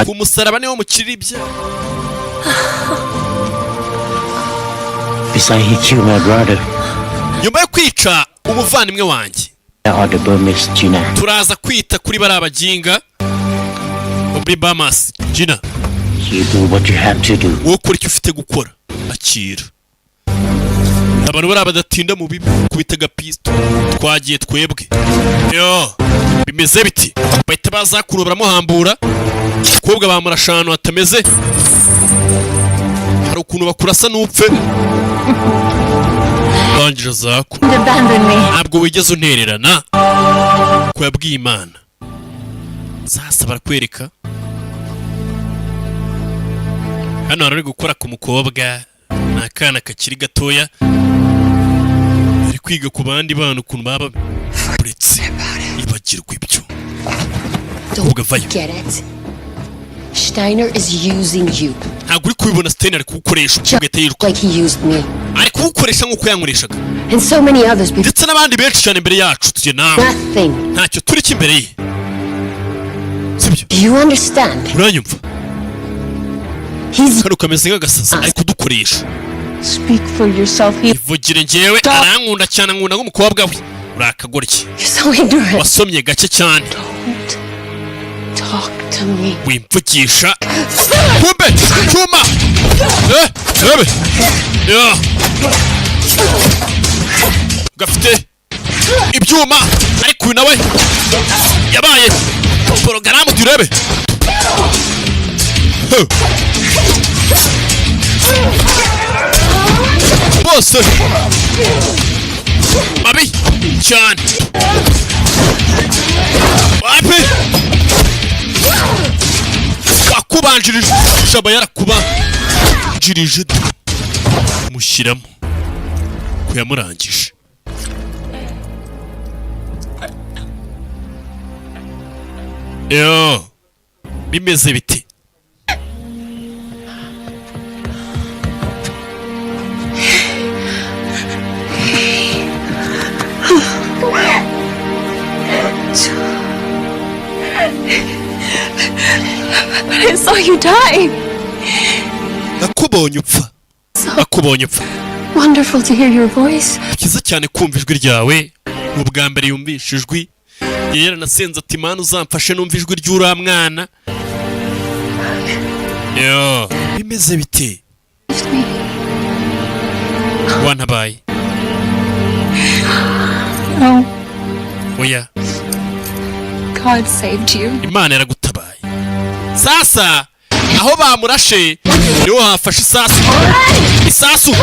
ku musaraba niwo mukirira ibyaha. Besides, he killed my brother. Nyuma yo kwica umuvandimwe wanjye, Or the Burmese Gina. turaza kwita kuri bariya baginga Muri Bahamas, Gina. You do what you have to do. Wowe ukora icyo ufite gukora. Akira abantu bariya badatinda mu bibi, kubita agapisto. Twagiye twebwe. Yo, bimeze biti? Bahita baza kuno, baramuhambura umukobwa, bamurasha ahantu hatameze. Hari ukuntu bakurasa n'upfe. Barangije zaku. Abandon me. Ntabwo wigeze untererana, ko yabwiye Imana. Sasa barakwereka hano hari uri gukora ku mukobwa, ni akana kakiri gatoya, ari kwiga ku bandi bana ukuntu baba. Uretse ibagirwa ibyo. Umukobwa vayo. Get it? Steiner is using you Ntabwo uri kubibona? Steiner ari kuwukoresha. Umukobwa ahita yiruka. like he used me. Ari kuwukoresha nk'uko yankoreshaga. And so many others before. Ndetse n'abandi benshi cyane mbere yacu. Tujye nawe. Nothing. Ntacyo turi cy'imbere ye, sibyo? Do you understand? Uranyumva? He's Kano kameze nk'agasazi, ari kudukoresha. Speak for yourself. He Ivugire. Njyewe arankunda cyane, ankunda nk'umukobwa we. Uri akagoryi. You're so ignorant. Wasomye gake cyane. Talk to me. Wimvugisha. Kumbe cyuma, eh, rebe ya gafite ibyuma, ariko uyu nawe yabaye porogaramu. Turebe. Huh. Bose babi cyane. Wapi, wakubanjirije shaba, yarakubanjirije, mushyiramo ko yamurangije. Yo, bimeze biti? But I saw you die. Nakubonye upfa, nakubonye upfa. Wonderful to hear your voice. Byiza cyane kumva ijwi ryawe. Ni ubwa mbere yumvishe ijwi. Yari yaranasenze ati: "Mana, uzamfashe numva ijwi ry'uriya mwana." Yo, bimeze bite? Me. Wantabaye. No. Oya. God saved you. Imana yaragutabaye. Sasa aho bamurashe niho hafashe isasu, isasu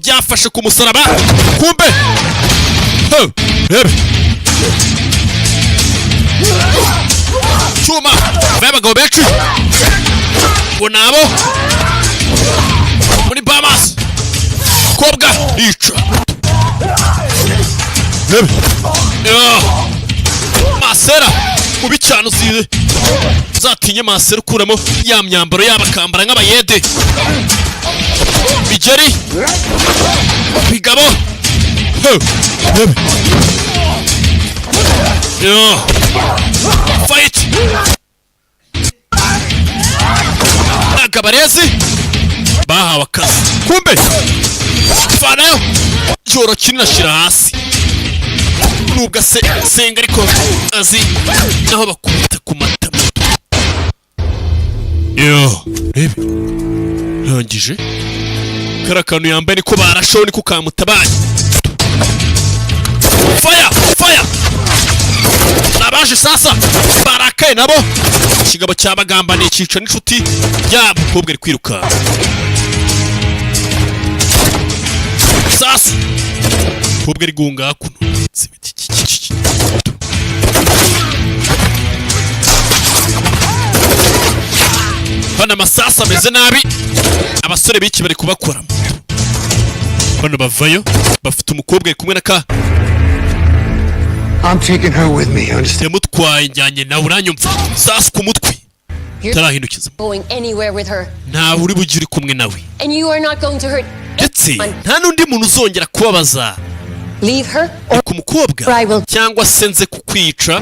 ryafashe ku musaraba. Kumbe. Ho, rebe cyuma vaye. Abagabo benshi ngo nabo muri Bahamas. Kobwa yica, rebe. Yo. Masera mubi cyane, uzize uzatinye masera ukuramo ya myambaro yabo akambara nk'abayede. Bigeri bigabo. Ho, rebe. Yo. Fight ntabwo abarezi bahawe akazi. Kumbe vanayo cyoro kinini ashyira hasi, nubwo ase senga ariko azi naho bakubita ku matama. Yo, rebe, rangije kariya kantu yambaye niko barasheho, niko kamutabaye. Fire, fire! Nabaje sasa barakaye nabo. Ikigabo cyabagambaniye cyica n'inshuti yabo. Umukobwa ari kwirukanka sasa, umukobwa ari guhunga hakuno. Bano amasasu ameze nabi, abasore b'iki bari kubakoramo. Bano bavayo bafite umukobwa, ari kumwe na ka I'm taking her with me, you understand? Yamutwaye, njyanye nawe, uranyumva? Sasu ku mutwe, utarahindukiza. Going anywhere with her. Ntawe uri bujye uri kumwe nawe. And you are not going to hurt Ndetse nta n'undi muntu uzongera kubabaza. Leave her. Reka umukobwa cyangwa se nze kukwica,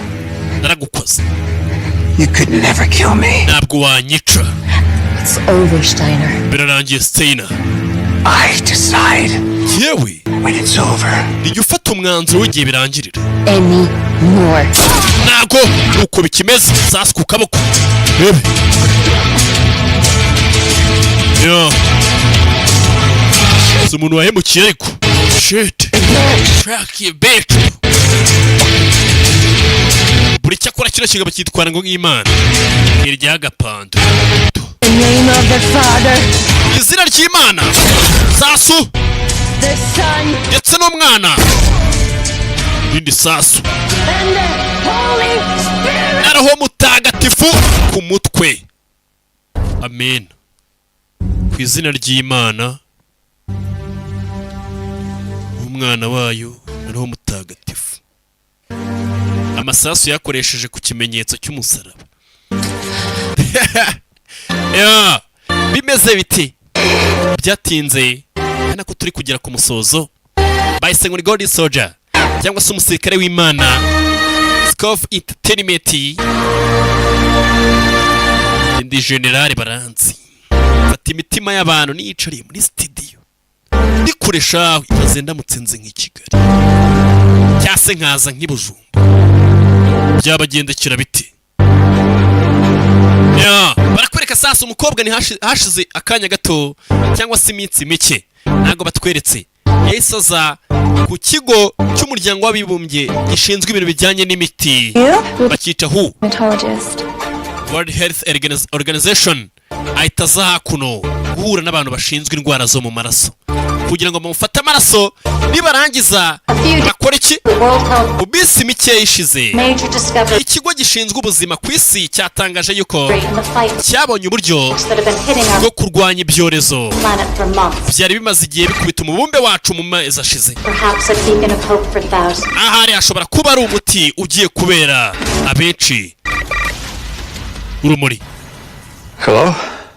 naragukoze. You could never kill me. Ntabwo wanyica. It's over, Steiner. Birarangiye, Steiner. I decide Yewe. when it's over. Nijya ufata umwanzuro w'igihe birangirira. Anymore. Ntago nuko bikimeze. Sasa ku kaboko, rebe yo, si umuntu wahemukiye, ariko shit, fuck you bitch. Buri cyakora kino kigabo cyitwara ngo nk'imana iryagapando. The name of the Father, Izina ry'Imana sasu, the Son, ndetse n'Umwana, irindi sasu, and the Holy Spirit. Na Roho Mutagatifu ku mutwe, amen. Ku izina ry'Imana, Umwana wayo na Roho Mutagatifu. Amasasu yakoresheje ku kimenyetso cy'umusaraba. Ya, bimeze biti byatinze ari nako turi kugera ku musozo. Bahise ngo ni God Soldier cyangwa se umusirikare w'Imana, Scof Entertainment. Ndi generale baranzi, mfata imitima y'abantu niyicariye muri studio ndikoresha. Ibaze ndamutse nze nk'i Kigali cyangwa se nkaza nk'i Bujumbura, byabagendekera bite? Ya, barakwereka sasa umukobwa ni hashize akanya gato cyangwa se iminsi mike, ntabwo batweretse, yahise aza ku kigo cy'Umuryango w'Abibumbye gishinzwe ibintu bijyanye n'imiti, bacyita WHO, Hematologist. World Health Organization. Ahita aza hakuno guhura n'abantu bashinzwe indwara zo mu maraso kugira ngo bamufate amaraso, nibarangiza bakore iki? Mu minsi mike ishize, Major discovery ikigo gishinzwe ubuzima ku isi cyatangaje yuko in the fight cyabonye uburyo that have been hitting our bwo kurwanya ibyorezo planet for months. byari bimaze igihe bikubita umubumbe wacu mu mezi ashize. Perhaps a beacon of hope for thousands. Ahari hashobora kuba ari umuti ugiye kubera abenshi urumuri. Hello?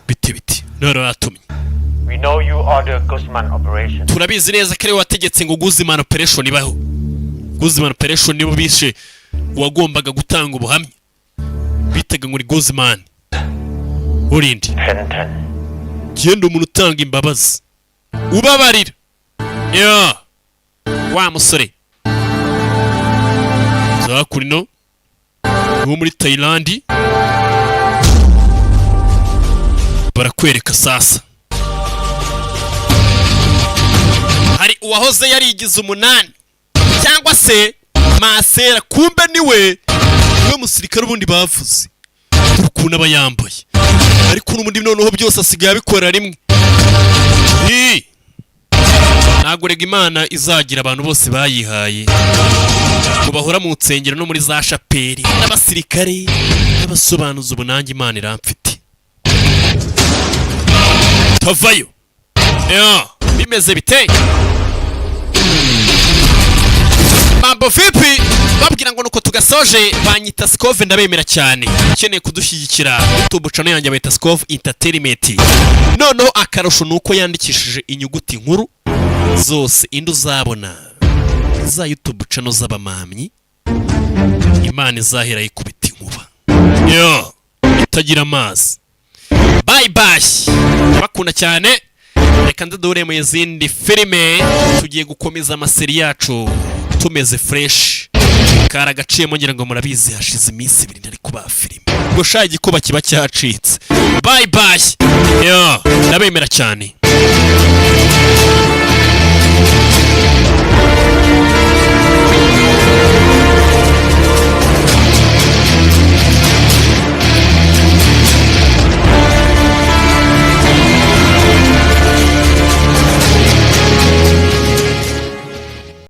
Biti biti none yatumye. We know you order Guzman operation. Turabizi neza ko ariwe wategetse ngo Guzman operation ibaho. Guzman operation nibo bishe uwagombaga gutanga ubuhamya, bitaga ngo ni Guzman. Urinde genda, umuntu utanga imbabazi, ubabarira ya wa musore zakurino wo muri Thailand. Barakwereka sasa hari uwahoze yarigize umunani cyangwa se masera, kumbe niwe niwe musirikare ubundi bavuze. Dore ukuntu aba yambaye, ariko n'ubundi noneho byose asigaye abikora rimwe. Ii! Ntabwo rega Imana izagira abantu bose bayihaye ngo bahora mu nsengero no muri za shapeli n'abasirikare n'abasobanuzi. Ubu nanjye Imana iramfite tavayo. Ya, bimeze bite? Mambo vipi? Babwira ngo nuko tugasoje. Banyita Scove, ndabemera cyane. Ukeneye kudushyigikira, YouTube channel yanjye bayita Scove Entertainment. Noneho akarusho ni uko yandikishije inyuguti nkuru zose. Indi uzabona za YouTube channel z'abamamyi, Imana izahera yikubita inkuba yo itagira amazi. Bye bye, ndabakunda cyane. Reka ndadore mu izindi filime, tugiye gukomeza amaseri yacu tumeze fresh. Kari agaciyemo, ngira ngo murabizi, hashize iminsi 2 ntari kubaha filime ubwo sha igikuba kiba cyacitse. Bye bye yo, ndabemera cyane.